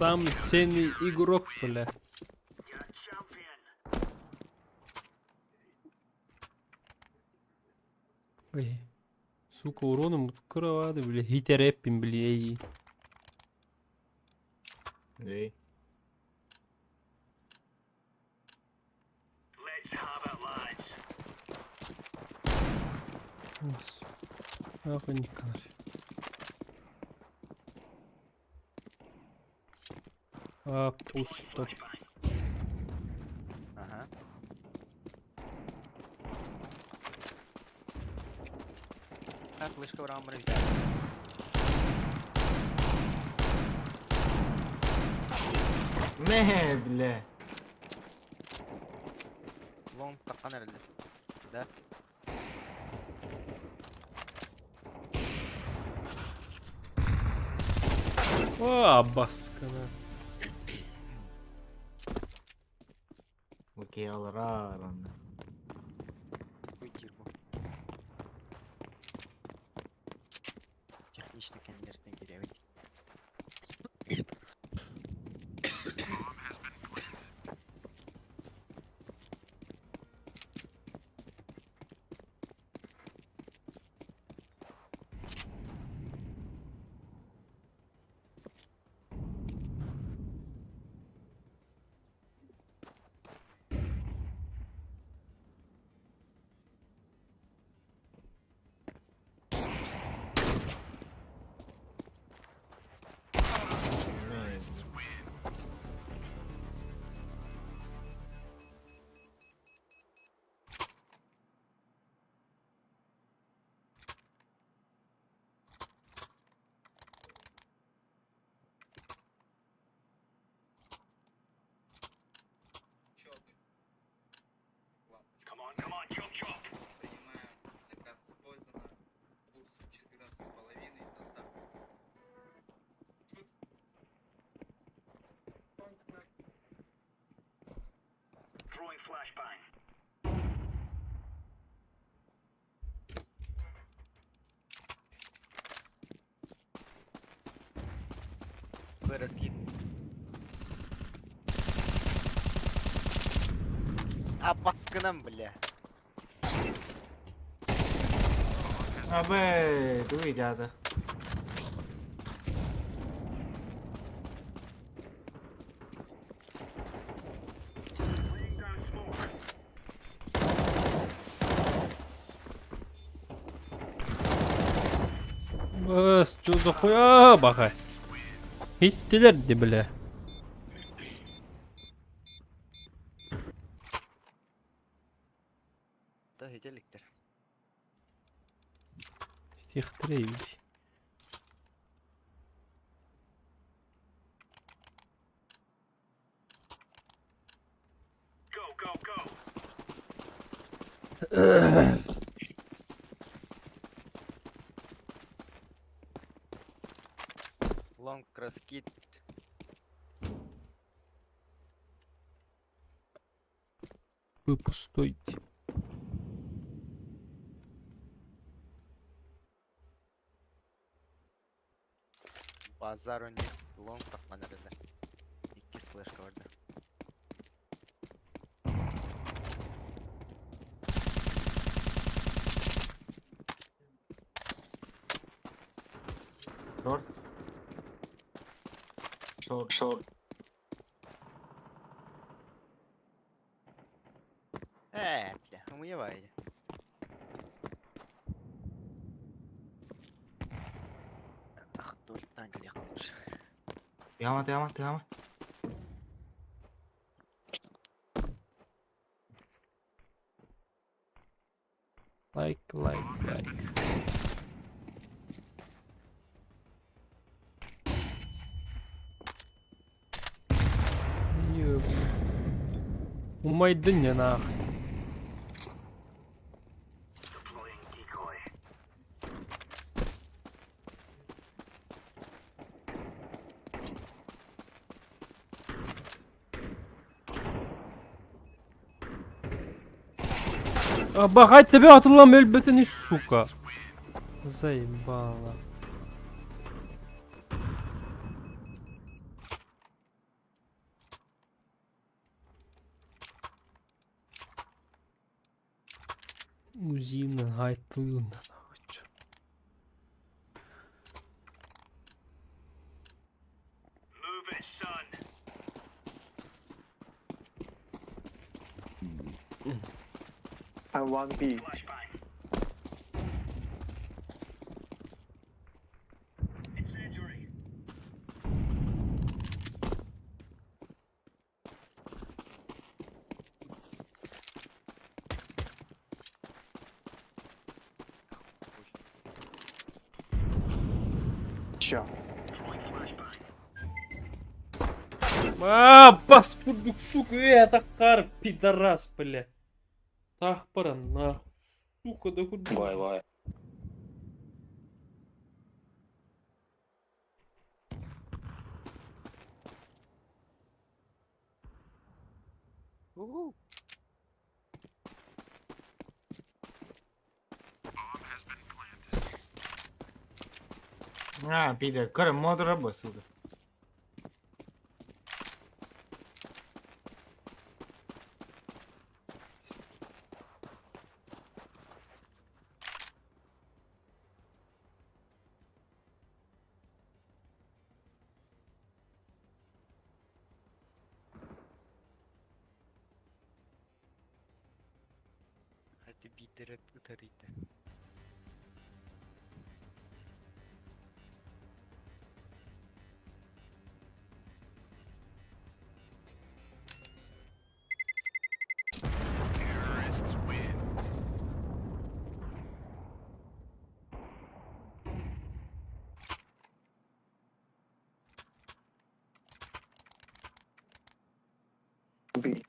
Там сений игрок, бля. Ой. Сука, уроном кровады, бля. Хитереппин, бля, эй. Эй. Нахуй не канари. А, пусто. Ага. Так, вышка в рамбре. Не, бля. Лонг таққан әрілді. Да? О, баскана. Окей, аларар онда. Хуй дерьмо. Техничный конвертный деревень. Выросли. А пасканам, бля. Абы, туй дяда. Бас, что за хуя, бахай. Иттилер де, бля. Да, хителиктер. Тихтрей. Лонг раскид. Вы пустойте. Базар у них лонг тахман эрэллэр. Иккис флешка барда. Short. Short. Short. Ээ, бля, умывай. Ах, танк лучше. Яма, яма, яма. Лайк, лайк, лайк. Ёб. Умайдын я нахуй. А бахать тебя атылам өлбөтүн сука. Заебало. Узина, гайтылына, нахуй чё. I'm 1B. Sure. А, паскудник, сука, это кар, пидорас, бля. Тах пара, нахуй. Сука, да куда? Бай бай. Уху. А, пидор, көр модура бу, сука. Hadi bir ıtarıydı. B.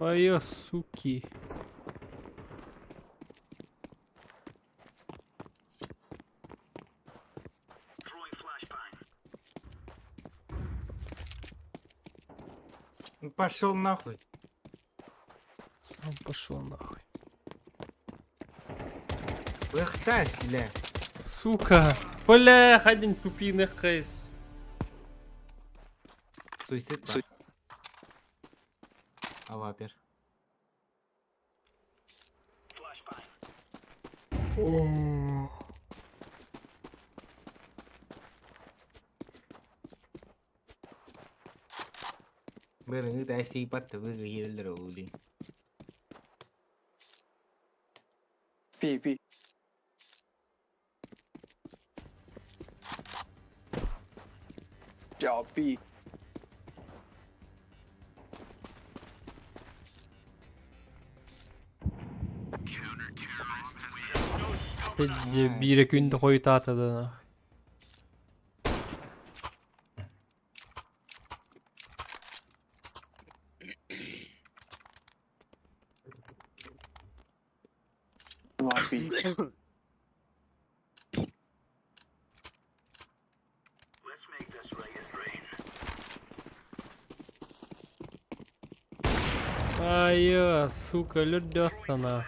Ой, суки. Ну пошел нахуй. Сам пошел нахуй. Выхтась, бля. Сука. Бля, один тупиных кейс. Суицид ба. Авапер. Бырыҥы тайсыйбат тыбы ыйыллар ули. B B. 叫 B。 Биирэ күн да хойутаата да нахуй. One B. Ай, сука, людёт нахуй.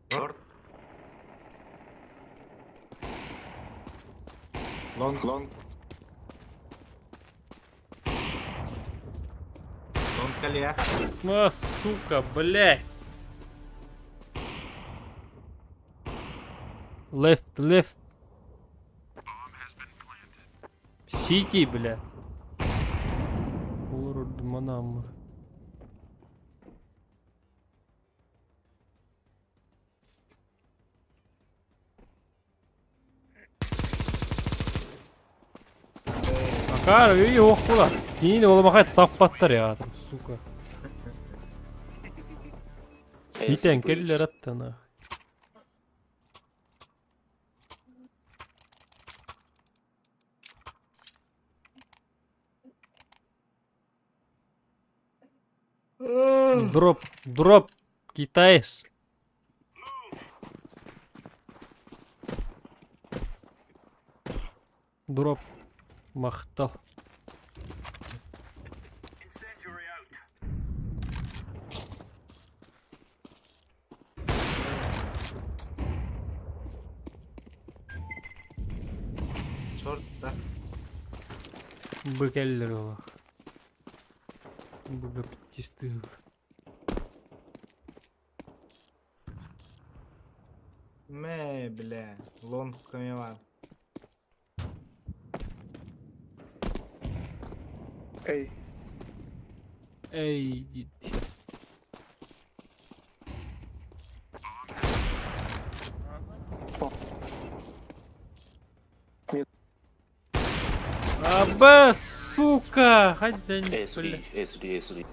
Short. Long. Long. Long калия. А, сука, блядь. Left, left. Сити, бля. Олорор манам. Акар, үй охпула. Кинини оламахай таппаттар я, сука. Итен келлер аттана. Дроп, дроп, китаец. Дроп, махтал. Short да. Быкеллер олох. Быга питтистыыл. Мэ, бля. Long камевар. A. Эй, дит. Аба, сука! Хадя не, бля. A3 A3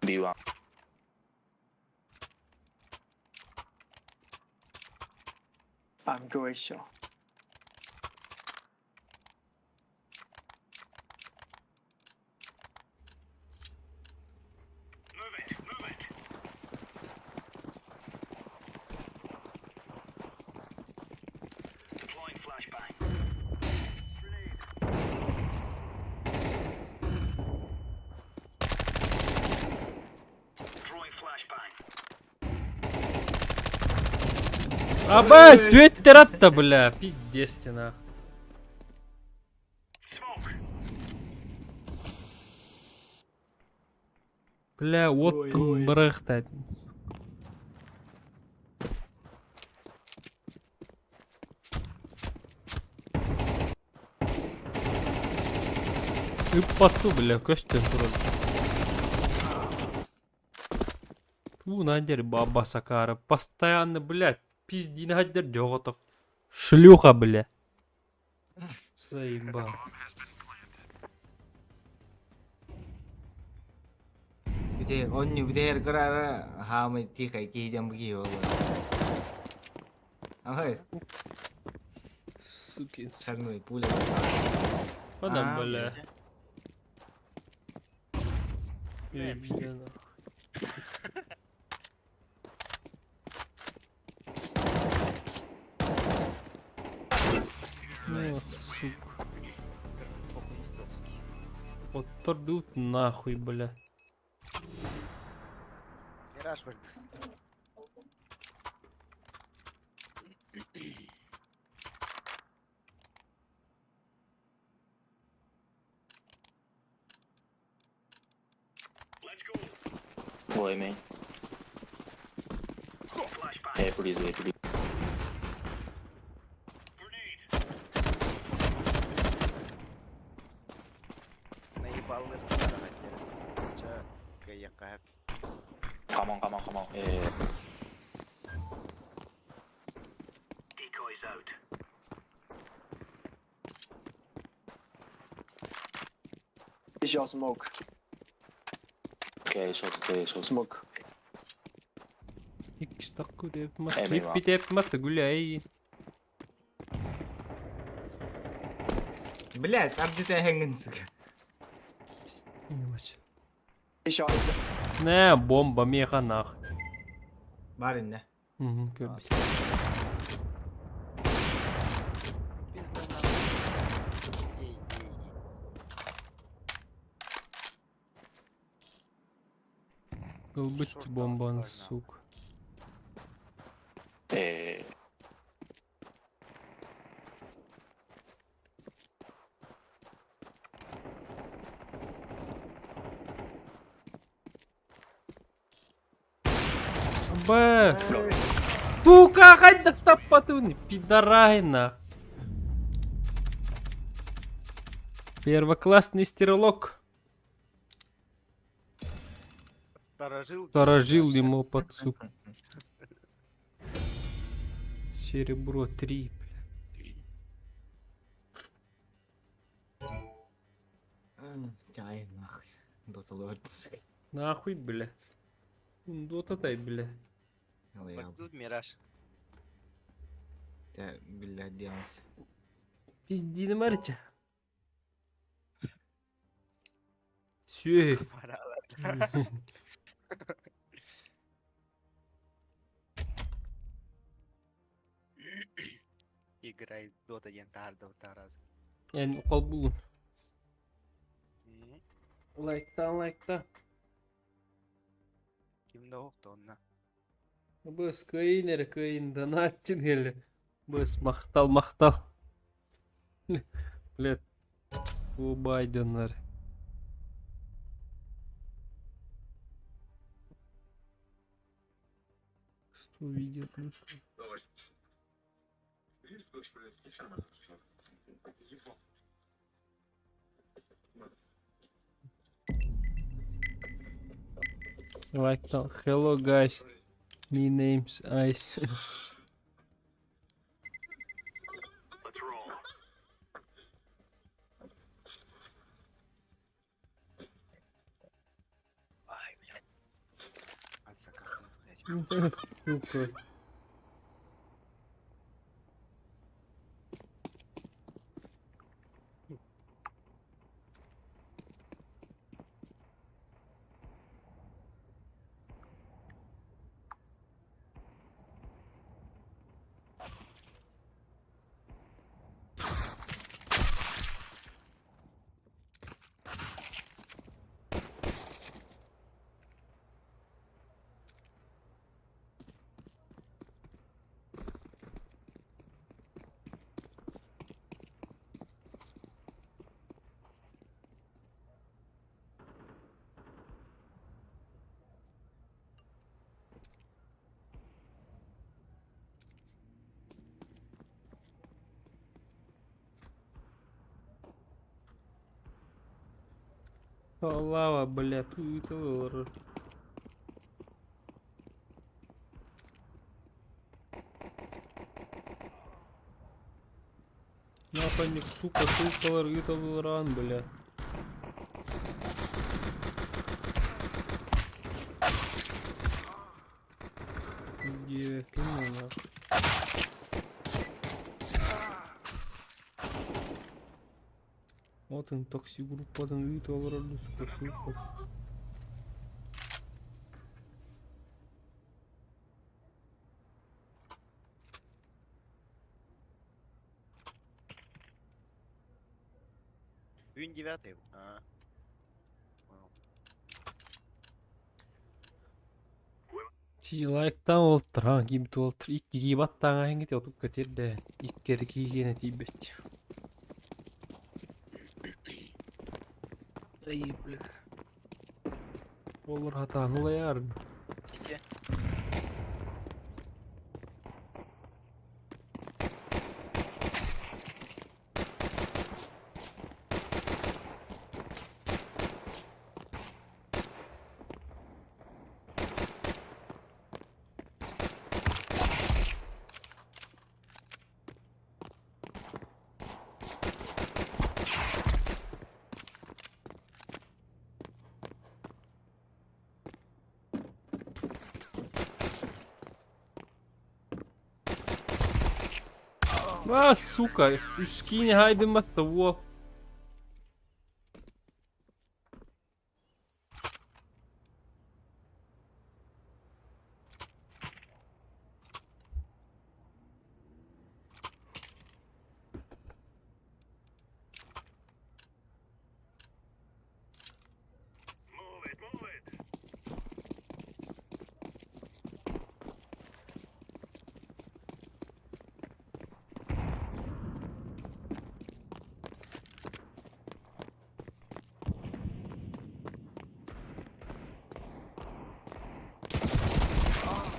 B1 I'm going short. Аба, түөттер бля, пиздец нах. Бля, оттың бырықты. Ыппаттуу, бля, көстөн турар. Туу, надер баба Сакара. Постоянно, блядь, пизди надер дьоҕотох. Шлюха, бля. Заебал. Бүтэһик онньу бүтэһэр кыраара хаамай тихай киһидэн бу киһи буолла. Аһыс. Сукин сын. Шагной пуля. Адам, А, бля. Бля, Эй, бля, нахуй. Ну, сука. Оттордут нахуй, бля. Мираж вроде. Ой, man. A please, A please. Наебал Ча, каяка. Come on, come on, come on. Yeah. Is your smoke. Okay, short, okay, short. Smoke. Иккис такку деп мат. Эми Иппи деп мат гуляй. Блядь, ардыта хәңгін, сука. Пиздец. Is your Не, бомба меха нах. Бар инде. Угу, көп. Пизда нахуй. Ей, ей, ей. Ылбыт Шорт бомбаны, алыстар, сука. Eh, Б. Тука, хайдах таппатыны, пидорайна. Первоклассный стерилок. Сторожил. Сторожил ему под сука. Серебро 3, бля. Чай, нахуй. Дота лорд, сука. Нахуй, бля. Дота тай, бля. Тут мираж. Бля, делался. Пизди марча. Все. Играй Дота диэн таһарда раз. Эн колбулун. Лайкта, лайкта. Ким да охто онна. Быс кыйын кыйын донаттин эле. Быс махтал махтал. Блядь. О, Байденнар. Что видео плюс? Лайктал. Hello guys. Me name's Ice. Альса Сука. Лава, бля, тууталар. Нападник, сука, тууталар, ыыталаран, бля. Диэбэккин нахуй. Вот он, такси группадан ыыталар, сука, сука. Бүгүн девятый. А. Понял. Ти лайктан олтыр, ha, кийбит олтыр. Икки кийбат таҥа хиҥити отукка тиэрдэ. Икки киигиэнэ тиийбэт. Ай, бля. Олор хатаан улайар. Ити. А, сука, үскиини хайдымматта уол.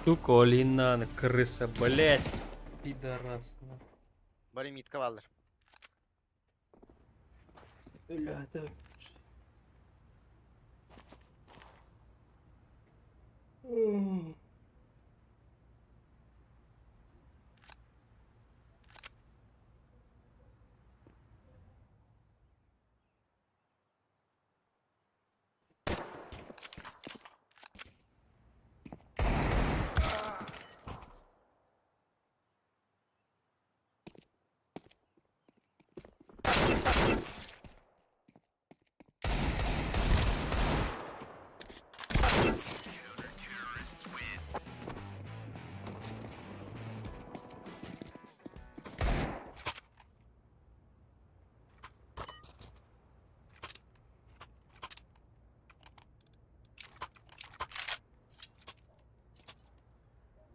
Сука, Олинан, крыса, блядь. Пидорас. Бары мидка бааллар. Бля, это...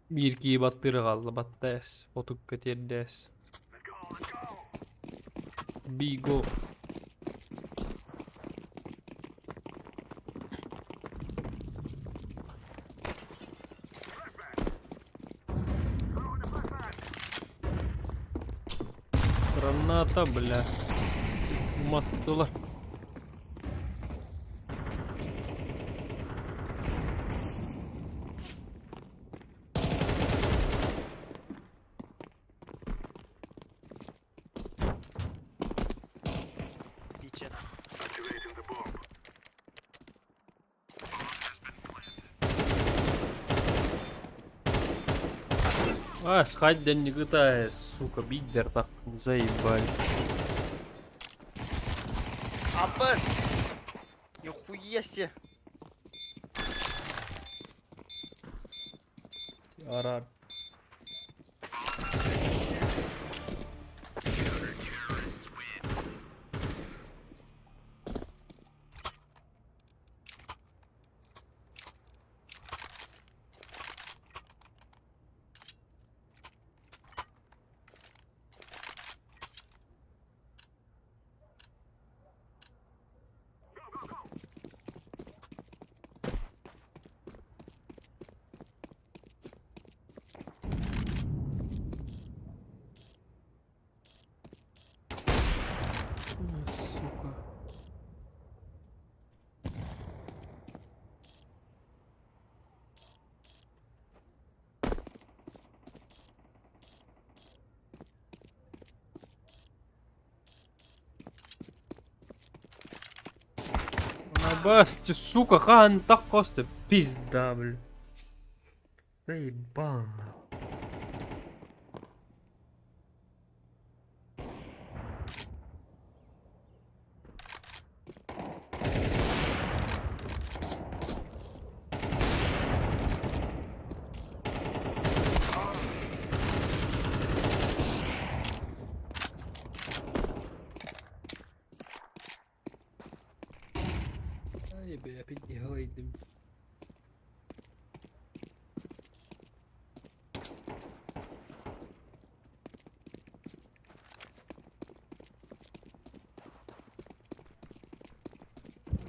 Биир кии баттыыра хаалла, баттаас, отукка тиэрдээс. Биго. Граната, бля. Уматтылар. Kitchen. А, схать не гытая, сука, биддер так заебали. Апыр! Нихуя себе! Арар. Басти, сука, хан так коста, пизда, бля. Заебал, нахуй. Ай, бля, опять не говорит.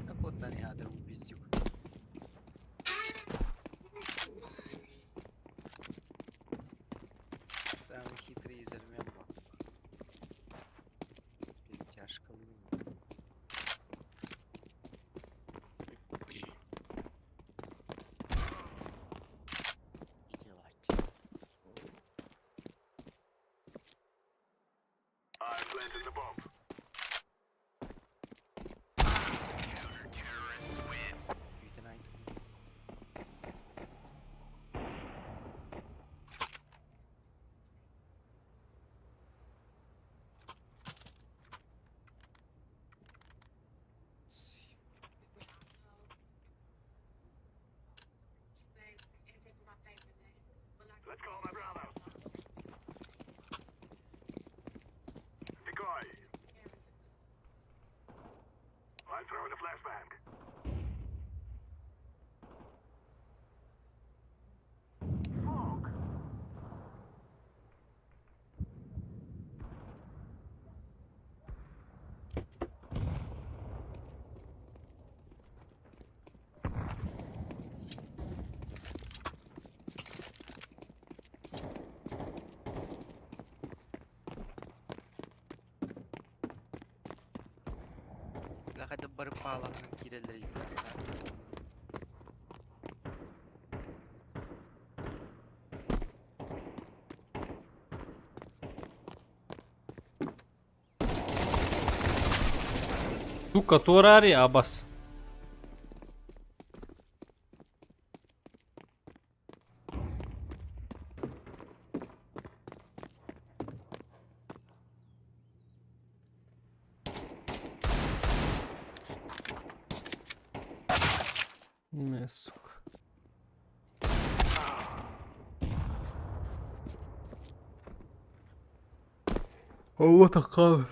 Как вот не надо пиздюк. Самый хитрый из армян был. Перетяжка. Лахады барып палағының кирелері. Сука, турари, абас. Не, сука. Вот такая.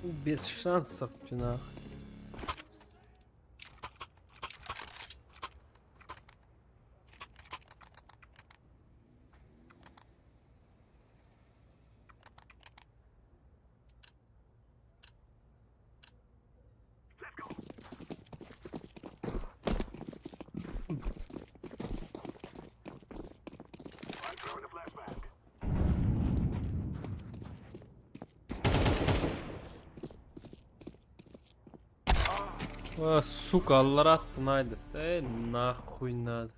Без шансов, нахуй. А, сука, Алларат найдет. Эй, нахуй надо.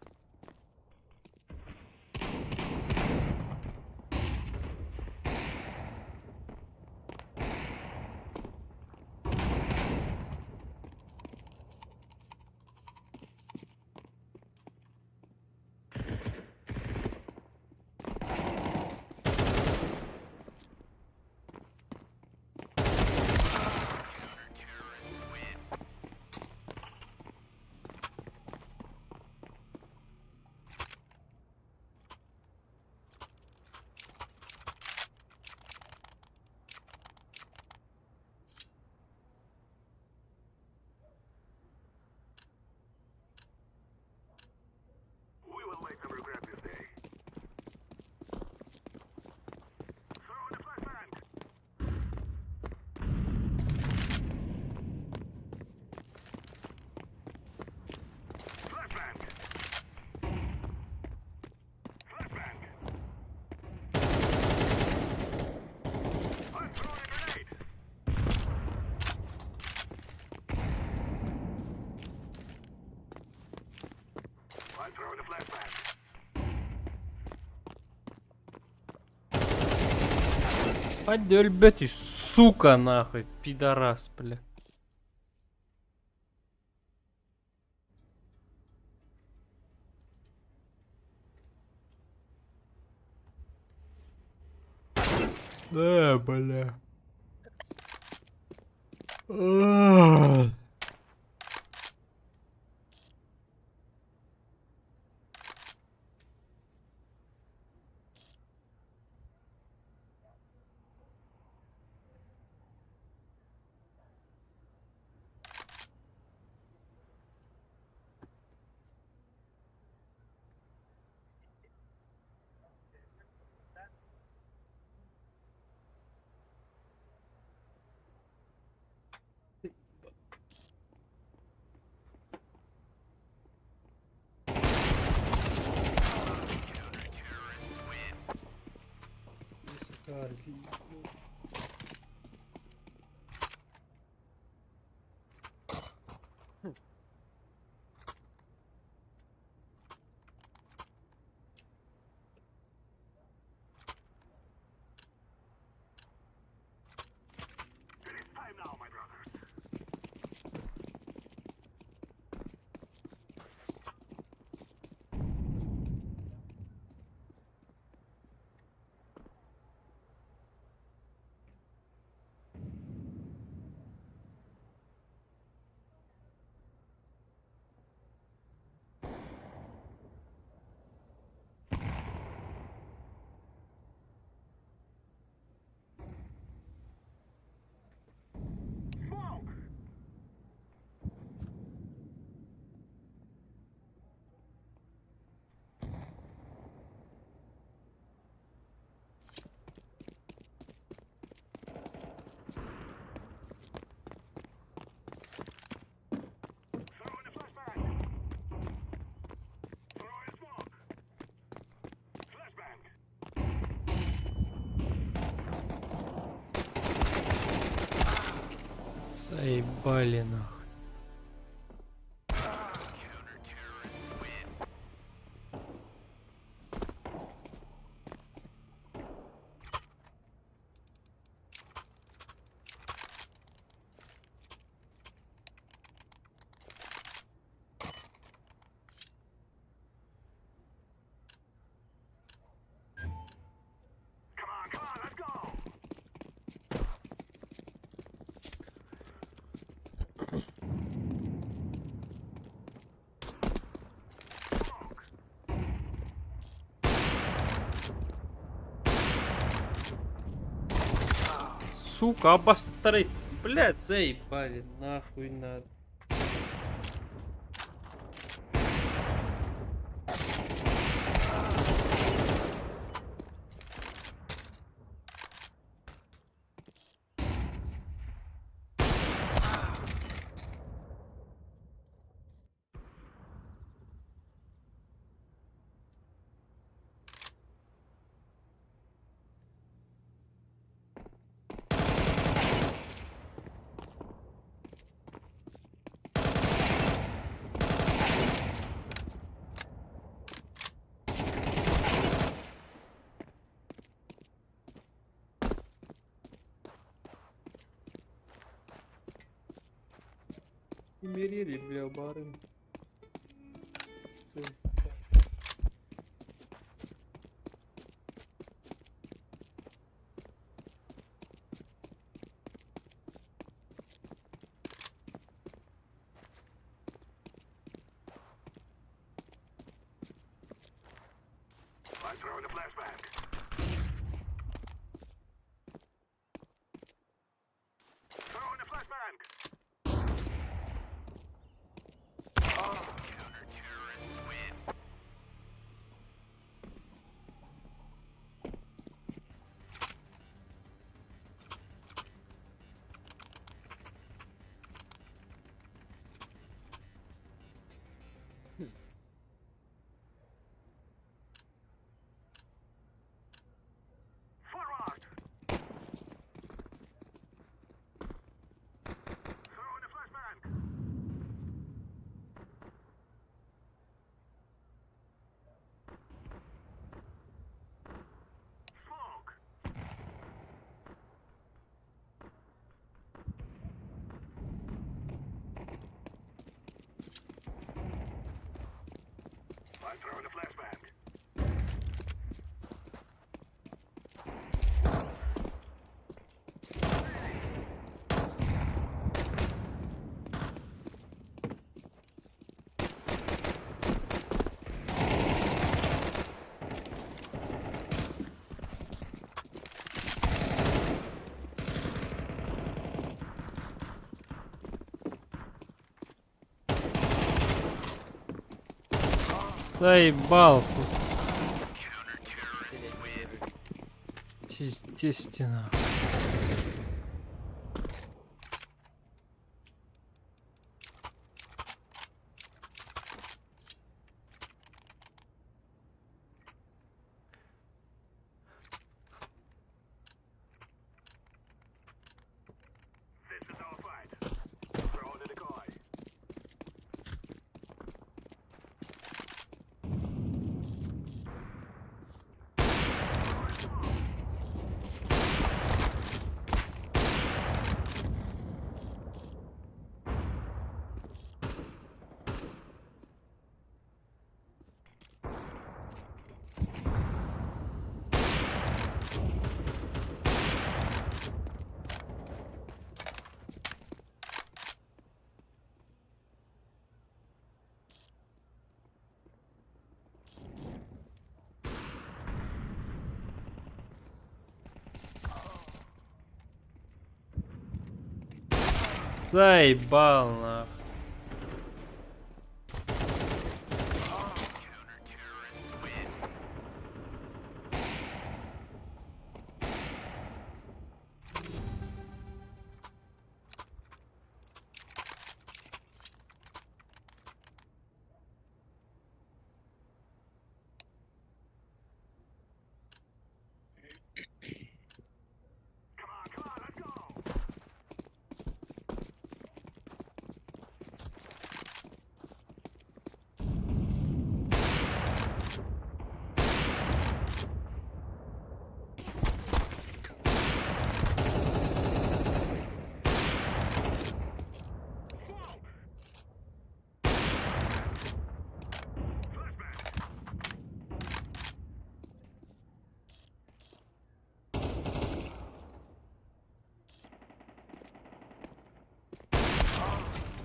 Ханна өлбөтүй, сука нахуй, пидорас, бля. Да, бля. Ах. Заебали нахуй. Сука, обострить. Блядь, заебали, нахуй надо. Умерили, бля, барын. Заебался. Естественно. Заебал нахуй.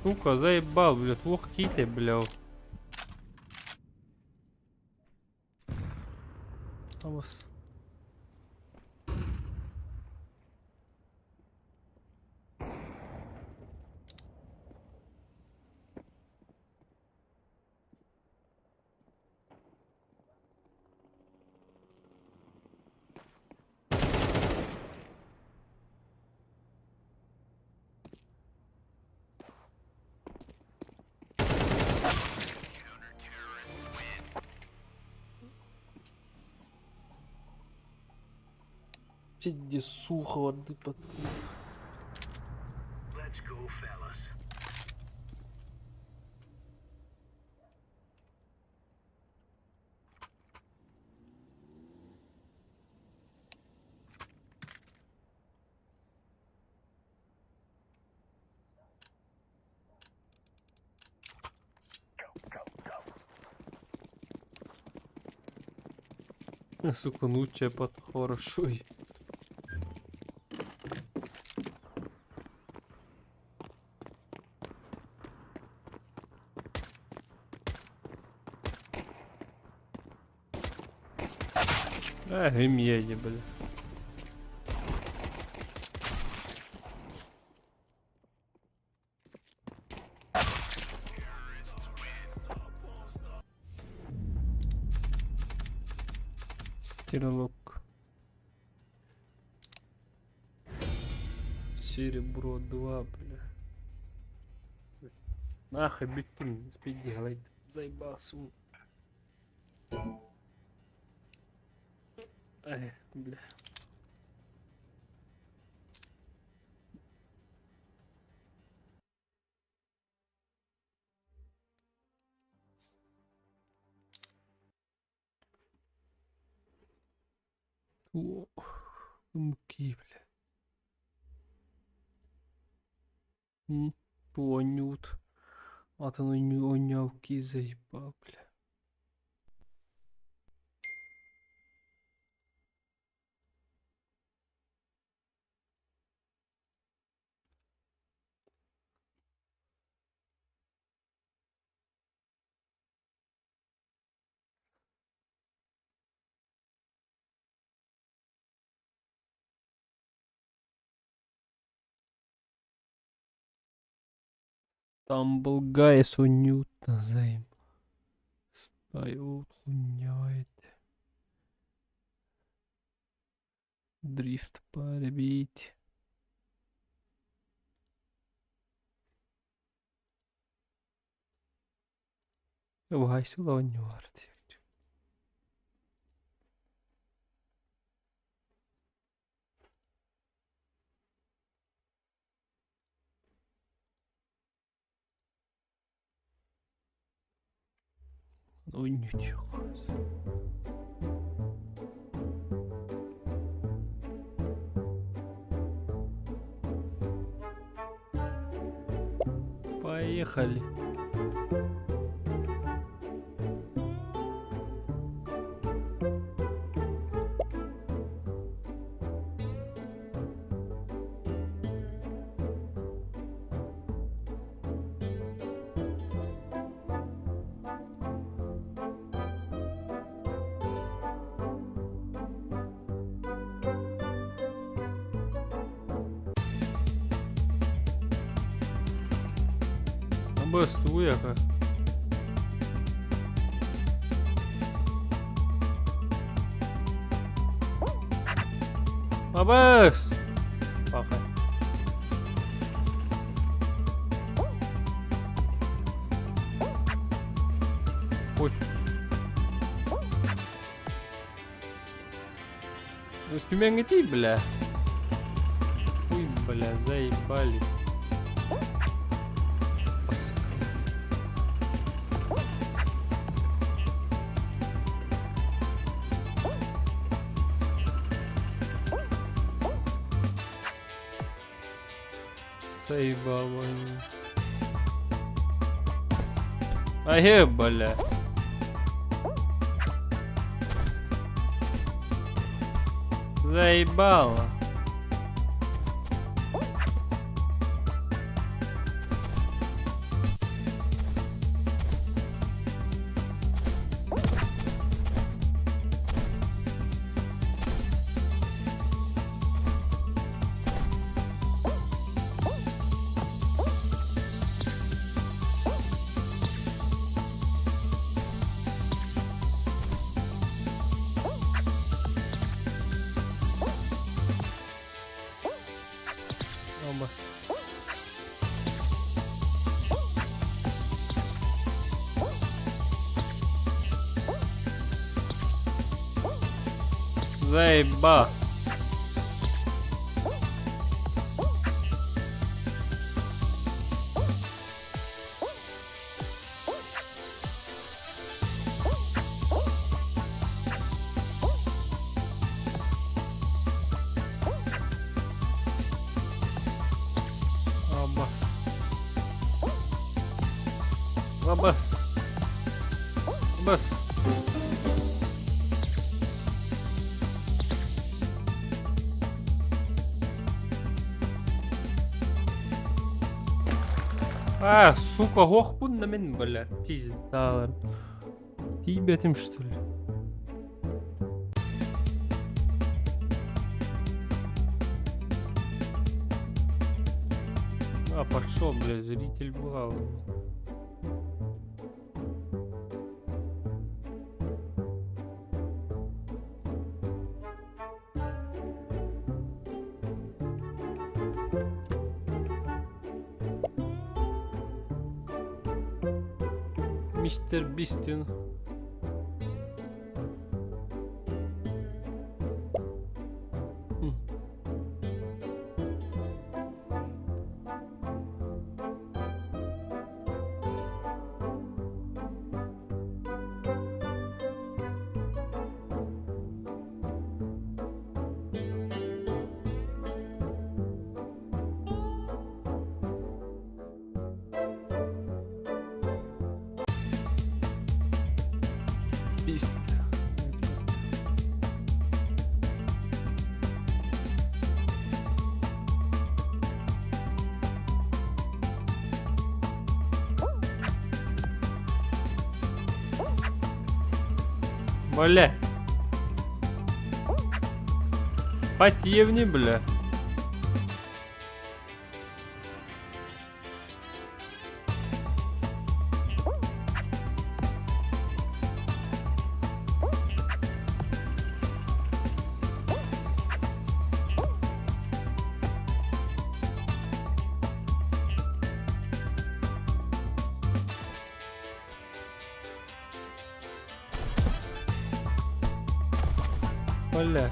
Сука, заебал, блядь, лох ките, бля. Авас. Сиди сухо воды под. Сука, ну под хорошо. А, гим'єді, бля. Стрелок. Серебро 2, бля. Нахуй биттим, спиди, глайд. Заебался. Эй, бля. О, муки, бля. Понют. Атын оняуки заебал, бля. Stumble Guys оонньуута займ. Стайут хуйня этэ. Дрифт парабить. Уһайсыл оонньуулар диэччи. Оонньуутуоххус. Поехали. Бастуяха. Абас! Паха. Ой. Ну түмэҥҥитий, бля. Ой, бля, заебали. Заебал они. Ае, бля. Заебало. Olmaz. Заеба. Абас. Абас. Абас. А, сука, һуохпун да мин, бля, пиздалар. Тиийбэтим, что ли? А, пошел, бля, зритель был. Мистер Бистин. Бист. Бля. Потевни, бля. Бля.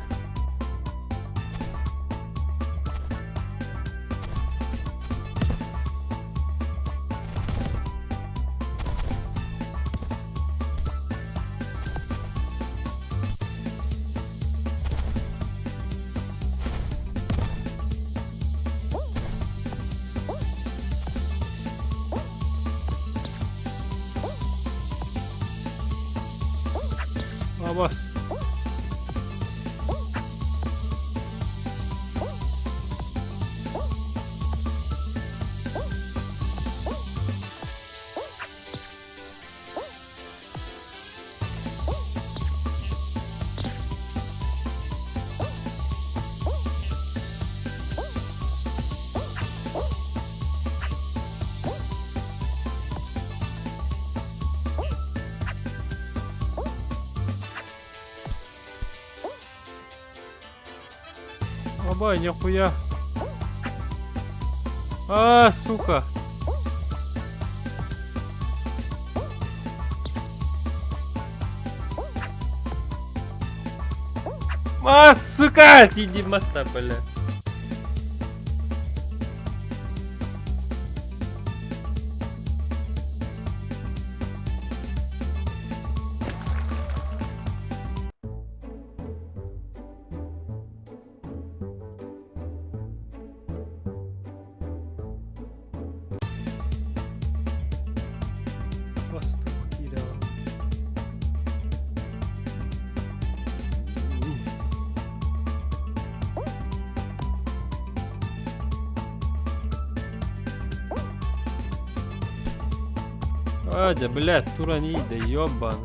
Абас. Абай, нихуя. А, сука. А, сука! Иди мата, бля. Пастух киря. Адя, блядь, туранида, ёбан.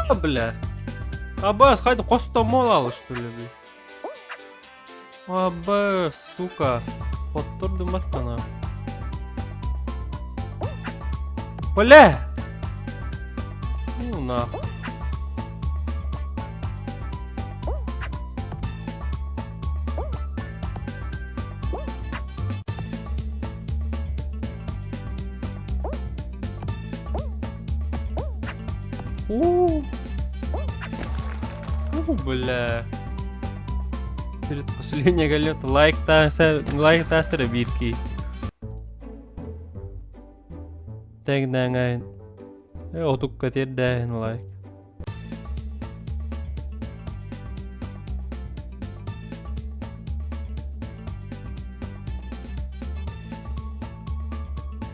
А, бля. Абас, хайда костомол что ли, бля? Аба, сука. Хоттордум аттана. Бля! Ну нахуй. У. У, бля. Перед последней галета лайк тасер, лайк тасер бирки. Тэҥнээҥ отукка тиэрдээһин лайк.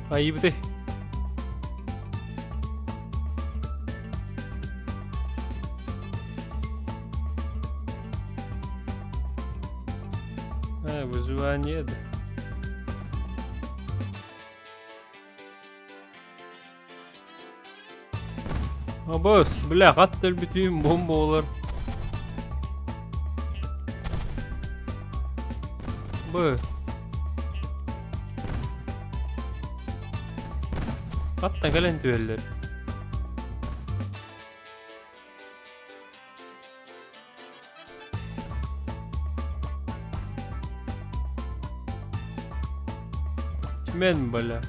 Айыбыты. А, выживание. Да. Абыс, бля, хат өлбүтүм бомба болар. Б. Хатта кэлэн түһэллэр. Түмэн, бля.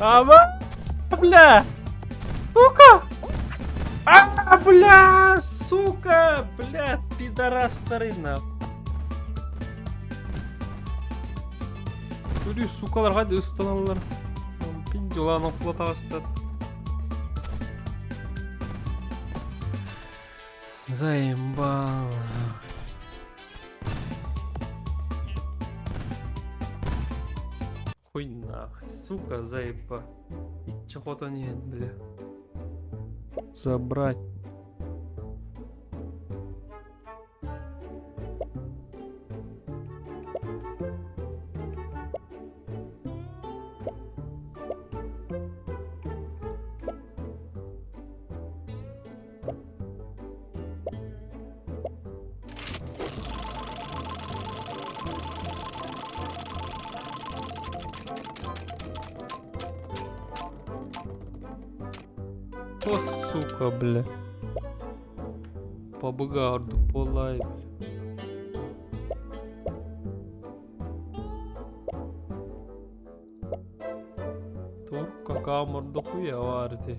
Ама, бля! Сука! А, бля, сука! Бля, пидорас старый на. Көрүү сукалар хайда ыстаналлар. Пиндюлан оплатаҕыстар. Заебало. Хуй нах, сука, заеба. Иччи хотон иһэн, бля. Забрать. О, сука, бля. Побыга ордук буоллай, бля. Турка камерда хуя бар ити.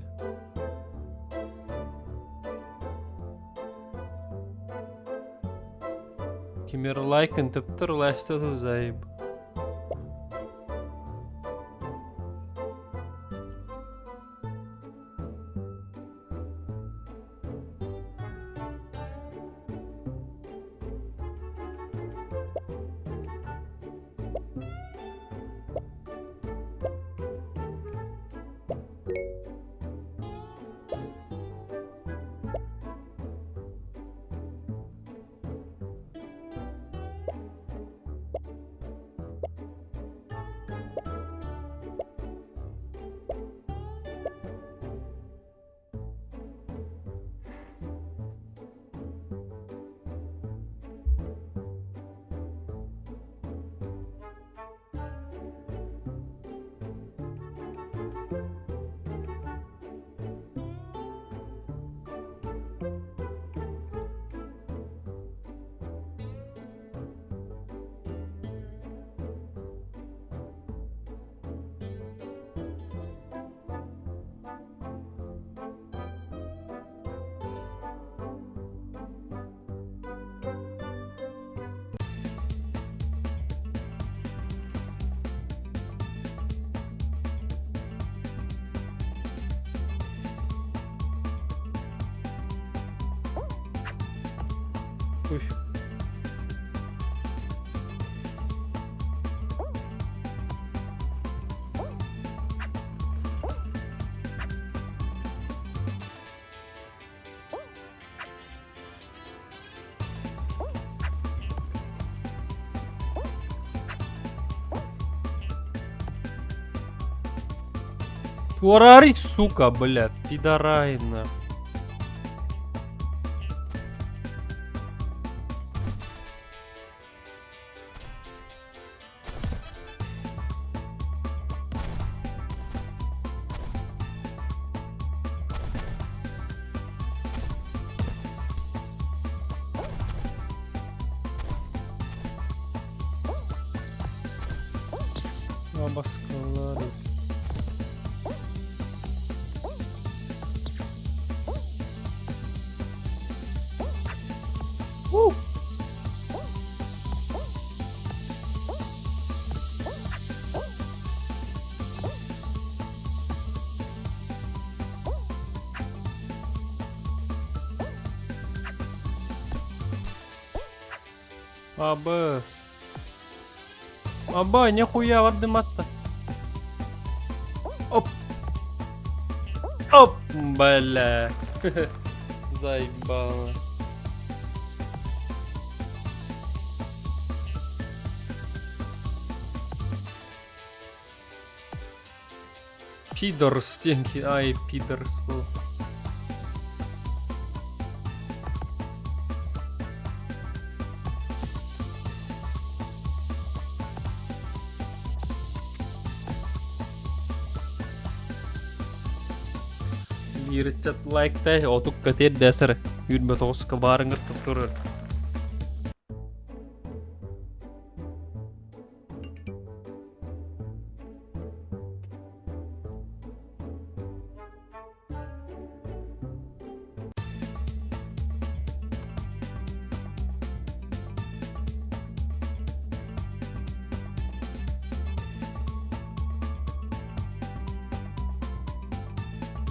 Кимер лайкын төптөр лайстату заеб. Уй. Туорари, сука, бля, пидорайна. Абаскалары. У! Абы. Аба, нихуя бардым атта. Оп. Оп, бля. Заебало. Пидор стенки, ай, пидор был. Биир ыччат лайктай, отукка тиэрдээсэр, үүрбэ тоҕуска баарыҥҥар турар.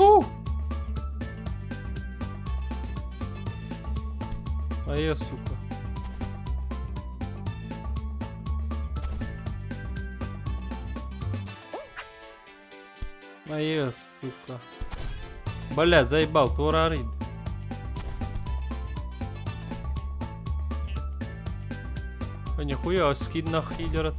Фу! А я, сука. А я, сука. Бля, заебал, туораарый. А нихуя, скид нахуй идет.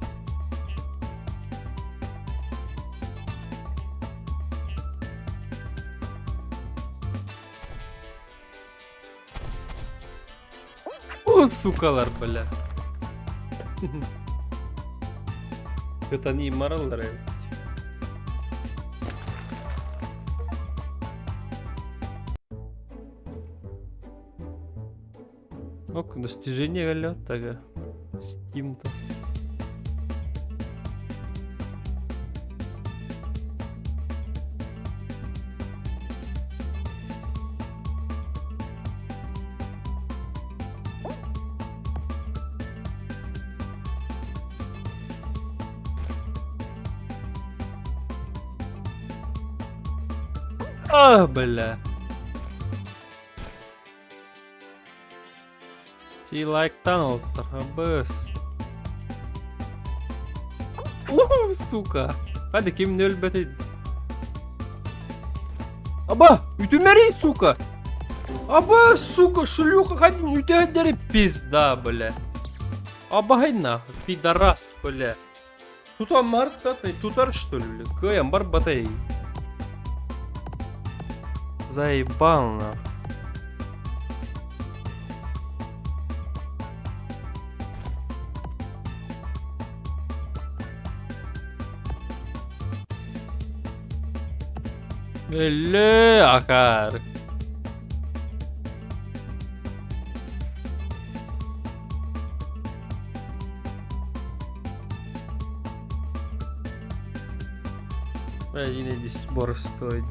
О, сукалар, бля. Это не мараллар эбит. Ок, достижение кэллэ тага. Steam-то. А, бля. She like tunnel, быс. Уу, сука. Hadi kimin ölбөтүй. Аба, үтүмэрий, сука. Аба, сука, шлюха, хадин үтәдери пизда, бля. Абай нахуй, пидорас, бля. Тутан мартатный, тутар что ли, бля? Кыям бар батай. Заебал нахуй. Өллө, акар. Yine боростой.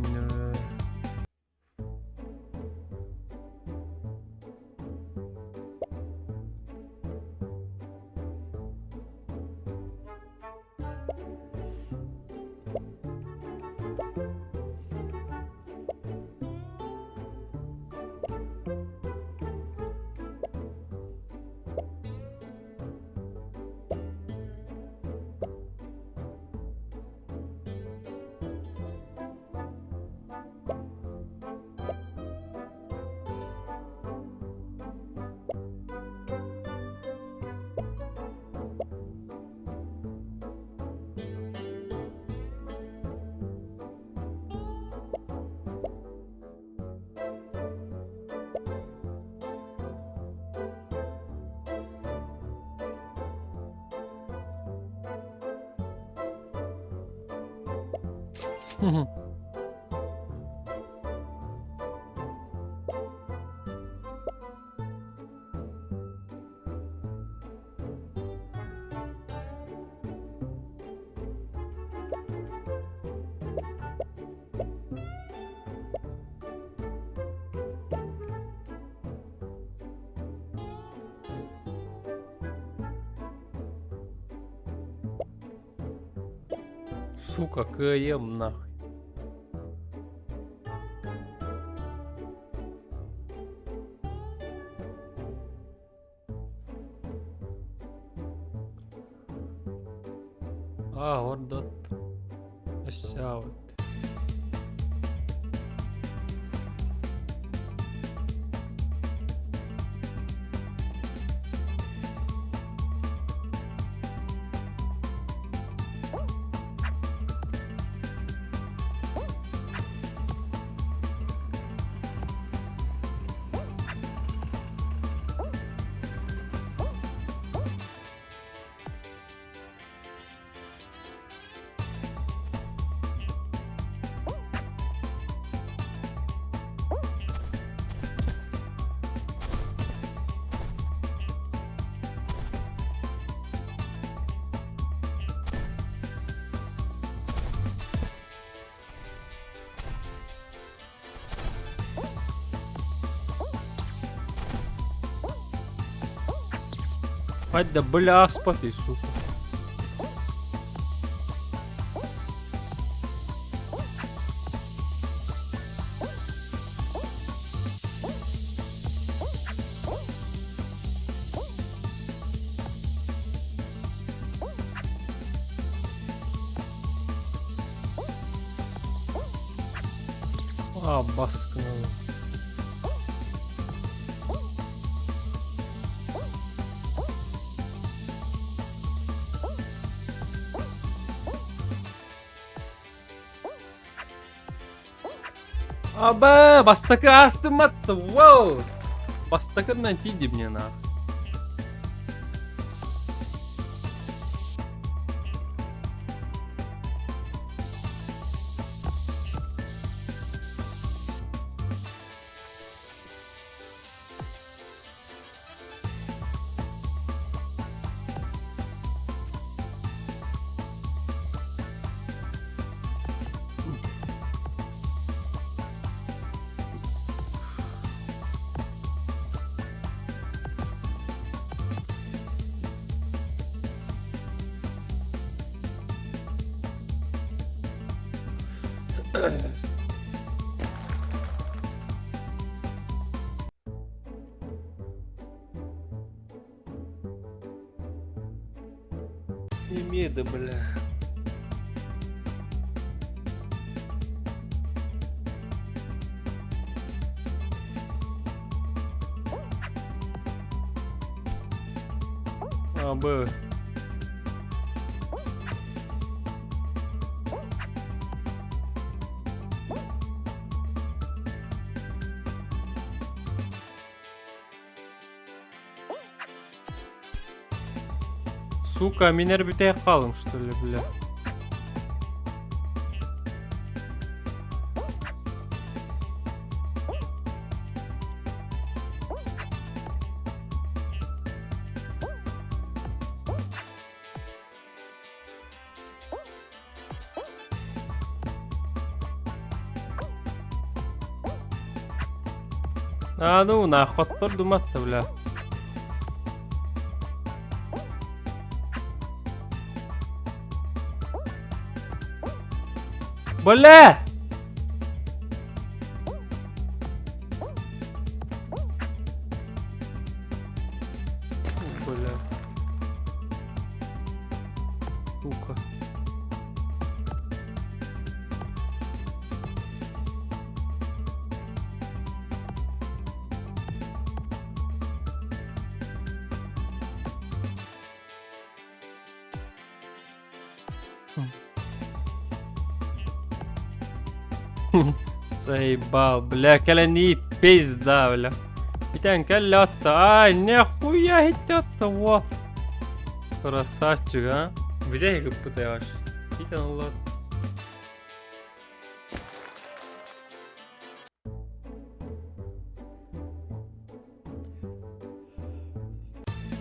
Сука, КМ нахуй. А, вот да. Вот. Hadi бля, аспаты, сука. А, баскнула. Аба, бастакы астыматты, вау! Бастакынан тиди мне нах. Немеда, бля. А, Б. Сука, мин эр бүтээх хаалым, что ли, бля. А ну нахуй думатта, бля. Бля! Бля. Сука. Заебал, бля, кэлэн пизда, бля. Итэн кэллэ отта, ай, нихуя итте во. Красавчик, а? Где их пытаешь? Итэн лот.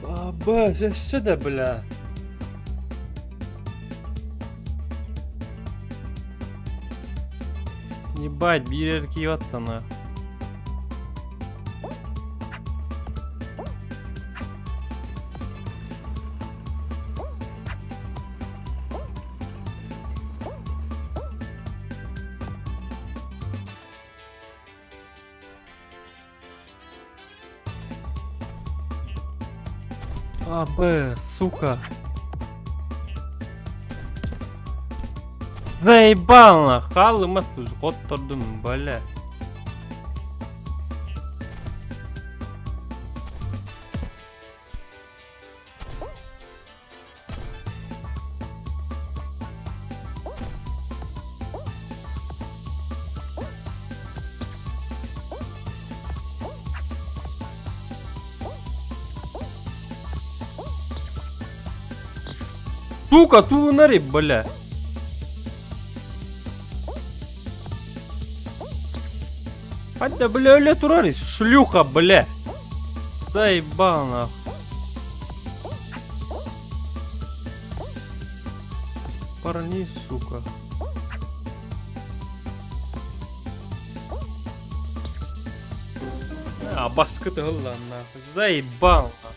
Аба, өссө да, бля. Ебать, биир киоттана. А, Б, сука. Заебал на халыма хоттордум, бля. Сука, туунари, бля. Хадда, бля, өлө турар шлюха, бля. Заебал, нахуй. Парни, сука. А, баскы тыгылла, нахуй. Заебал, нахуй.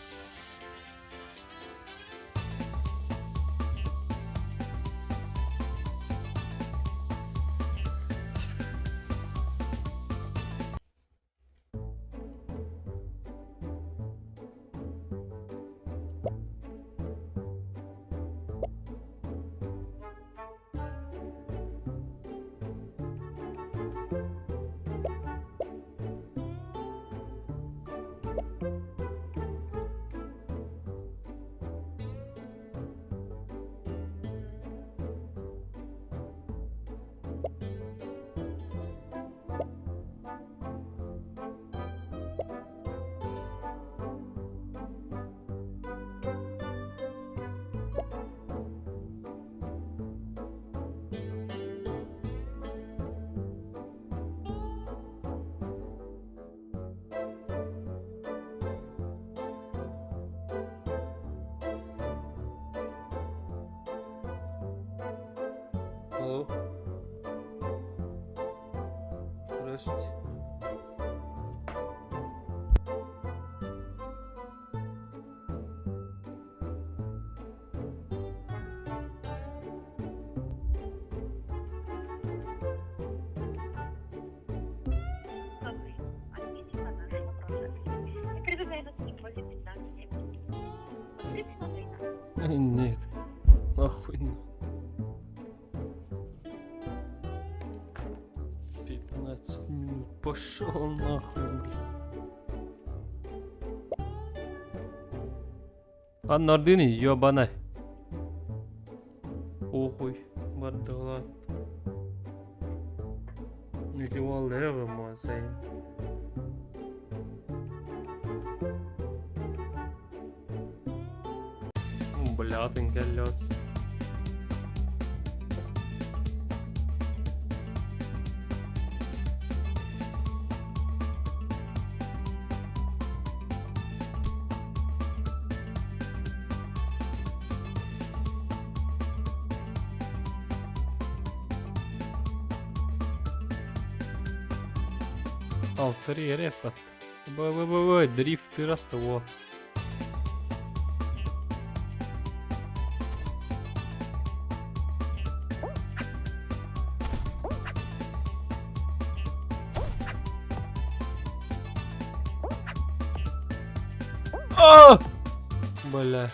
Алло. Здравствуйте. Нет. Нахуй. 15 минут. Пошел нахуй, блядь. Аннардыны ебана. Охуй, бардыла. Нихуя мазай. Блядин кэллэт. Алтыр yere yapат. Б-б-б-б, дрифт ыратты во. А! Бля.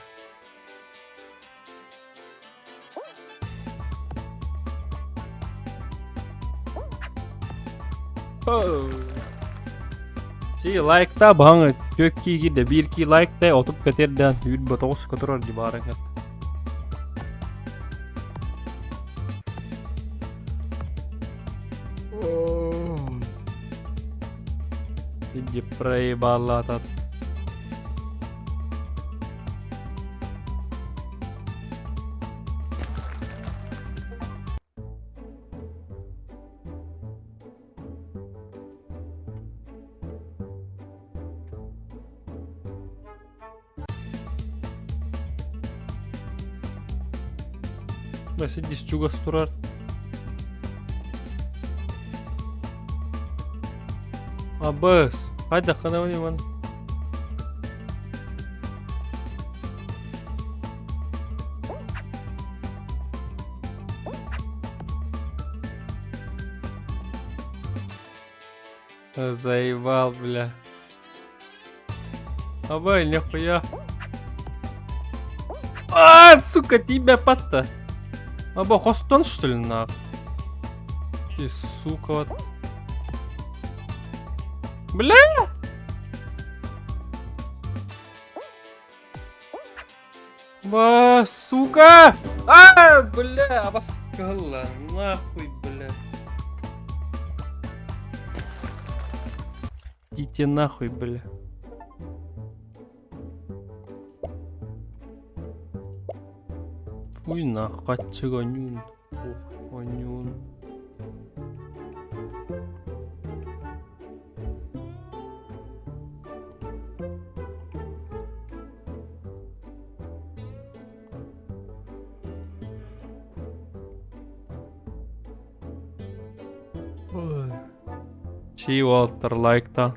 Си лайкта баһаҥ түөк кии киирдэ биир кии лайктай отут кэтэрдээн үүрбэ тоҕус көтөрөр дии баара кэт. Иди проебалатат. Сидиш чугас турар. Абыс, хайда ханавани ман. Заебал, бля. Абай, нихуя. А, сука, тебя патта. Аба, хостон, что ли, нах? Ты, сука, вот. Бля! Ба, сука! А, бля, обоскала, нахуй, бля. Идите нахуй, бля. Фуй нах, хатчыга нюн. Ох, онюн. Ой. Чи уолаттар лайкта.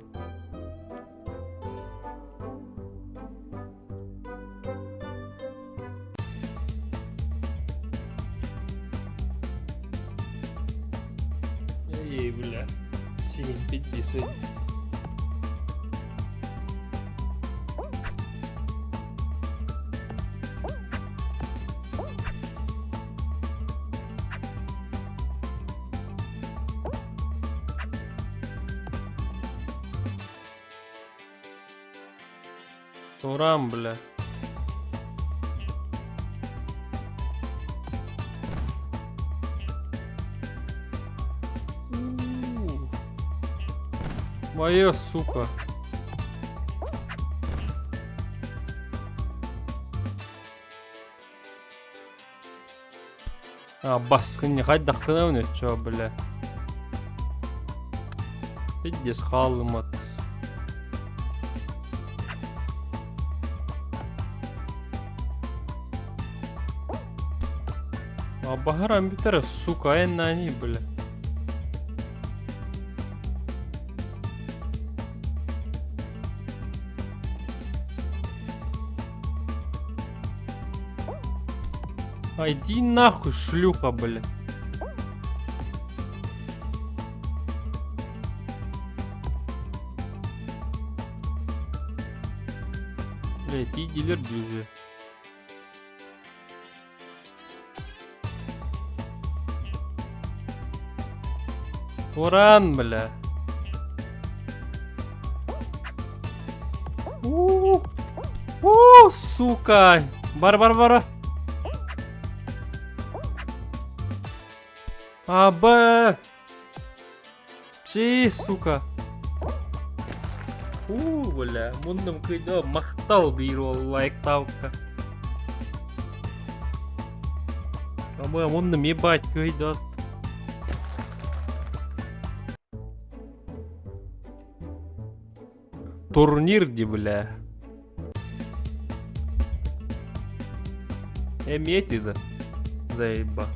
Эй, бля. 7,50. Турам, бля. Моё, сука. А, баскын хайдахтына чё, бля. Пиздец хаалымат. А баһаран бүтэрэ, сука, айаннаани, бля. А иди нахуй, шлюха, бля. Блядь, иди дилер дюжи. Уран, бля. У, у, сука. Бар, бар, бар. А, Б. Чи, сука. У, бля, муннум кыйдо махтал биир уол лайктаабыкка. Абы муннум ебать кыйдо. Турнир ди, бля. Эмети да. Заеба.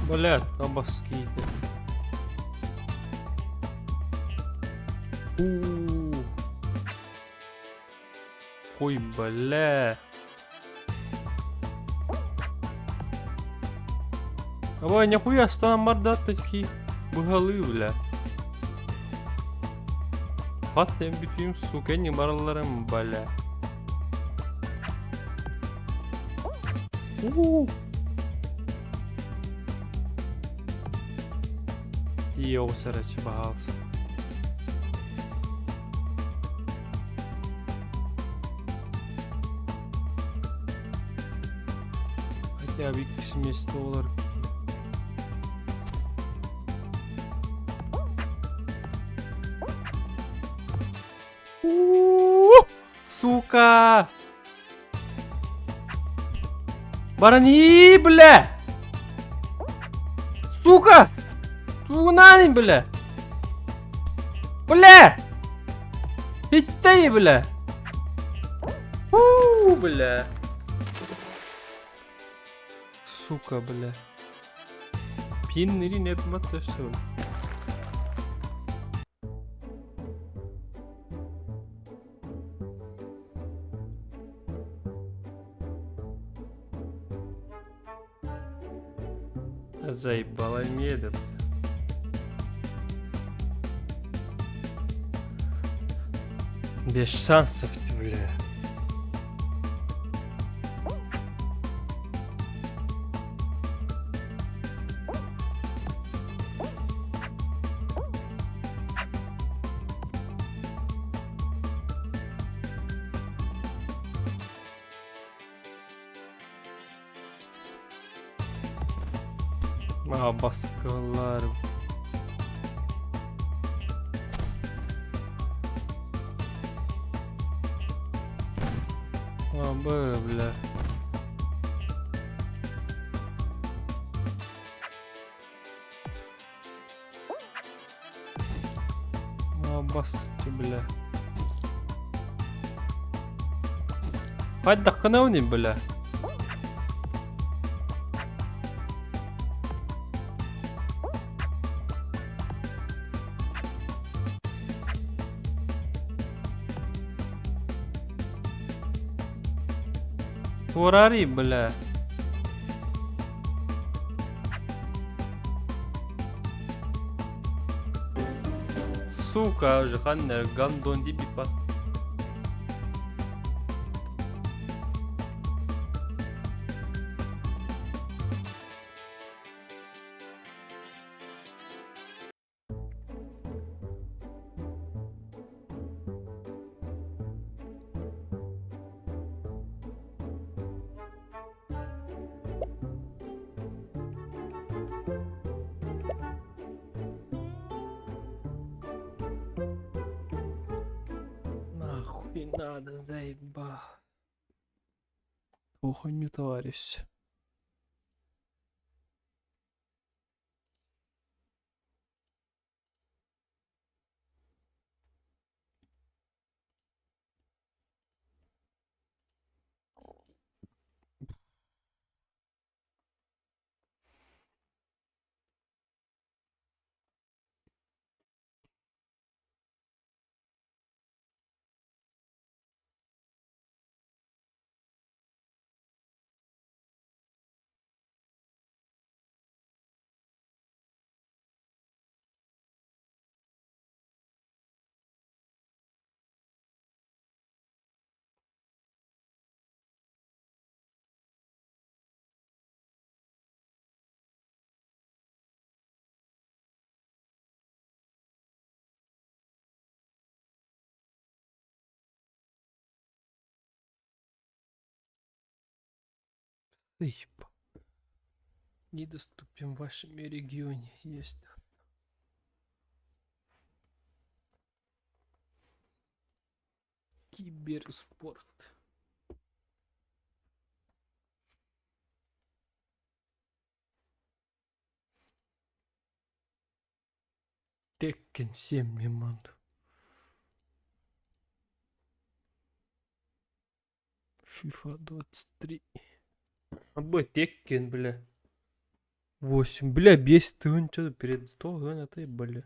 Бля, табаски. У. Ой, бля. Абай, нихуя станам мордат такие. Быһалыы, бля. Хат бүтүүм, сука, не баралларым, бля. У. Тиийэ оҕус эрэ баһаалыста. Хотя бы иккис миэстэ буолар. Сука! Барани, бля! Сука! Тугунани, бля! Бля! Иттэй, бля! У, бля! Сука, бля. Пиннери не өссө. Заебала меда. Без шансов, бля. А, баскалар. А, б, бля. А, басты, бля. Хайдах гынабыный, бля? Туорари, бля. Сука, уже ханна гандон дибипа. Нахуй надо, заебал. Хуйню, товарищ. Заебал. Недоступен в вашем регионе. Есть. Киберспорт. Tekken 7 меманду. FIFA 23. Абы Tekken, бля. 8. Бля, 5 тысяч перед 100 гына ты, бля.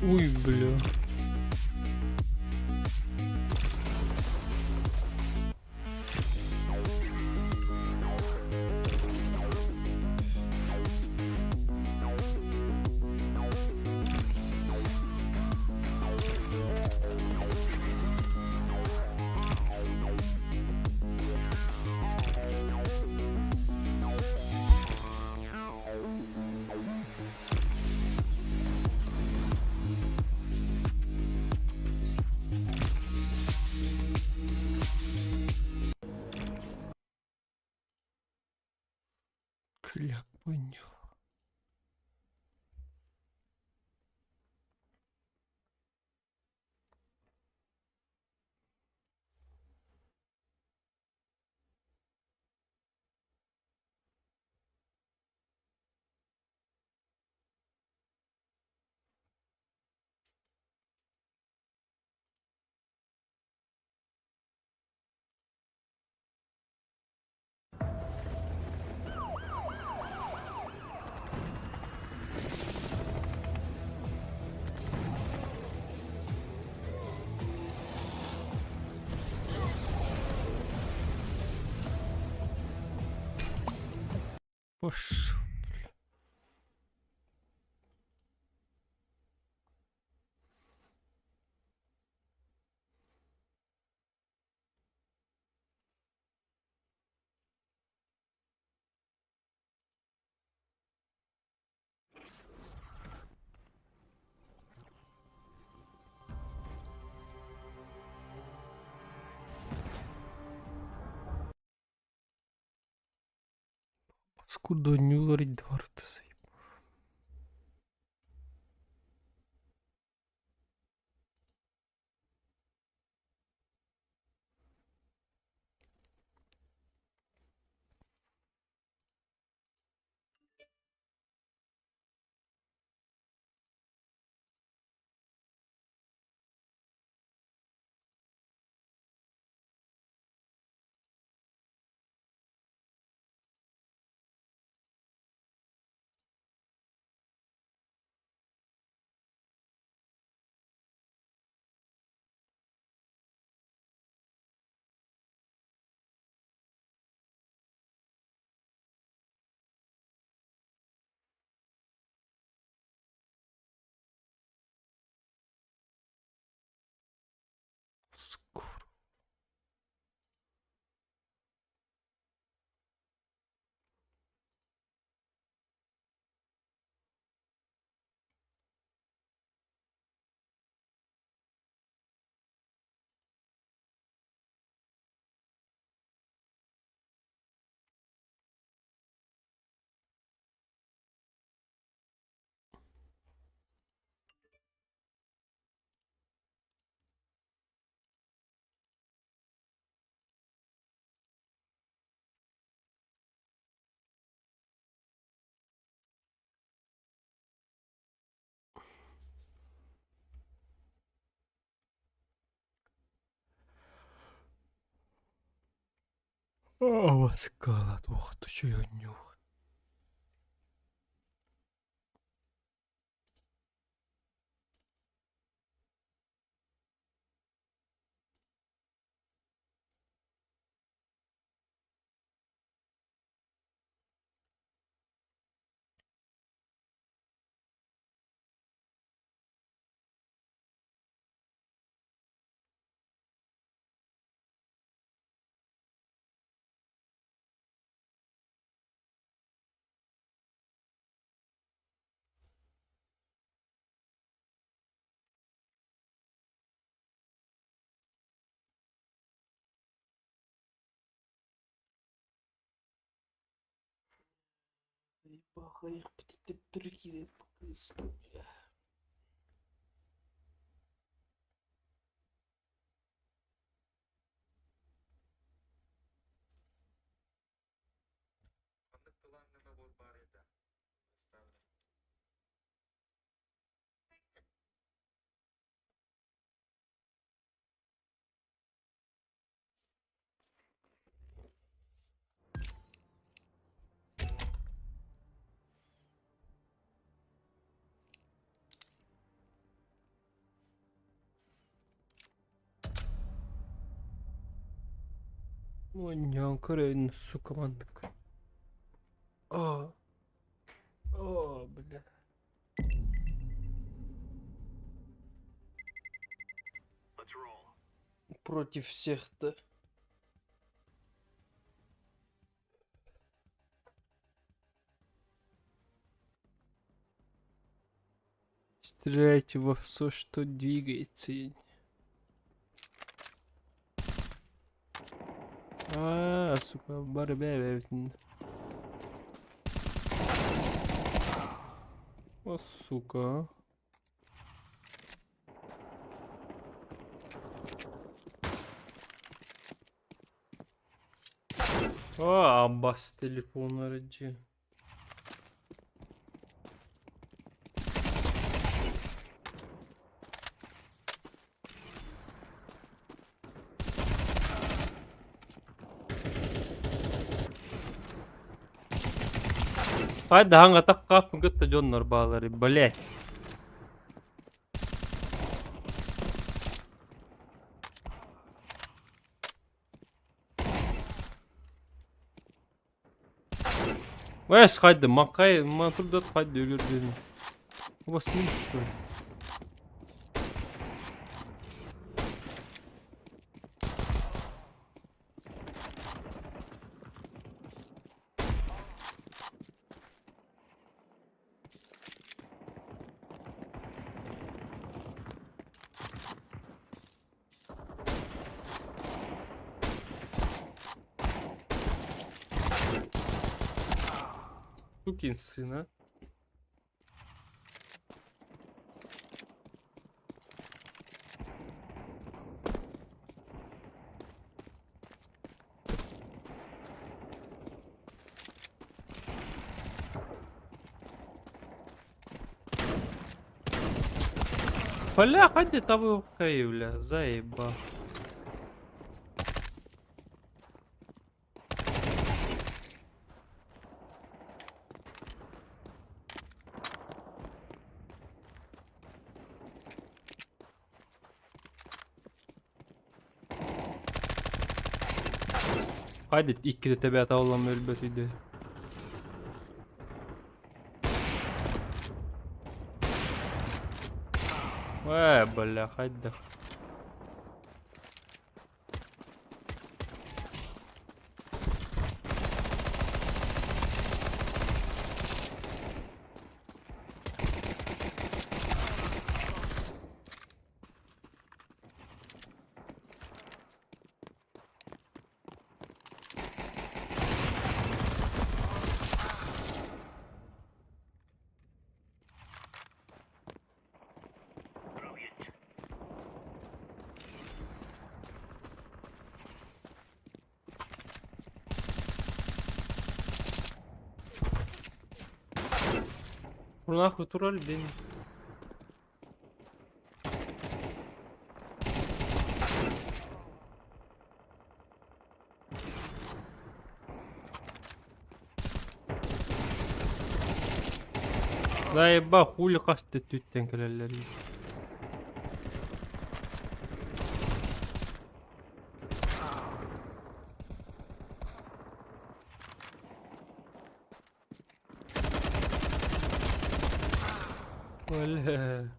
Уй, бля. Кляк, понял. Пошел, бля. Паскуда Нюларь Двард. Абаскала туох тучуйонньуох. Мунньан көрөйүн, сука, маннык. А. О, бля. Против всех-то. Стреляйте во все, что двигается. Аа, сука, бары бэйбэбитин. О, сука. О, Аббас телефон aracı. Хайда хаҥатах кытта дьоннор баалары, блядь. Эс хайда, макай, матурдат хайда өлөрдүн. У вас минус, что ли? Сукин сын, а. Бля, хайде того бля, заеба. Хайде иккитэ тэбээтэ олом өлбөт үйдө. Ээ, бля, хайдах. Нахуй тураль день. Заеба хули хас да өттүттэн кэлэллэрий. Бля.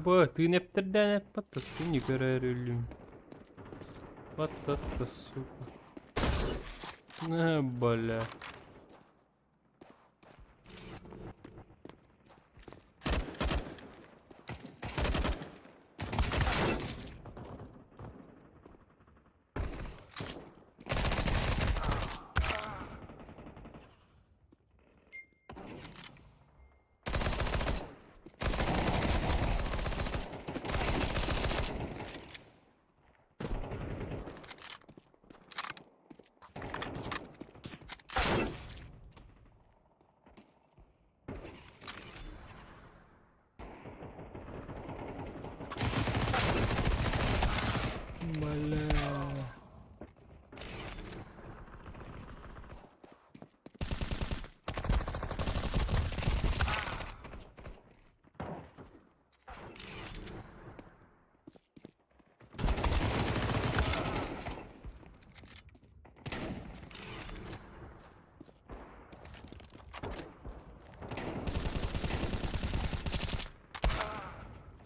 Бу тыын эптэрдээн эппэт күнү көрөр өлүм. Вот это сука. На, бля. Бля.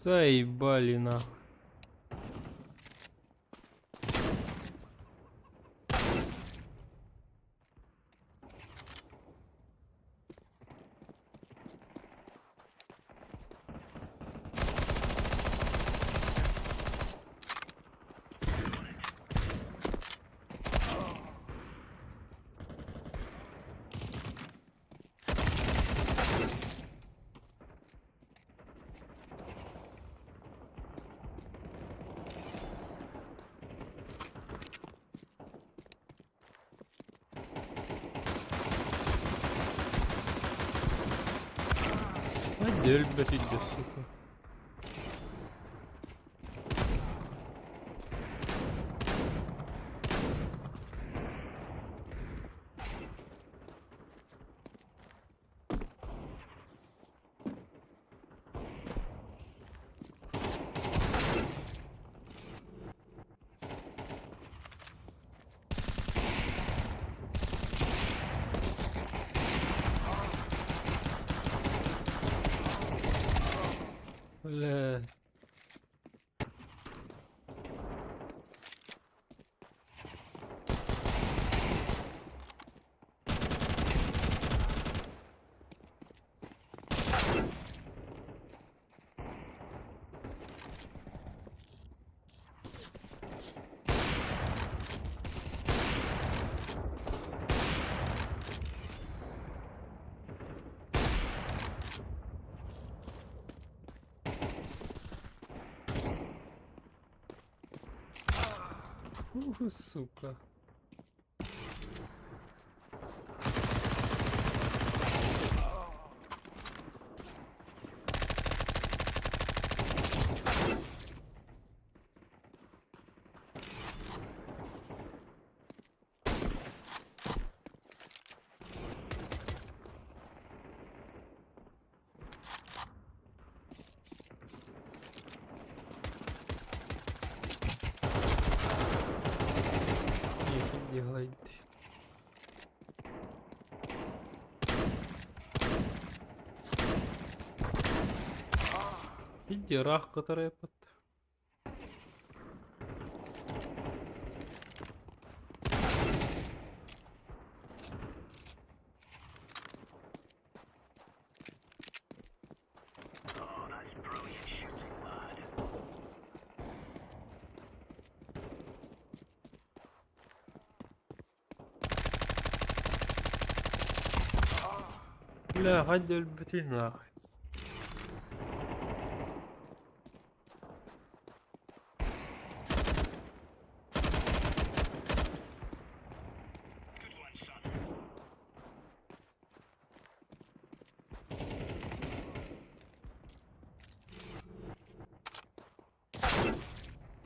Заебали нахуй. Өлбөт иди, сука. Бля. Фу, сука. Нехуй делать. Иди рах, который под. Бля, хайда өлбүтүй нахуй.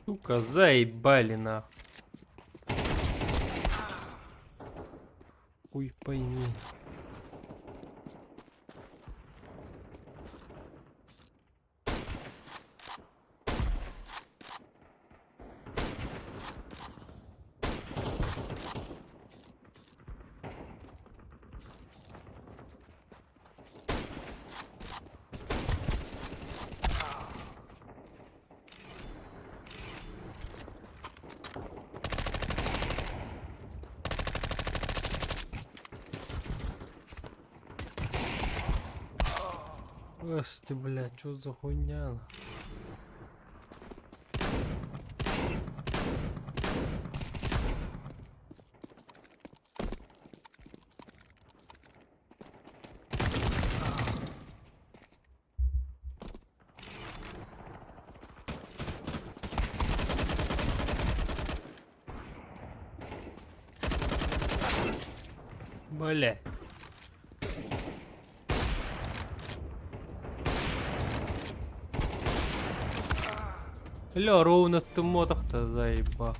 Сука, заебали нахуй. Хуй пойми. Господи, бля, чё за хуйня? нахуй? Бля. Бля, ровно тыммотах-то заеба.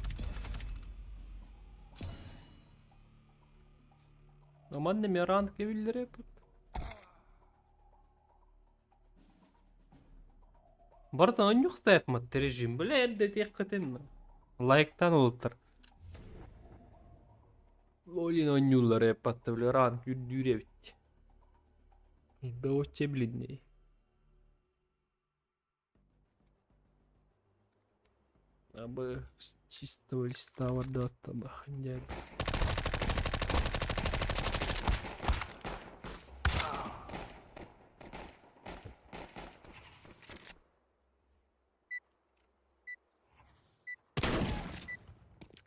Аман немеран кебиллере Барытын онньуохтаах режим, бля, эрдэ диэххитин лайктаан ылыттар. Лолин оонньууллар эппатта, бля, ранг үрдүүр эбит. Да оччо блидней. Абы с чистого листа бардаатта нахуй.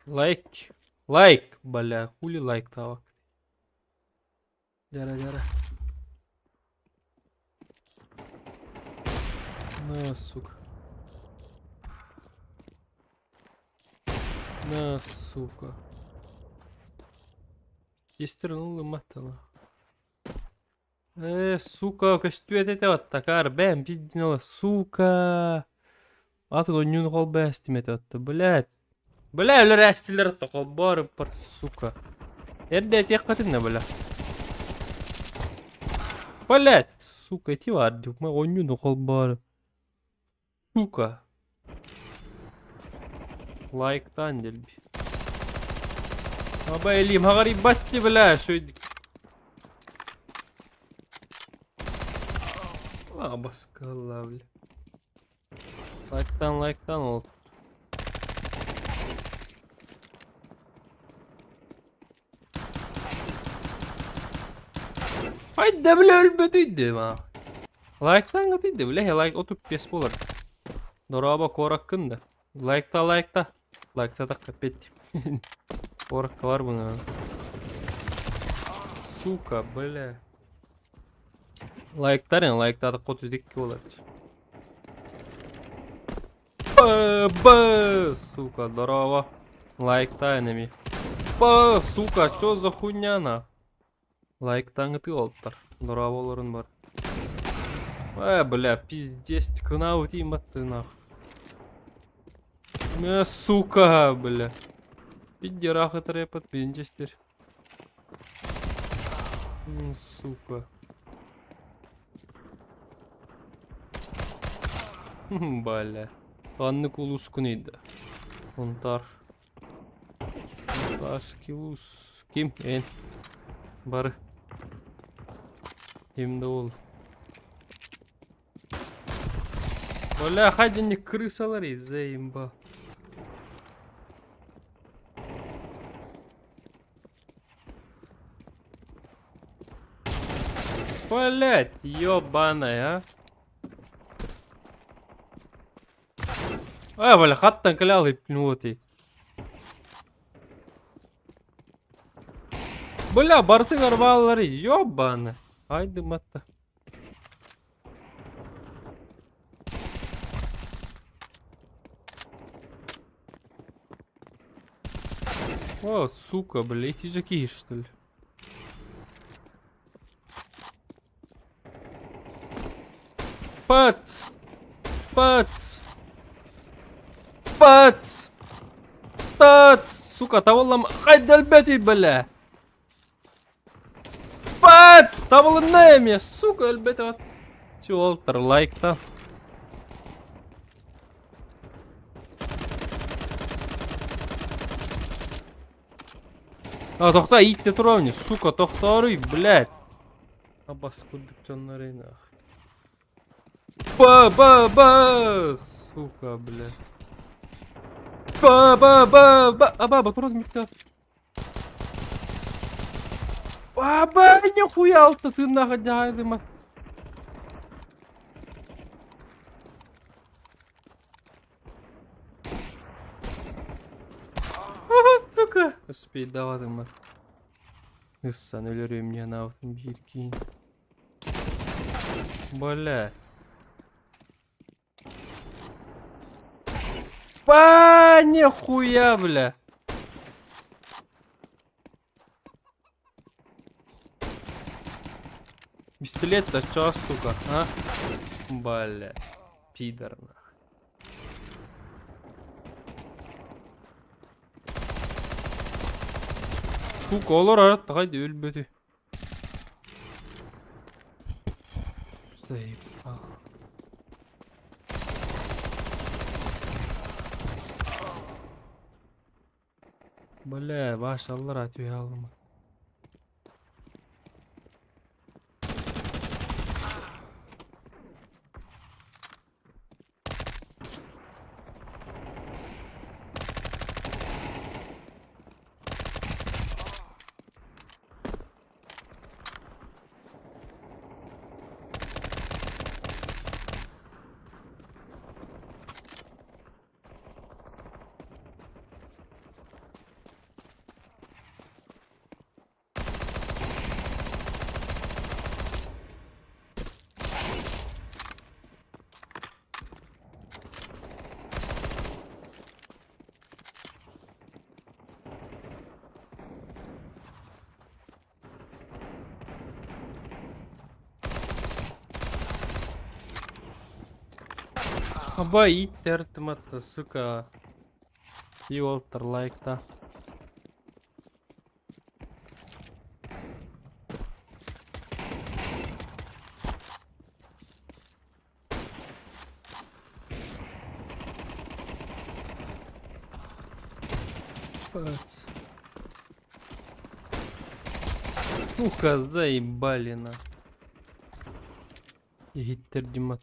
Лайк. Лайк, бля, хули лайк тавак. Дьара дьара. На, сука. На, сука. Естер ылымматтана. Ээ, сука, көстүбэт этэ баттакаар, бэм пиздинала, сука. Атын онньуун холбоостим этэ батта, блядь. Бля, өлөр ээстилэр атта холбооруппар, сука. Эрдэ этиэххитин да, бля. Блядь, сука, ити баар дии, онньуун холбоору. Сука. Лайктаан дэлби. Аба илиим хаҕарыйбат дии бля, шөйдүк. Абаскалла бля. Лайктаан лайктаан ол. Хайда бля өлбөтүй дии ма. Лайктаан гытый бля, лайк 35 буолар. Дорообо куораккын да. Лайкта лайкта. Лайктатахха эппиэт. Куоракка бар буна. Сука, бля. Лайктар лайктаатахха 32 буолар. Б, б, сука, здорово. Лайктаа энеми. Б, сука, чё за хуйня на? Лайктааҥҥытыы олтар. Дорооболорун бар. Э, бля, пиздец, кынаабыт иматты нах. Э, сука, бля. Пиддерах рэпот пиндестер. Сука. Бля. Ханнык улуускунуй да? Сунтаар. Сунтарский улуус. Ким? Эн. Бары. Ким да ол. Бля, хадинник крысалар заимба. Блять, ёбаная, а. Э, бля, хаттан кэлэ вот и. Бля, барытыгар бааллар, ёбаная. Айдыматта. О, сука, блядь, эти же что ли? Пат! Пат! Пат! Тат! Сука, табыллам. Хайда өлбөтүй, бля! Пат! Табылынна эмиэ, сука, өлбөтө. Чуолтар лайкта. А, тохтоо, ииттэ туруом, сука, тохтооруй, блядь. Абас курдук дьоннорой нах. Ба ба ба сука, бля. Ба ба ба ба аба батурат митта. Аба нихуя алта тыыннаах дьаһайдыма. Сука. Успейдаватыма. Ыссан өлөрүм диэн аабытым биир киин. Бля. Па, нихуя, бля. Пистолет-то чё, сука, а? Бля, пидор, нахуй. Сука, олор арат хайда өлбөтү. Заебал. Бля, башаллар түһэ алма. Аба ииттэртиматта, сука. Уолтер лайкта. Пац. Сука, заебали на. Иһиттэрдим ат.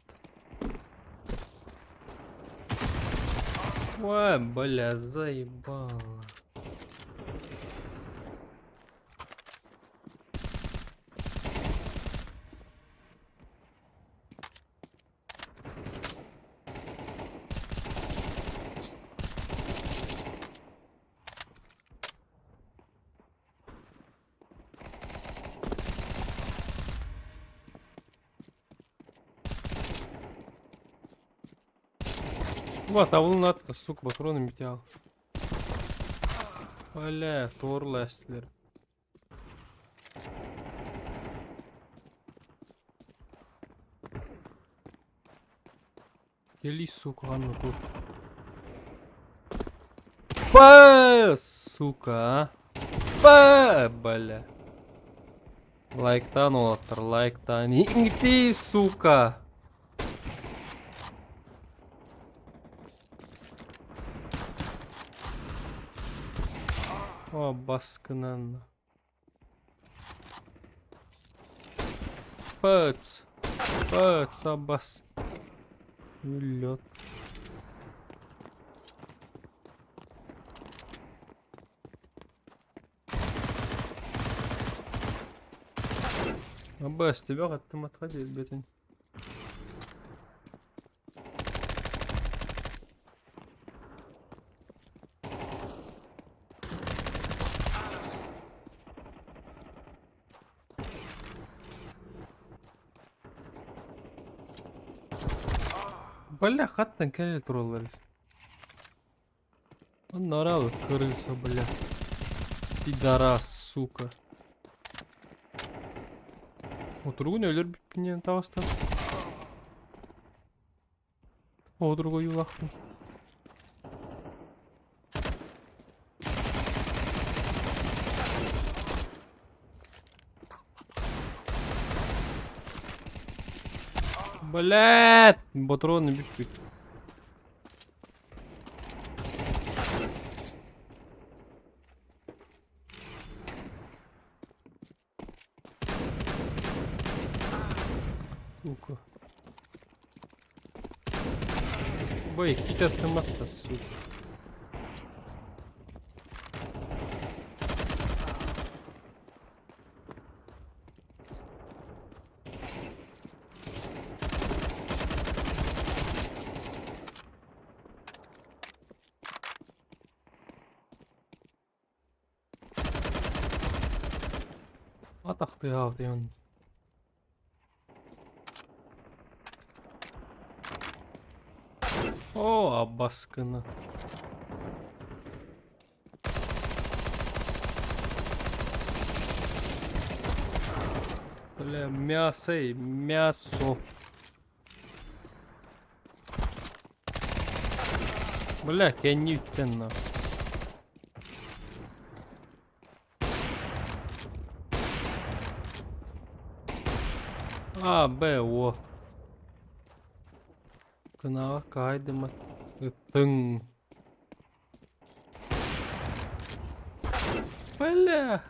Ой, бля, заебало. Вот, а вон надо, сука, патроны метеал. Бля, туорласлер. Кели, сука, ладно, тут. Ба, сука, а. Ба, бля. Лайктан уолаттар, лайктан. Иҥтий, сука. О, баскынан. Пыц. Пыц, абас. Үлет. Абас, тебя аттым отходи, бетин. Бля, хаттан кэлэ тураллар. Он нарал, крыса, бля. Пидорас, сука. Отуругун өлөр бүппүнэн таҕыстан. Отуругу ойуулаахпын. Блядь! Ботроны бүппүт. Сука. Бой, какие автоматы, сука. Атахтыгаалтыйан. О, абаскына. Бля, мясо и мясо. Бля, кэнниттэн на. А, Б, О. Кынаҕа каайдыма ыттыҥ. Бля!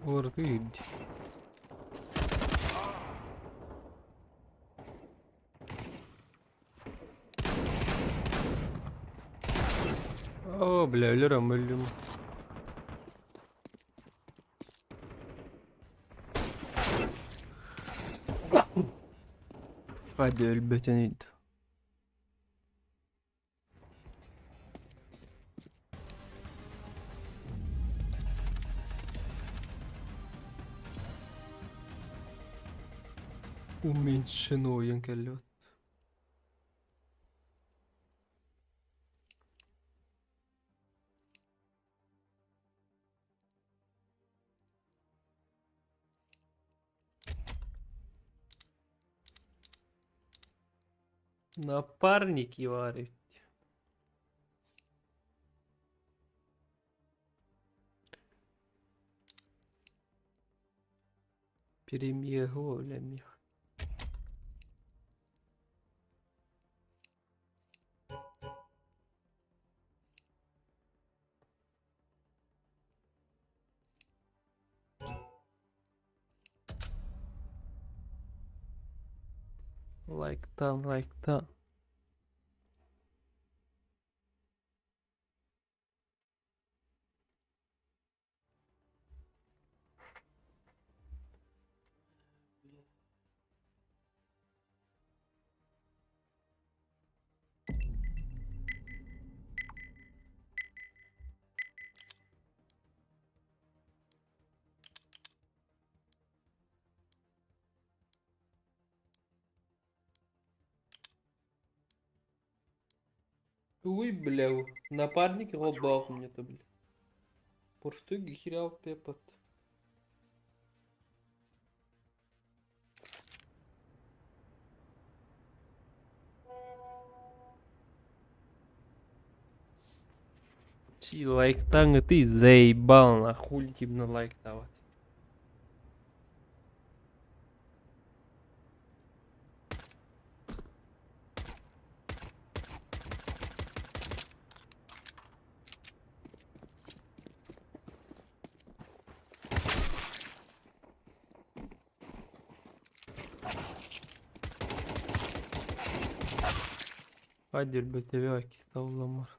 Уларытыы О, бля, өлөрөм өллүм. Hadi өлбөтөн үйдү. Уменьшено ойон кэллибит. Напарники варить. Перемегло, бля, мех. Лайктан, лайктан. Уй, бля, напарник его бах мне-то, бля. Пурстуй гихерял пепот. Чи лайктан, ты заебал, нахуй тебе на лайк давать. Hadi өлбөтөбө кисталламар.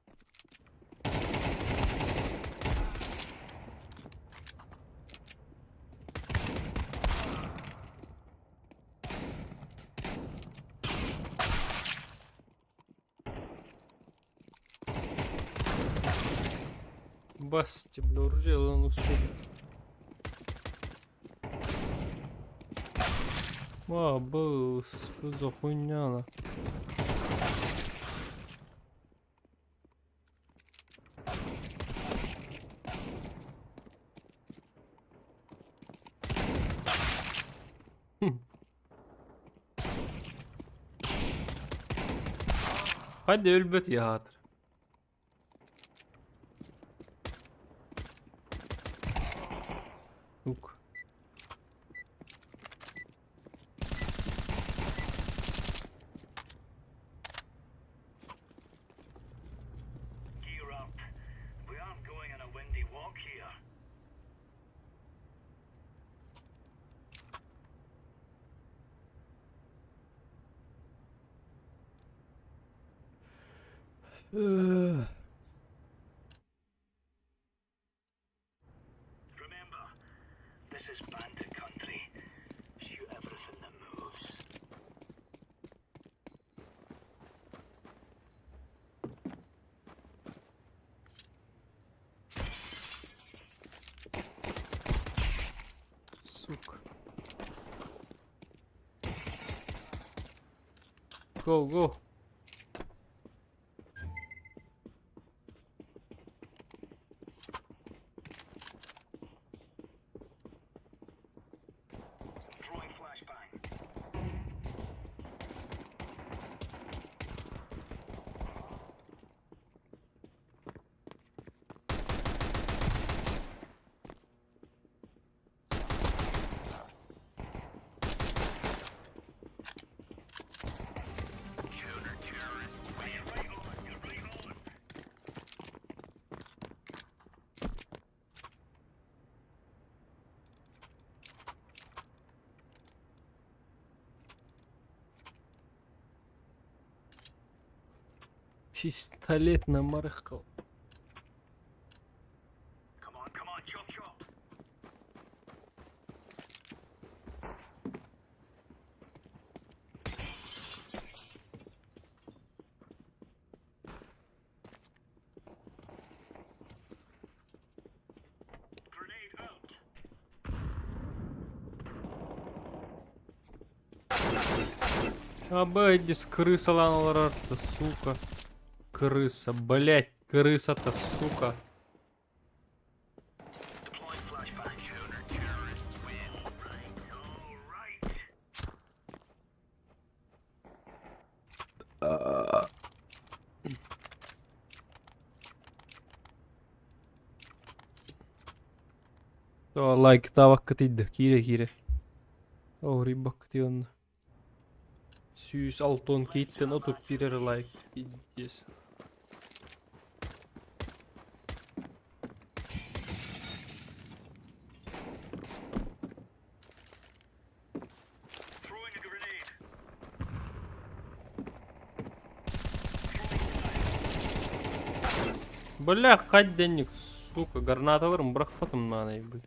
Бас, бля, оружие, ладно, успел. Ва, был, что за хуйня, на? Hadi ölbet ya hatır. Сука. Эх. Сука. Go, go. Пистолет на маркал. Обойдись, крыса ланаларарта, сука. Крыса, блять, крыса-то, сука. Лайк тавакка тидде, кире кире. Ори бакты онна. Сүүс алтон кейттен отуп бирер лайк. Пиздец. Бля, хадденник, сука, гранаталарым бырахпатым мынаны, бля.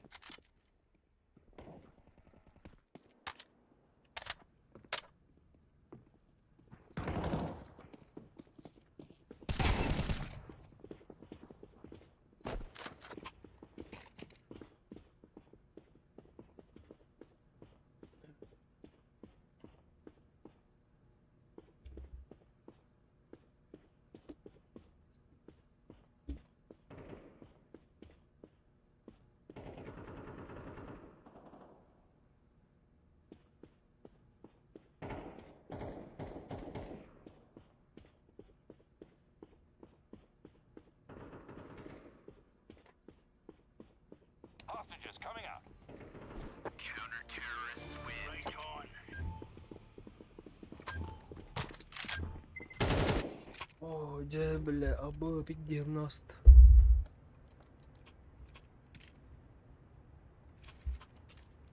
О, дьэ, бля, абы пиддевност.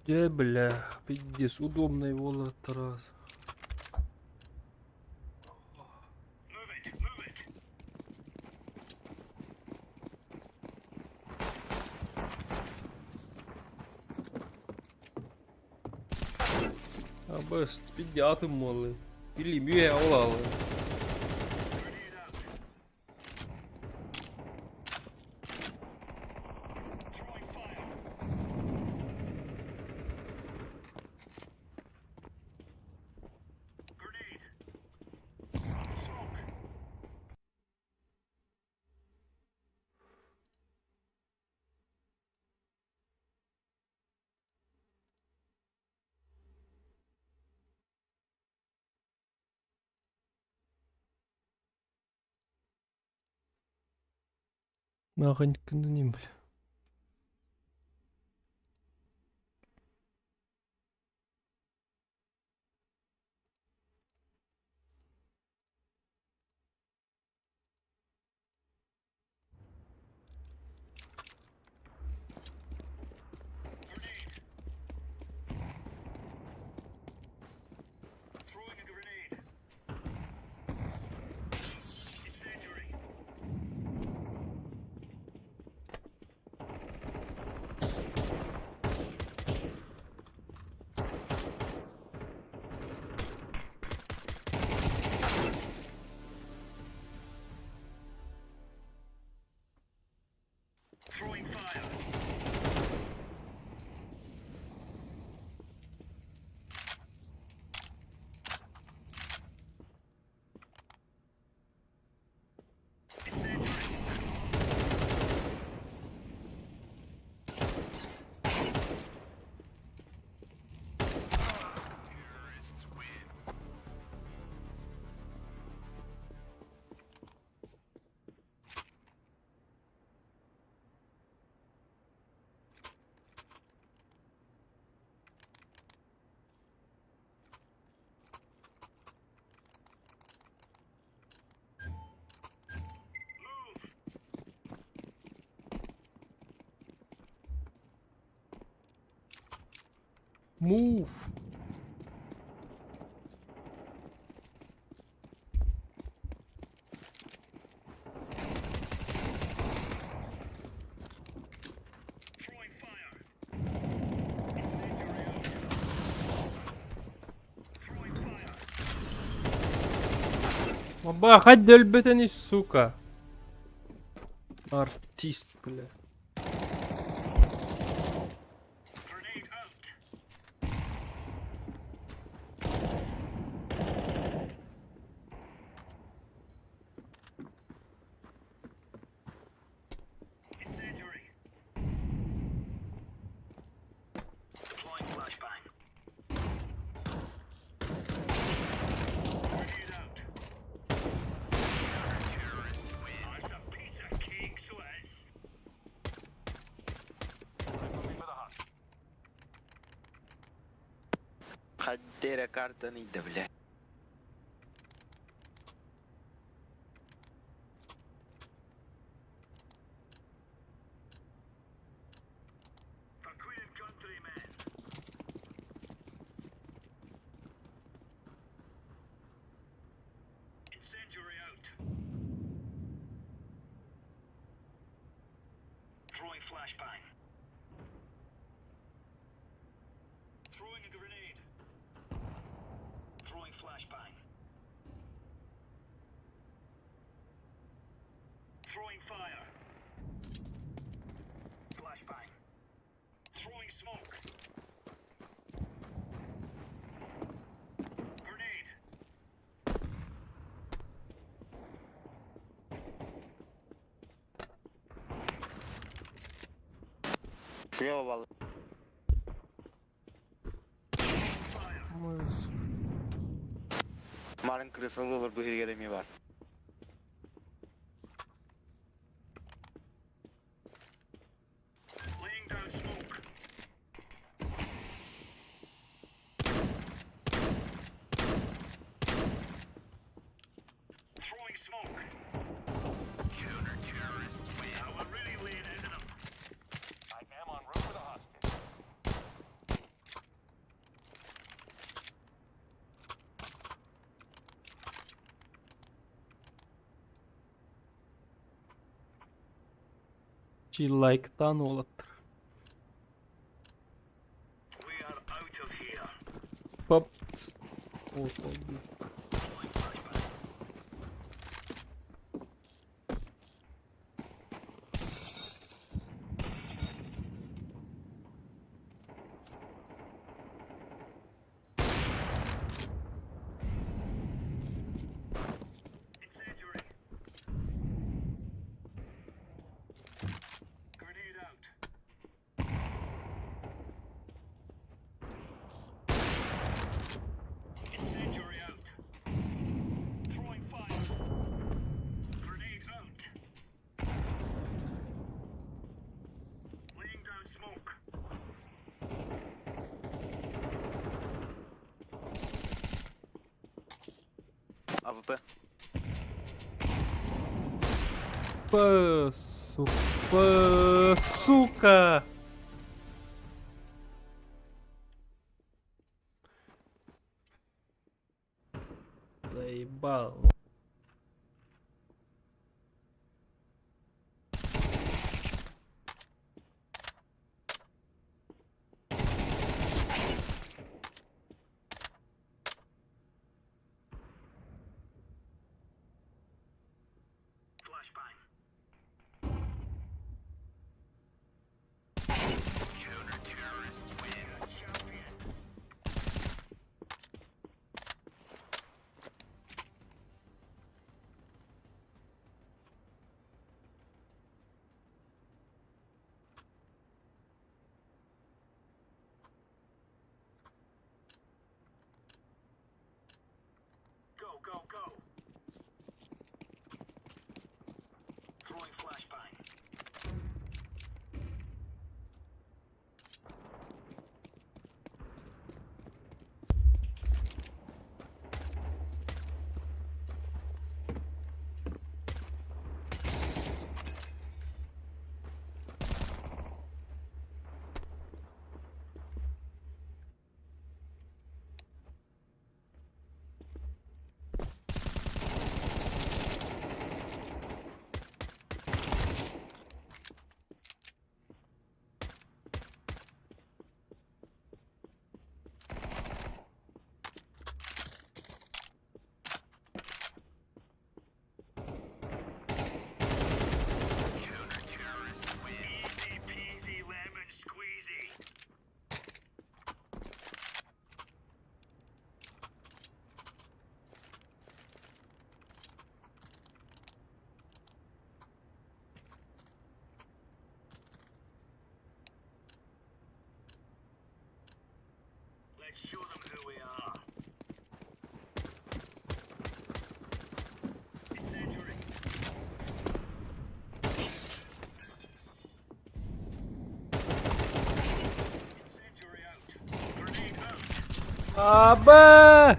Дьэ, бля, пиздец, удобный волот раз. Абы пиддятым молы. Или мюэ олалы. Нахуй бля. Move. Баха дөлбөтөни, сука. Артист, бля. Хаддера картаны да, бля. Слева вал. Ой, сука. Марын крысылы бар быһыргер бар. Чилайктан олаттыр. Пап. Вот он. АВП. П, сука, сука. Заебал. Аба!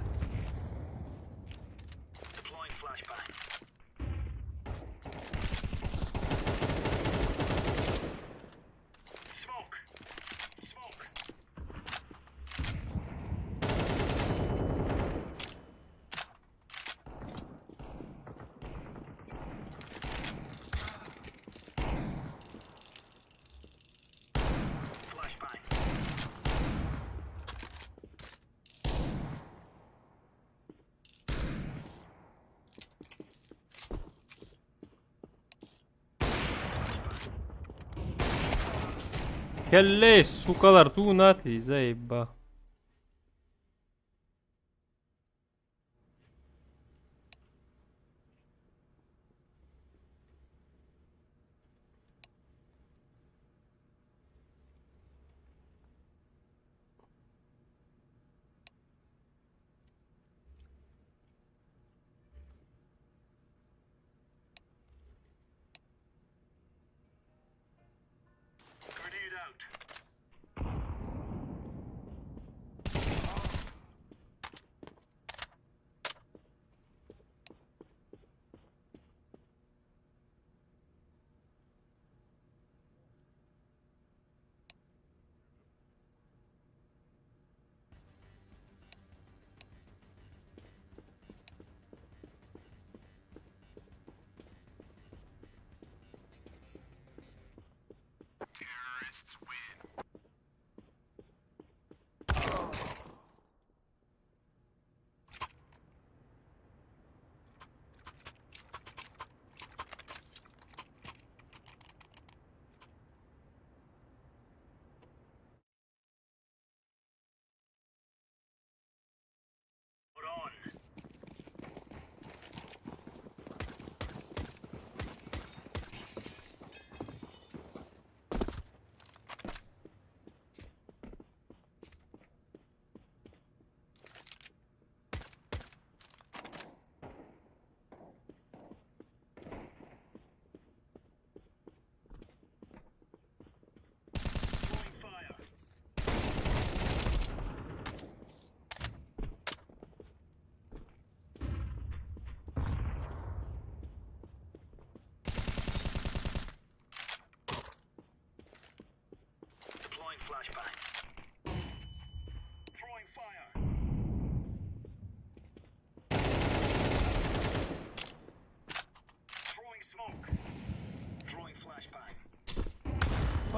Келлей, сукалар, ту нати, заеба.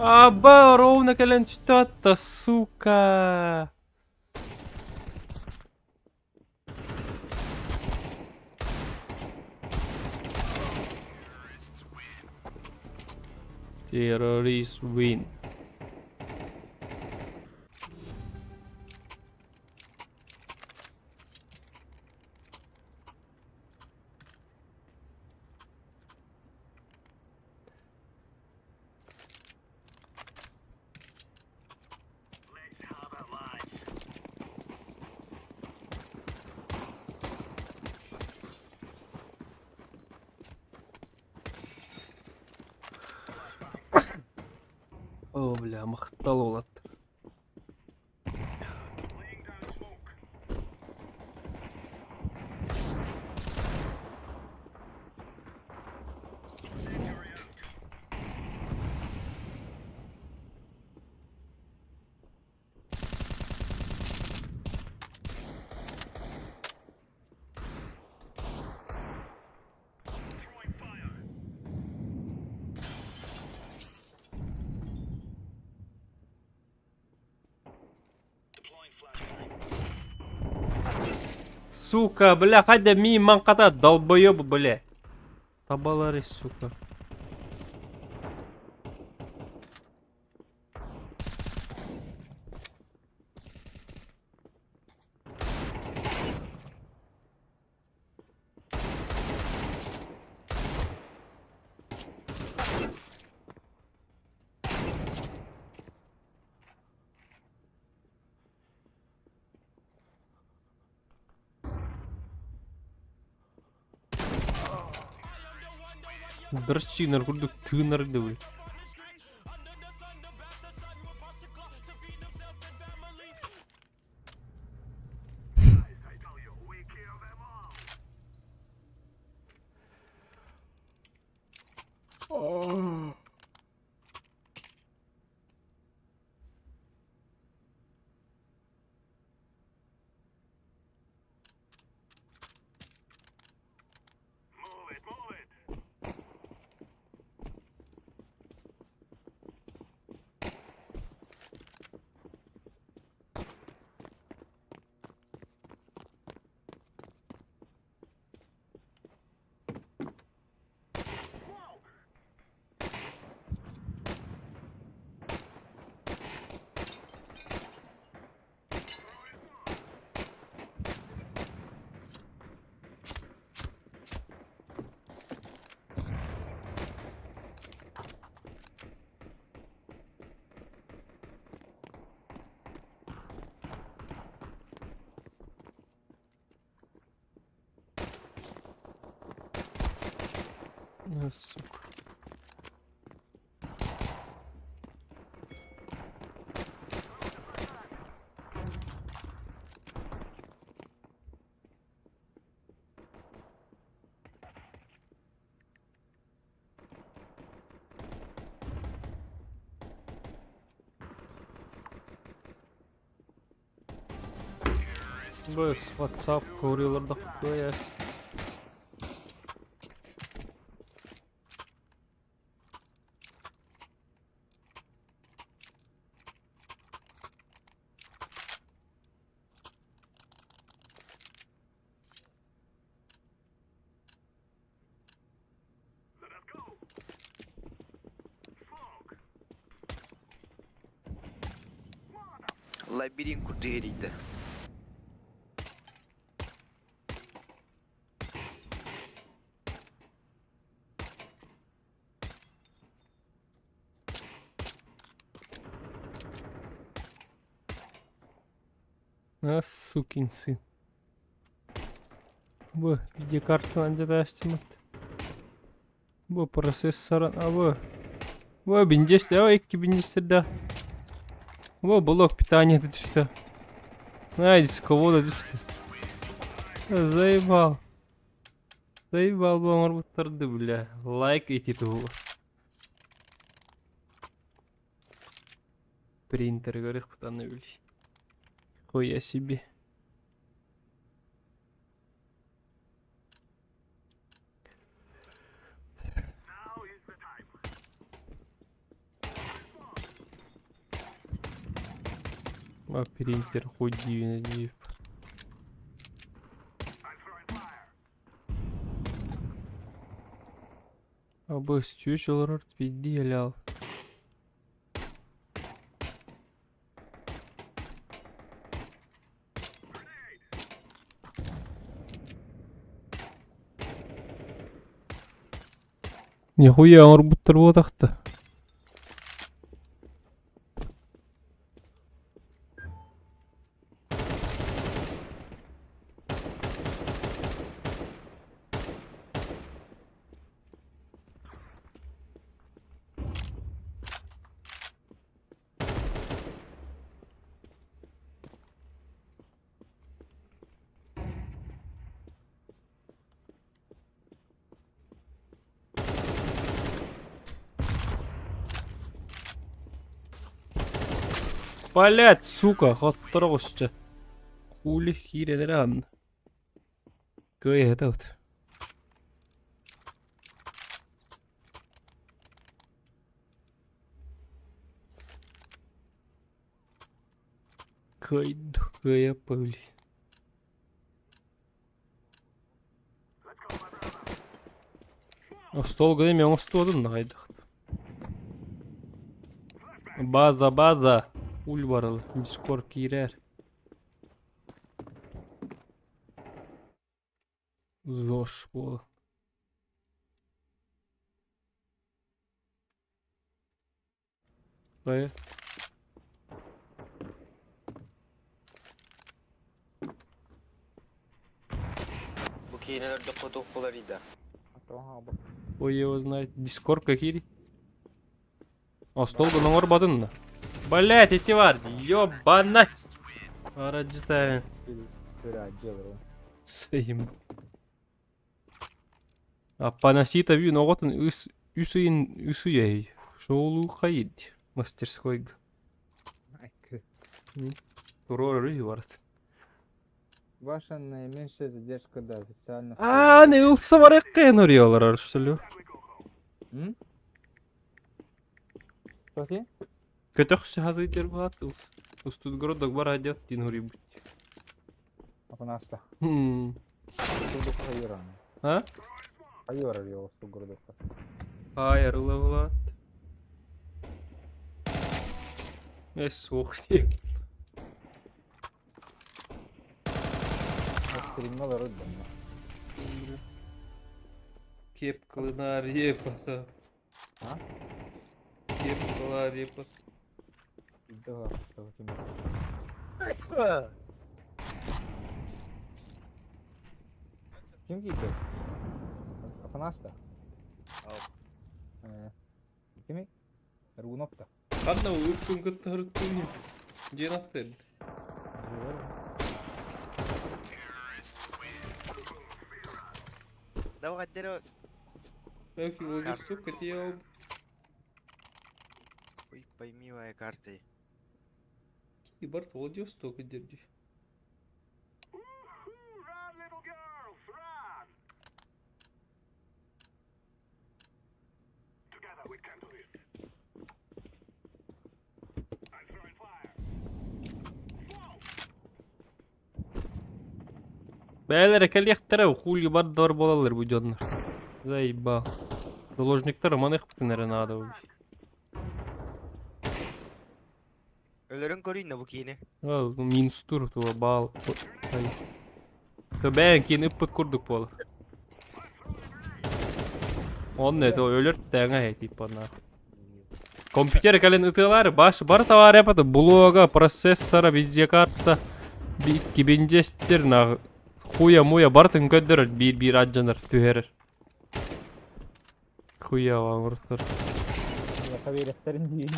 Аба, ровно кэлэн түстэ, сука. Terrorist win. О, бля, махтал уолаттар. Сука, бля, хайда ми маҥхата долбоеб, бля. Табалары, сука. Дрочинер курдук тыынар дыбы. Сука. Быс, WhatsApp көрүлөрдө есть. Лабиринт курдук эрийдэ. А, сукин сын. Бу видеокартанан дьэ Бу процессор, а бу. Бу биндес, а икки биндестерде. Бу блок питания түстэ. Ай, дисковода түстэ. Заебал. Заебал бу оҥорбуттарды, бля. Лайк ити туһу. Принтер көрөх аны били. Хуя себе. А принтер хуй дип. Абыс чүч олорор бидди лял. Нихуя оҥорбуттар буотахта. Блять, сука, хотторо оҕусча. Хули киирэлэрэ анна. Кыайа вот. Кыайду, кыайа пыли. Остуол гына мен оҥостуодун наҕайдах. База, база. Уль барыл. Дискорд киирэр. ЗОЖ буола. Хайа? Бу киинэлэргэ хотух буларыйда. Ой, его знает. Дискорд какие? Остуол гына оҥорботун да. Блять, эти бар, ёбана! Арадьытаайын. Сейм. Аппанасита бүгүн оҕотун үс үс ыйын үс үйэй. Шоулуу хайд мастерскойга. Туруорар үһү барыт. Ваша наименьшая задержка до официальных... Аа, не ылса барыаххайан оруйалар что ли? М? Софи? Көтөх саһатый баат ылс. Устудгородок бар адет дин хури Апанаста. Хм. Хайора. А? Хайора его Студгородок. Хайр лавлат. Эс суох дии. Стриммалар өддөннө. Кепкалына репата. А? Кепкала репа. Да, ким. Ким киирдэ? Апанаста. Э. Кими? Ругунов да. Ханна ыппын кытта һырыттыын диэн аттыыр. Давай дерево. Эх, Владивосток, это я Ой, пойми моей картой. И Барт Владивосток дерди. Бэйэлэрэ кэлиэхтэрэ, хули бардылар буолаллар бу дьоннор. Заебал. Заложниктар маныхпытын эрэ наада бу. Өлөрөн көрүйүн бу киини. А, минус тур тула баал. Ай. То бэйэн киин ыппыт курдук буолар. Онно это өлөр тэҥэ типа на. Компьютер кэлин ытыалаары баш бар товар эпата блога, процессора, видеокарта, кибиндестер на хуя-муя бартын көрдөрөр биир-биир адьанар түһэрэр. Хуя оҥортор. Хавереттерин диин.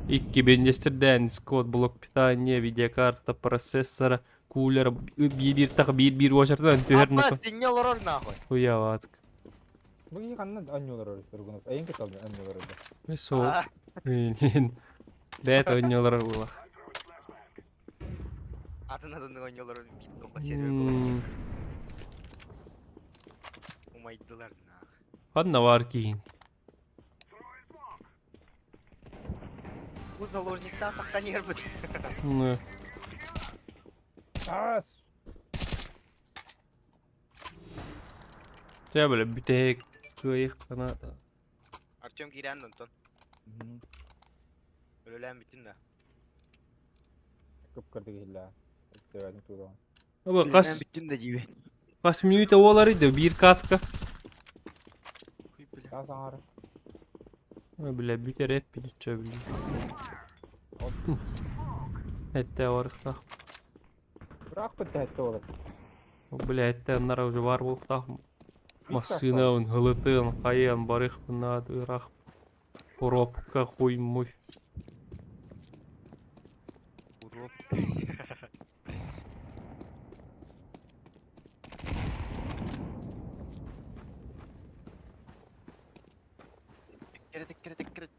Икки бендестерден скот, блок питания, видеокарта, процессора, кулер, биир-биир тах биир-биир уочартан түһэр Апа, на синья олорор нахуй. хуя ватк. Бу киһи ханна анньуулар Ругунов? Эйин кыталды анньуулар өлдө. Сол. А, Блин. Бэт ойнолор була. Атын атын ойнолор бит тоққа сервер болар. Умайдылар нах. Ханна бар киин. Бу заложникта тақтан ербіт. Ну. Дьэ, бля, бүтэһик кыайыаххына Артем киирэн онтон. Өлөлөөн бүтүн да. Аба хас Бүтүн да дьиби. Хас мүнүүтэ буоларый да биир катка. Хуй бля. Ой, бля, бүтэр эппин чөбүлүү. Этте барыхтаах. Бля, этте аннара уже бар буолуохтаах. Массыынабын һылытыан, хайыан барыахпын ыраах. Коробка хуй муй. Уроп. Тиккире тиккире тиккире.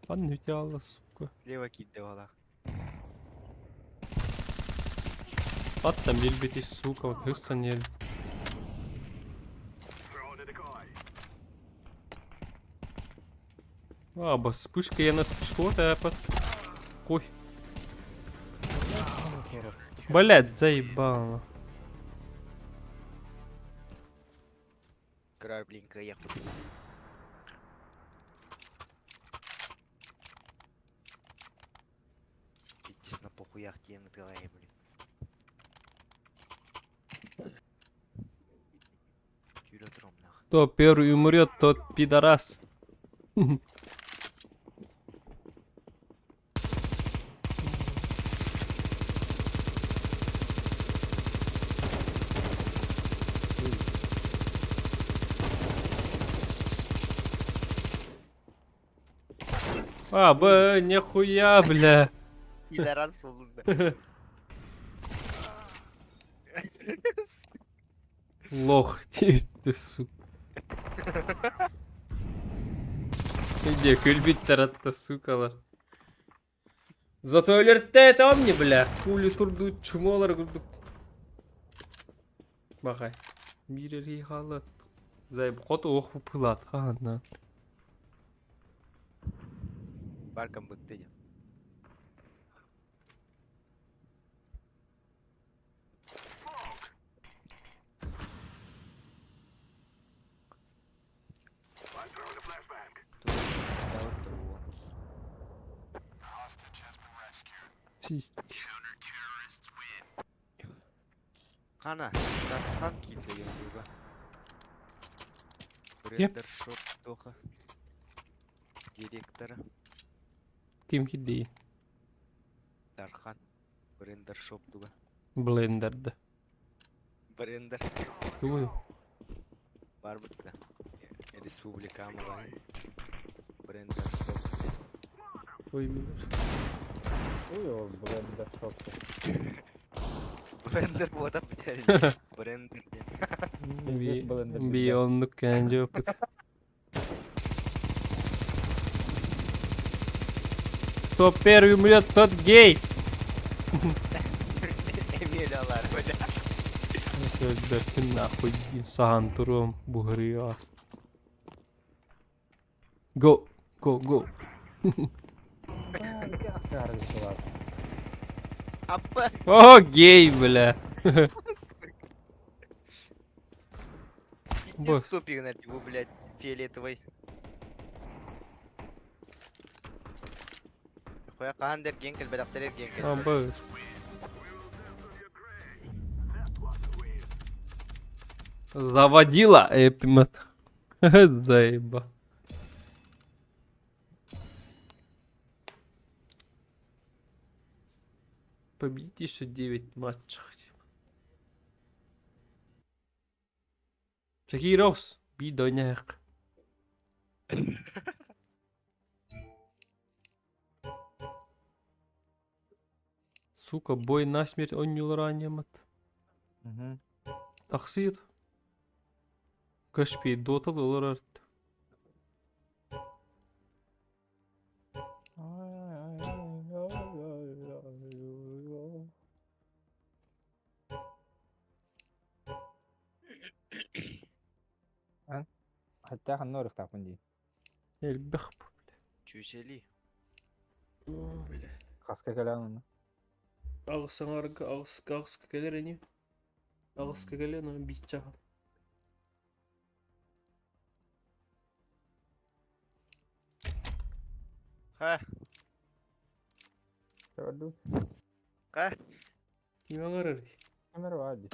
Ан үтэ сука. Лево киирдэ буолаах. Аттан билбити, сука, вот хыссан ел. А, бас вспышка, я на вспышку, вот апот. Ой. Блять, заебало. Кырар блин кыайыахпыт. Пиздец на похуях тиэн ытыалаһы блин. Түүлэ туром нах. Кто первый умрет, тот пидорас. А, б, нихуя, бля. Пидорас буоллун да. Лох, ты, ты, сука. Иди, күлбүт таратта, сукалар. Зато өлөртө мне, бля. Пули турду, чумолар курдук. Бахай. Биир халат. Зай, хоту ох пылат, ханна. Баркам бытты дьэ. Хана, Дархан киирдэ диэн Брендер шоп тоха. Директора Ким кидди? Дархан. Брендер шоп туга. Блендерді. Брендер Тугуй. бар бытта. Республика Малай. Брендер шоп. Ой, блин. Блендер буота блядь. Брендер диэн. Би оннук кэнжи опыт. Кто первый умрет, тот гей. Эмиэль алар бля. Бэппин нахуй сахан турум буһырыас. Go, go, go. Аппа. О, гей, бля. Иди Босс. ступи на его, блядь, фиолетовый. Хуя хаһан эргиэн кэлбэтэхтэр эргиэн А, кэлбэт. босс. Заводила эпимат. Заеба. Победить еще 9 матчей. Шакирос, бидоняк. Сука, бой насмерть он не ранемат. Тахсир. Кашпи дотал олар. Элбэх. Чүчэли. Бля. Хаска кэлэн онно. Аҕыс аҥаарга аҕыска аҕыска кэлэр ини. Аҕыска кэлэн аны биир чааһа. Ха, Көрдүм. ха. Ким аҥарарый? Камера бар дии.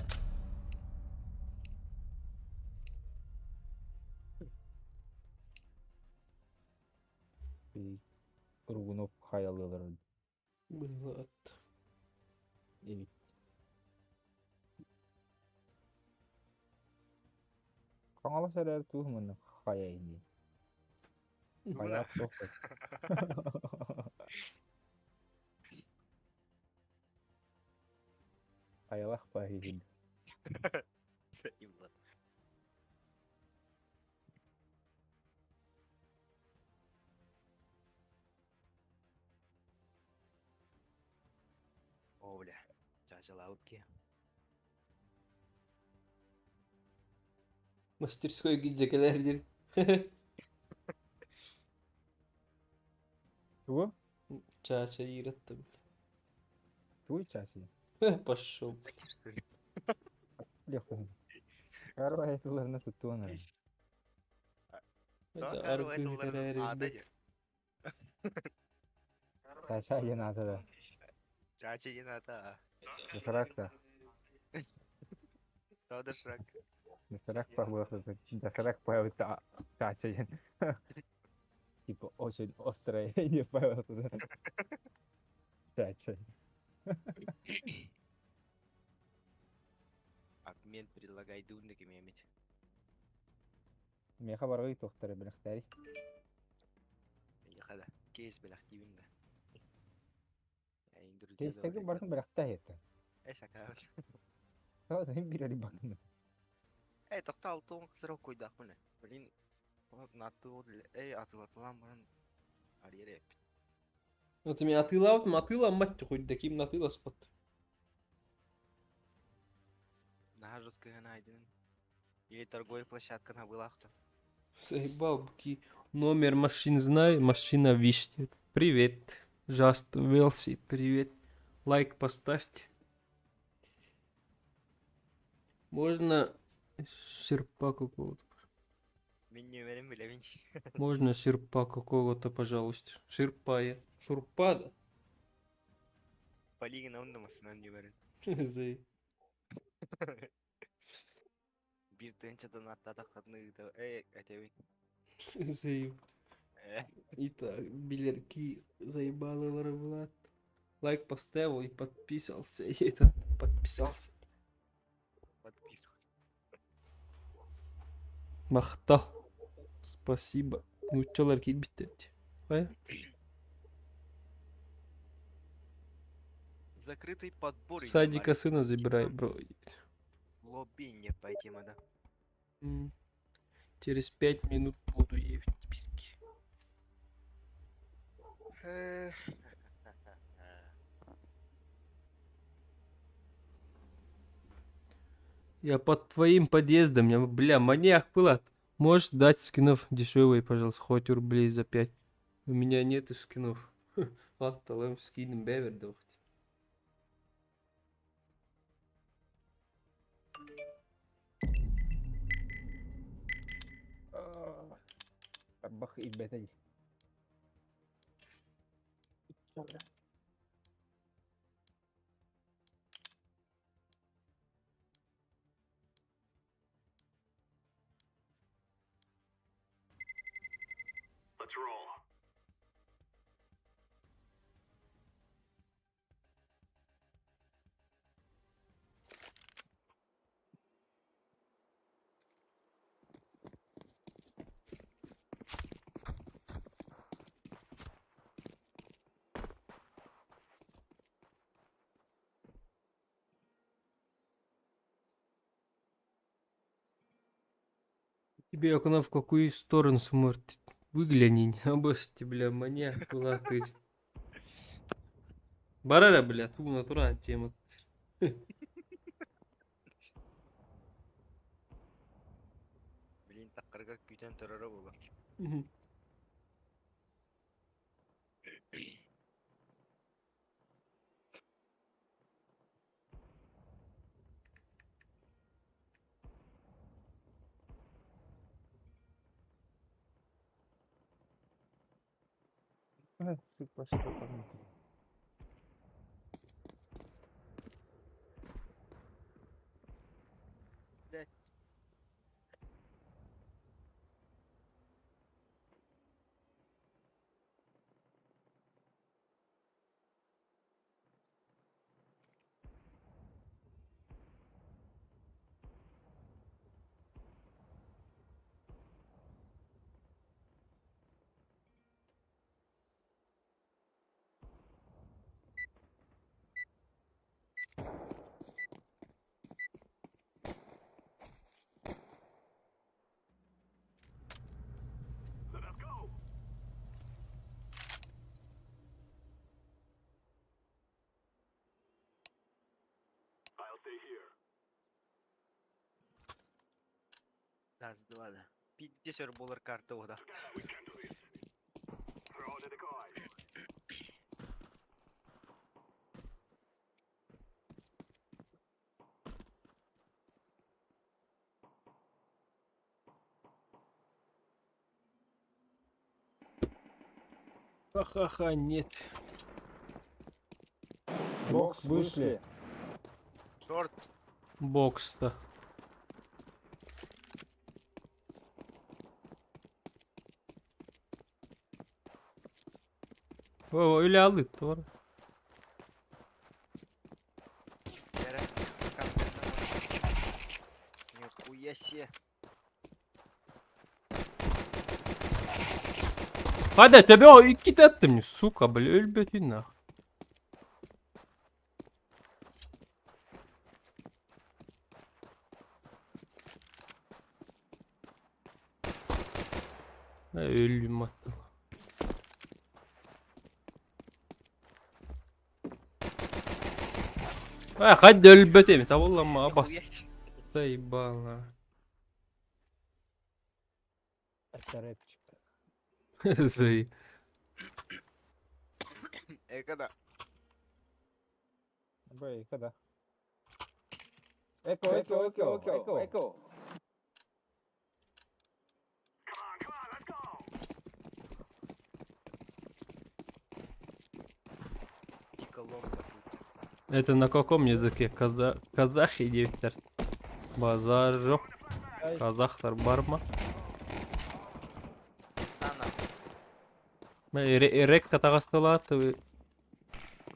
Ургунуп хайалыылар Быһыат. эбит. Хаҥалас эрээр туох муннук хайа ини. Хайаат суох. Хайалах баһиһин. Заебал. О, бля. Чачалаутки. Мастерской гидзекелер диир. Тугу? Чаача иирэтте бля. Тугуй часи? Пошел. Такие, что ли? Лехтон. Карвай тылларына туттуон эрэ. Да, Это карвай аргы тылларынан эрэр ада бит. же. Чача диэн аата да. Чача диэн ата. Доширак да. Доширак. Доширак пахло. Доширак появится чача диэн. Типа очень острое не появился. Чача. Обмен предлагай дуннык иметь. Меха баргы тохтары билэхтэри. Хада. Кейс белахтибин да. Кейстеги барын билэхтэй это. Э, сакаат. Саа бирери бакын. Э, тохто алтын кысыр койдак мына. Блин, нату эй атылатылан баран арьере. Вот меня атыла, матыла, мать хоть таким натыла спот. На жесткая найден. Или торговая площадка на была кто. Заебал, буки. Номер машин знаю, машина виснет. Привет. Just Велси, привет. Лайк поставьте. Можно серпа какого-то? Мен нөмерин билебин. Можно серпа какого-то, пожалуйста. Ширпа я. Шурпа, да? Полигон ондамасынан нөмерин. Зай. Бир тынчадан аттатакканы да э этебин. Заеб. Э. Итак, билерки заебало Влад. Лайк поставил и подписался. И этот подписался. Подписывай. Махта. Спасибо. Нууччалар киирбиттэр. Хайа? Закрытый подбор. Садика сына забирай, бро. Лобби не пойти надо. Через 5 минут буду есть писки. Э. Я под твоим подъездом, я, бля, маньяк была. Можешь дать скинов дешевые, пожалуйста, хоть рублей за 5. У меня нету скинов. Ладно, талым скинем бевер дохти. Тарбах ирбэтэ. Тебе окно в какую сторону смотрит? Выгляни, обости, бля, маньяк была ты. Барара, бля, ту натура тема. Блин, таккарга күтен турара болар. Мгм. Сука, что там? Блядь. Раз, два, да. Пиздец, болар карта ода. Ха-ха-ха, нет. Бокс вышли. Шорт. Бокс-то. О, öyle aldı doğru. Нихуя себе. Hadi tabi o iki de attım. Сука, бля, ölbetин нах. Ölüm attım. Ha, hadi ölbeteyim. Tamam lan bas. Нихуя себе. Заебало. Это рэпчик. Заеб. Эко да. Бэй, когда? Эко, эко, эко, эко, эко. Дико ломка тут. Это на каком языке? Каза... Казахи девтер. Базар жоқ. Казахтар бар ма? Стана. Рек катагастылаты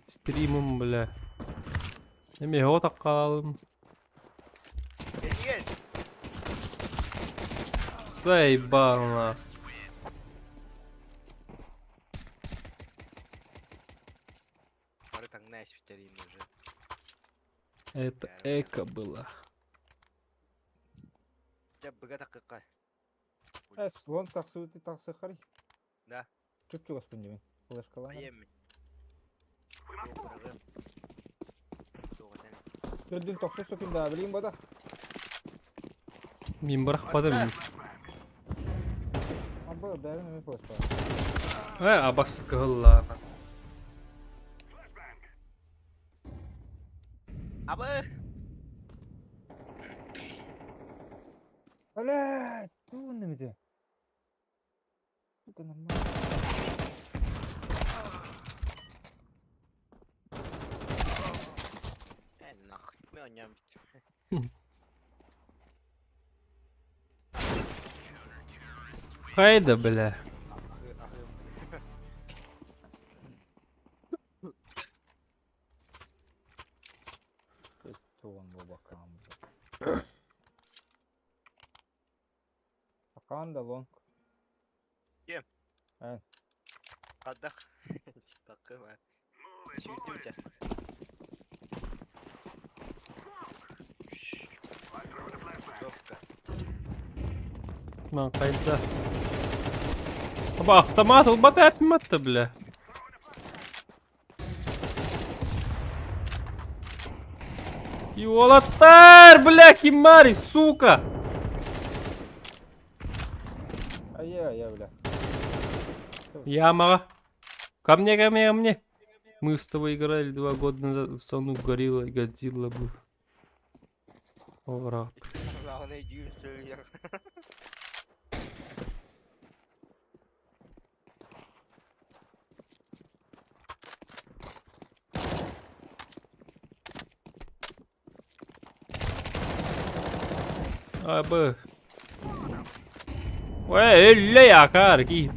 стримым, бля. Эме отак калалым. Нет. Заебал на. Бары таҥнай испиттериим уже. Это эко было. Дьэ быга такыкка. Э, слон таксы, ты таксы хари. Да. Чупчу господин. Флешка Айем. Туох Төрдүн тохсу сокин да, билин бада. Мин бырахпадым. Аба, бәрін эме флешка. Э, абас кыһылла. Абы! Бля, туун немете. Сука, нормально. Э, нахуй. Мен ойнам. Хайда, бля. Туун бу бакам. Акан да лонг. Кем? Э. Хадах. Такыма. Сүүрдүм дьэ. Жестко. Ман кайда. Аба автомат ылбат атматты, бля. Киолаттар, бля, кимари, сука. Ай-яй-яй, бля. Ямага. Ко мне, ко мне, ко мне. Мы с тобой играли 2 года назад в Сану Горилла и Годзилла был. Овраг. Главное, дюйм сөйлер. Абы. Ой, өллө якар ки.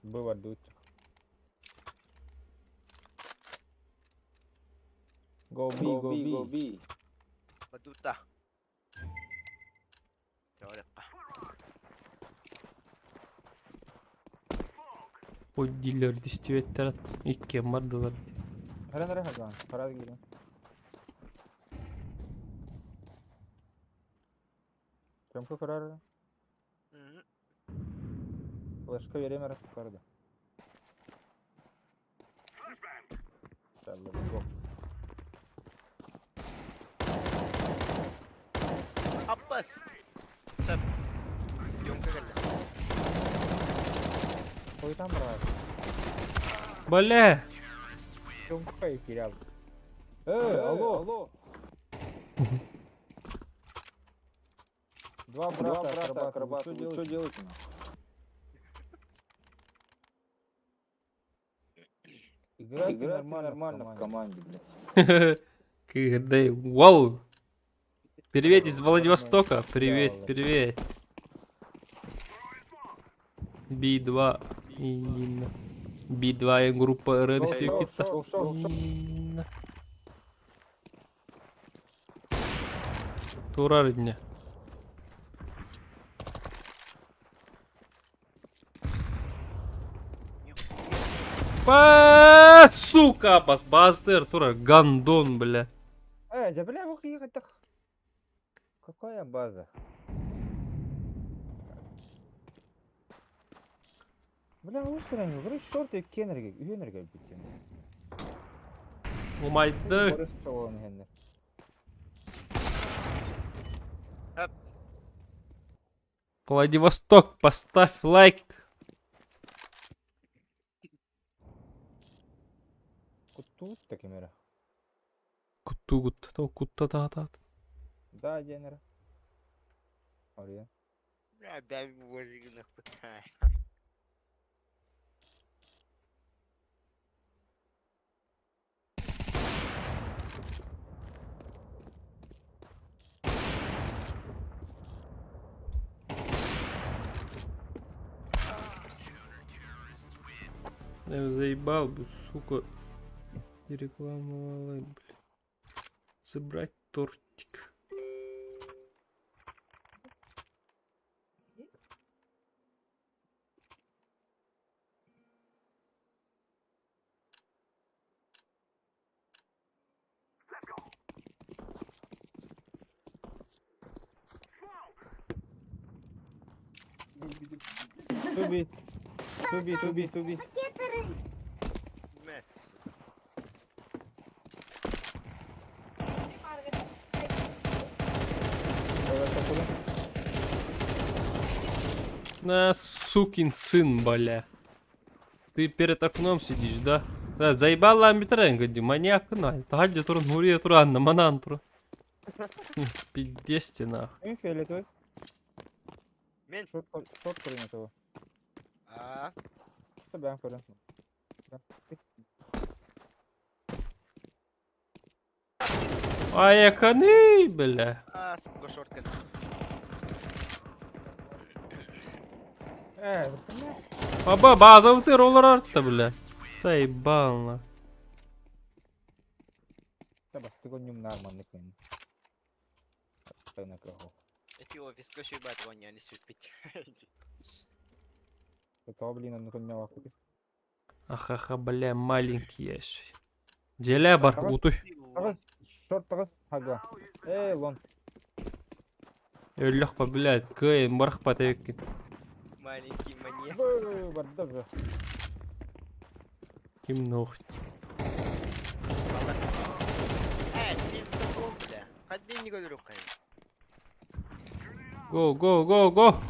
Было дуть. Go B, go B, go B. Батута. Чорекка. Ой, дилер дистибеттер ат. Икки бардылар. Хара хара хаган, хара гирен. Чемка карар. Флешка верем раз карда. Go. Аппас. Сап. Съемка кэллэ. Ой там брат. Бля. Чемка и терял. Эй, алло, алло. Два брата, Два брата акробаты, вы что делаете? Играйте, Играйте нормально, нормально в команде, блядь. КГД. Вау. Привет из Владивостока. Привет, привет. Би-2 и Би-2 и группа РН. Турар дня. Па, сука, бас бастыр тура гандон, бля. Эй, да бля, ох, ехать так. Какая база? Бля, лучше не вроде шорты кенерге, үйенерге битем. Умайды. Владивосток, поставь лайк. Куту такимера. Кутту гут, то кутта та та. Да, денера. Ория. Бля, бля, боже, нахуй. Я заебал бы, сука. И рекламу бля. Забрать тортик. Туби. Туби, туби, туби. Мес. На, сукин сын, бля. Ты перед окном сидишь, да? Да, заебал ламбитрен, говори, маньяк, на. Тагади турун, гурия туран, на манан турун. Пиздец нах. Мен фиолетовый. Мен. Шорт, шорт көрүнөт А. Что бәм көрүн. Аяканы, бля. А, сука, шортка. Э, бля. Аба, база ты роллер артта, бля. Заебал, на. Да бастыгон нюм нормальный мен. Тайна кого. Эти офис көшүй бат воняли сүппит. Это блин, он меня вакуп. Ахаха, бля, маленький я еще. Деля бар, утуй. Шорт тагыз, хага. Эй, лон. Өллөх па, блядь, кый, барах па тебеккен. Маленький маньяк. Барда же. Ким нохть. Э, пиздобол, бля. Ходи не говорю, Го, го, го, го.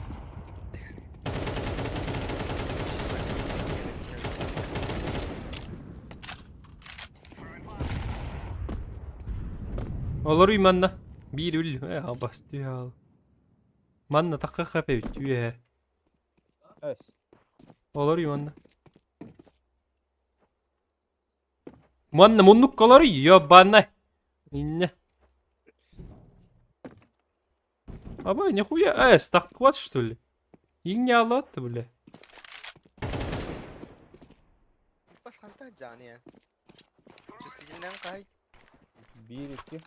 Олор уйманна. Биир үл. Э, абас түйэ. Манна такка хапебит түйэ. Эс. Олор уйманна. Манна муннуккалары ёбана. Инне. Абай, нихуя, стакват что ли? Иҥне алат, бля. Басқанта жаны. Чувствительнен кай. Биир икки.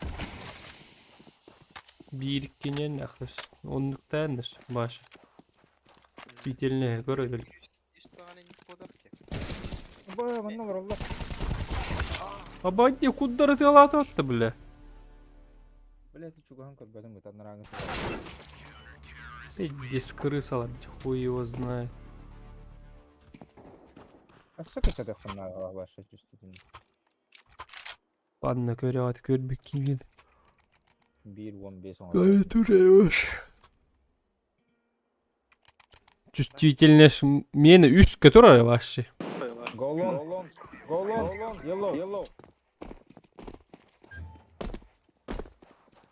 Биир иккинен ахлыс. Оннуктаанныр баша. Бителне көрөдөл. Үс бағаны не подақ ке. Бай, манна олороллор. Абай, куддары тыалааты бля. Бля, ты чугаһан көрбөтүм быт анарааҥы. Здесь крыса, хуй его знает. А что качатых на ваше чувствительно? Ладно, көрөт көрбүк кимин. Биир уон биэс оҥорор. Клавиатура Чувствительность мені үс которая вообще. Go long. Go long. Yellow. Yellow.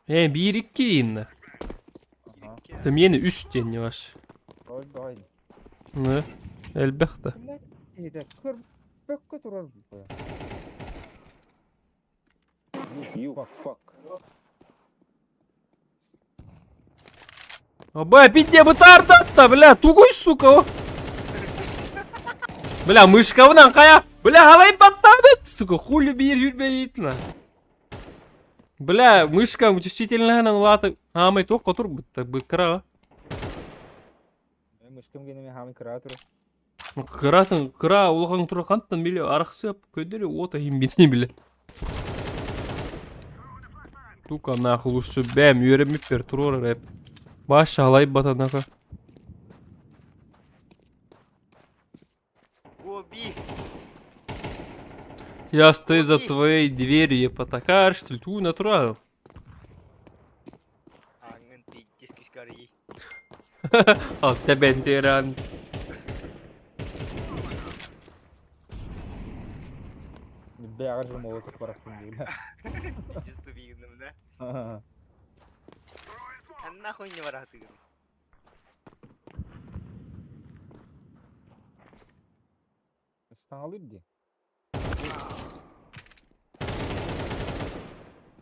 Биир икки дейін. Ага. Та мені үс ден не ваш. Ой, давай. Ну, элбэхтэ. Блядь, это көрбөккө турар бу. You fuck. Аба, пизде бытардатта, бля, тугуй, сука, о. Бля, мышкабынан кая. Бля, халай баттабыт, сука, хули биир хүрбейитна. Бля, мышка чувствительная латы. Амай тоққа тур бытта, быкра. Мышкам генеме хамы кыра турар. Кыратын, кыра улахан тура хантан биле арахсып көдөрү ота хим битни биле. Тука нахуй лучше бэм үйренмеп бер турор рэп. Баш алай батанака. Go B. Я стою за твоей дверью, я потакар, что ли, ту натурал. Аңын пиздец күскары. Ал тебен теран. Бәгәр же молотов барахтын бля. Пиздец тупигінім да. А нахуй не баратыгын. Стаңалы ди.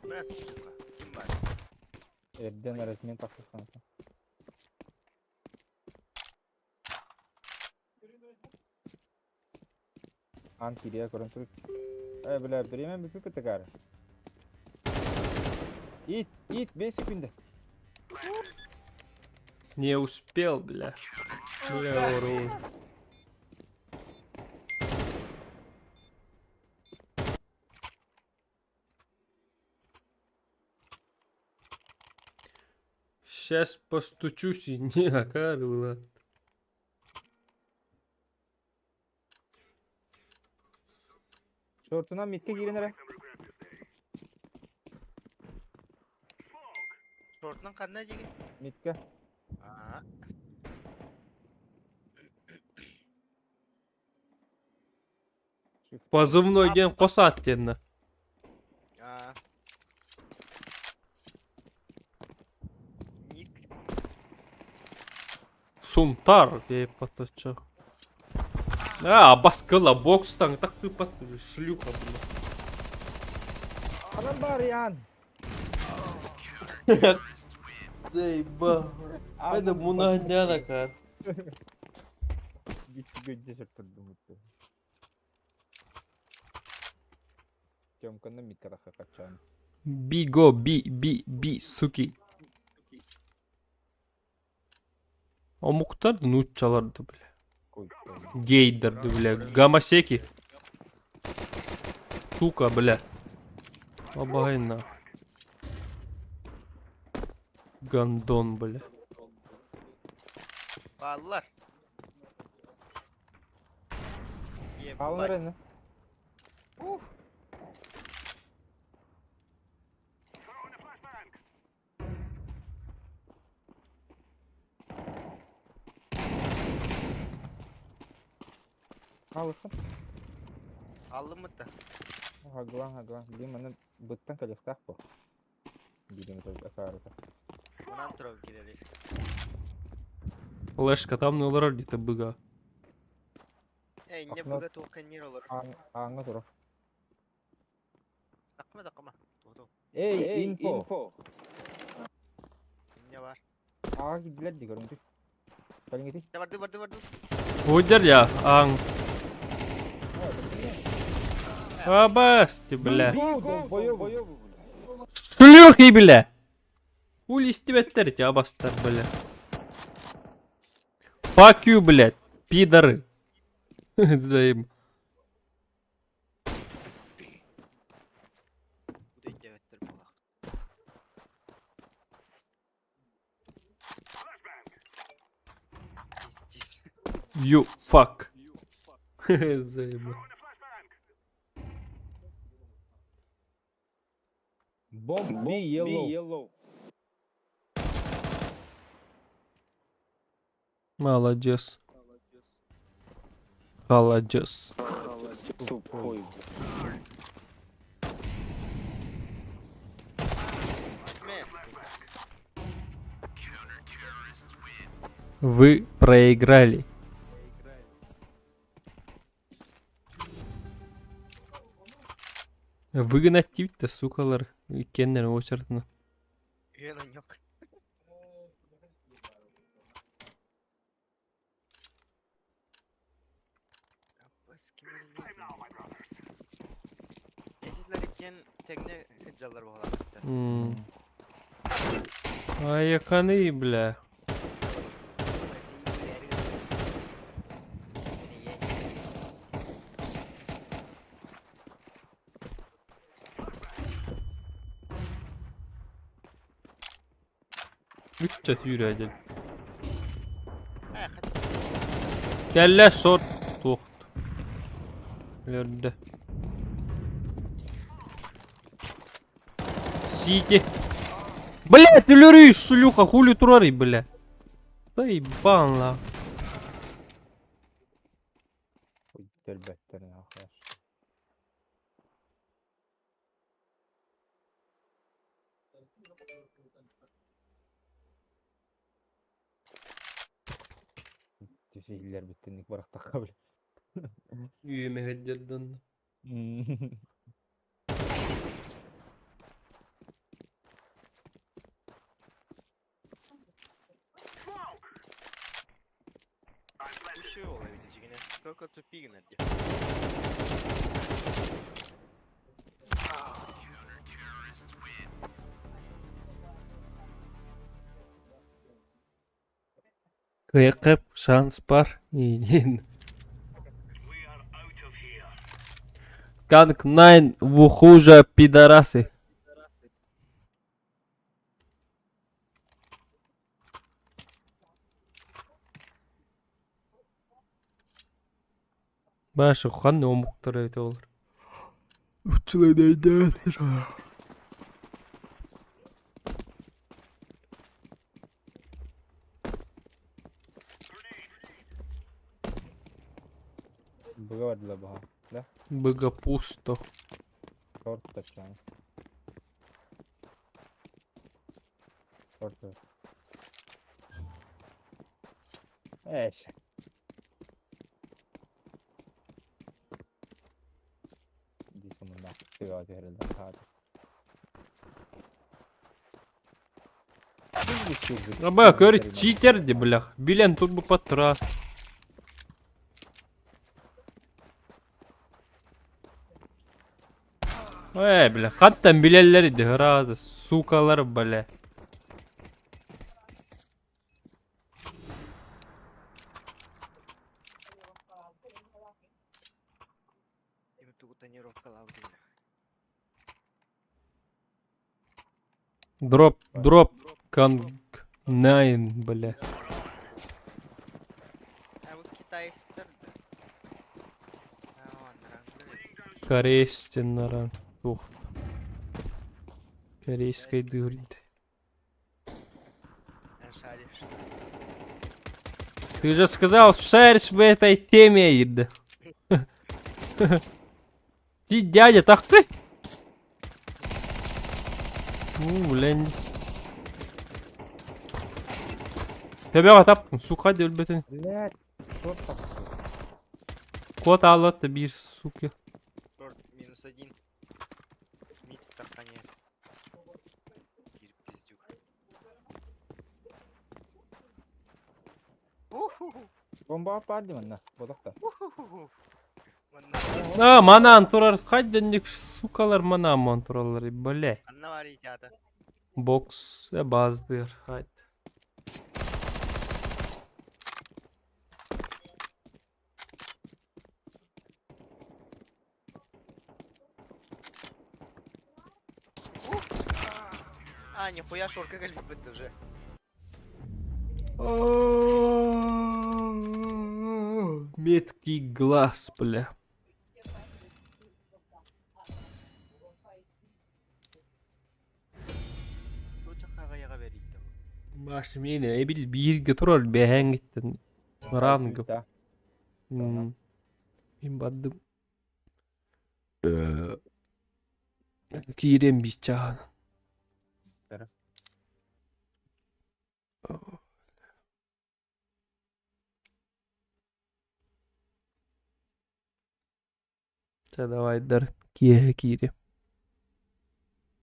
Бля, сука. Ким бар? Эрден размен тақсыстан. Ан кирия көрөн туруп. Э, бля, беремен бүтүп кетегар. Ит, ит, 5 секунда. Не успел, бля. Бля, уру. Сейчас постучусь и не окарыла. Шортунан митке киирен эрэ. Шортынан қандай деген? Митке. Аа. Позывной ден қосат дені. Аа. Ник. Сунтар деп поточа. А, баскыла бокстан так ты пат шлюха, бля. Анам бар ян. Дай ба. Это муна кар. Гитти турдум бутты. Тёмканы митке таха качан. Би го би би би суки. Омуктар нуччаларды бля. Кой. Гейдерді бля. Гомосеки. Сука, бля. Абайна. Гандон, бля. Баллар. Алын эрени. Ух. Алышын. Аллым мытта. Хаглан, хаглан. Блин, маны быттан калехтах бу. Билим акарыта. Мынан тұрып келелес. Флешка там не олар где-то быга. Эй, не Окно. бұға тоққан нер олар. Аңы тур. Тахма тахма. Тохто. Эй, инфо. Не бар. Аҕа киирдилэр дии көрүҥ түс. Кэлиҥ Барды барды барды. Удер я, аң. Абасти, бля. Шлюхи, бля. Хули истибэттэр ити абастар, бля. Fuck you, блядь, пидоры. Взаим. Өйдөөбөттөр буоллах. Пиздец. You fuck. Взаимно. Bomb B yellow. Молодец. Холодец. Тупой. Вы проиграли. Выгнать тип-то, сукалар. Кеннер очередно. Үөн онньок. Этилэр иккиэн тэҥҥэ сылдьаллар буолаахтар. Айаканы, бля. Үччэ сүүрээдин. Кэллэ шорт туохт. Өлөрдө. Сити. Блядь, өлөрүй, шлюха, хули турарый, бля. Заебал на. Өлбөттөр нахуй. Түсиһиллэр бүттүннүк барахтахха бile. Үөмэһэддерден. Үчүгэй ол эбит дьиҥинэ. Только тупи гынар дии. Кыайкып шанс бар. Иин. Канг 9 вухужа пидорасы. Башы ханна омуктар эбитэ олор. Уччулай дөйдөттөр. Быга бардылар баха. Да? Быга пусто. Шорт тапчан. Шорт. Эш. Ди сумна. Тыга түһэрэллэр хаата. Аба, көр читер ди, блях. Билен тут бы патра. Э, бля, хаттан билеллер иди, разы, сукалар, бля. Дроп, дроп, канг, найн, бля. Корейстин Тух. Корейской дурит. Ты же сказал, шаришь в этой теме, ид. Ты дядя, так ты? Ну, блин. Тебеға таптым, сука, өлбөтүн. Блядь, что так? Кот алат бир, сука. Минус один. Бомба баар дии манна. Бодох да. А, манаан турар, хайденник сукалар манаан тураллар, бля. Анна бар икята. Бокс, баздыр, хайд. А, нихуя шорка кэлбит уже. Меткий глаз, бля. Башым мени эбил биирге турар бэһээҥҥиттэн ранг. Да. Мин бардым. Киирэн биир чааһынан. Чэ давайдар киэһэ киириэм.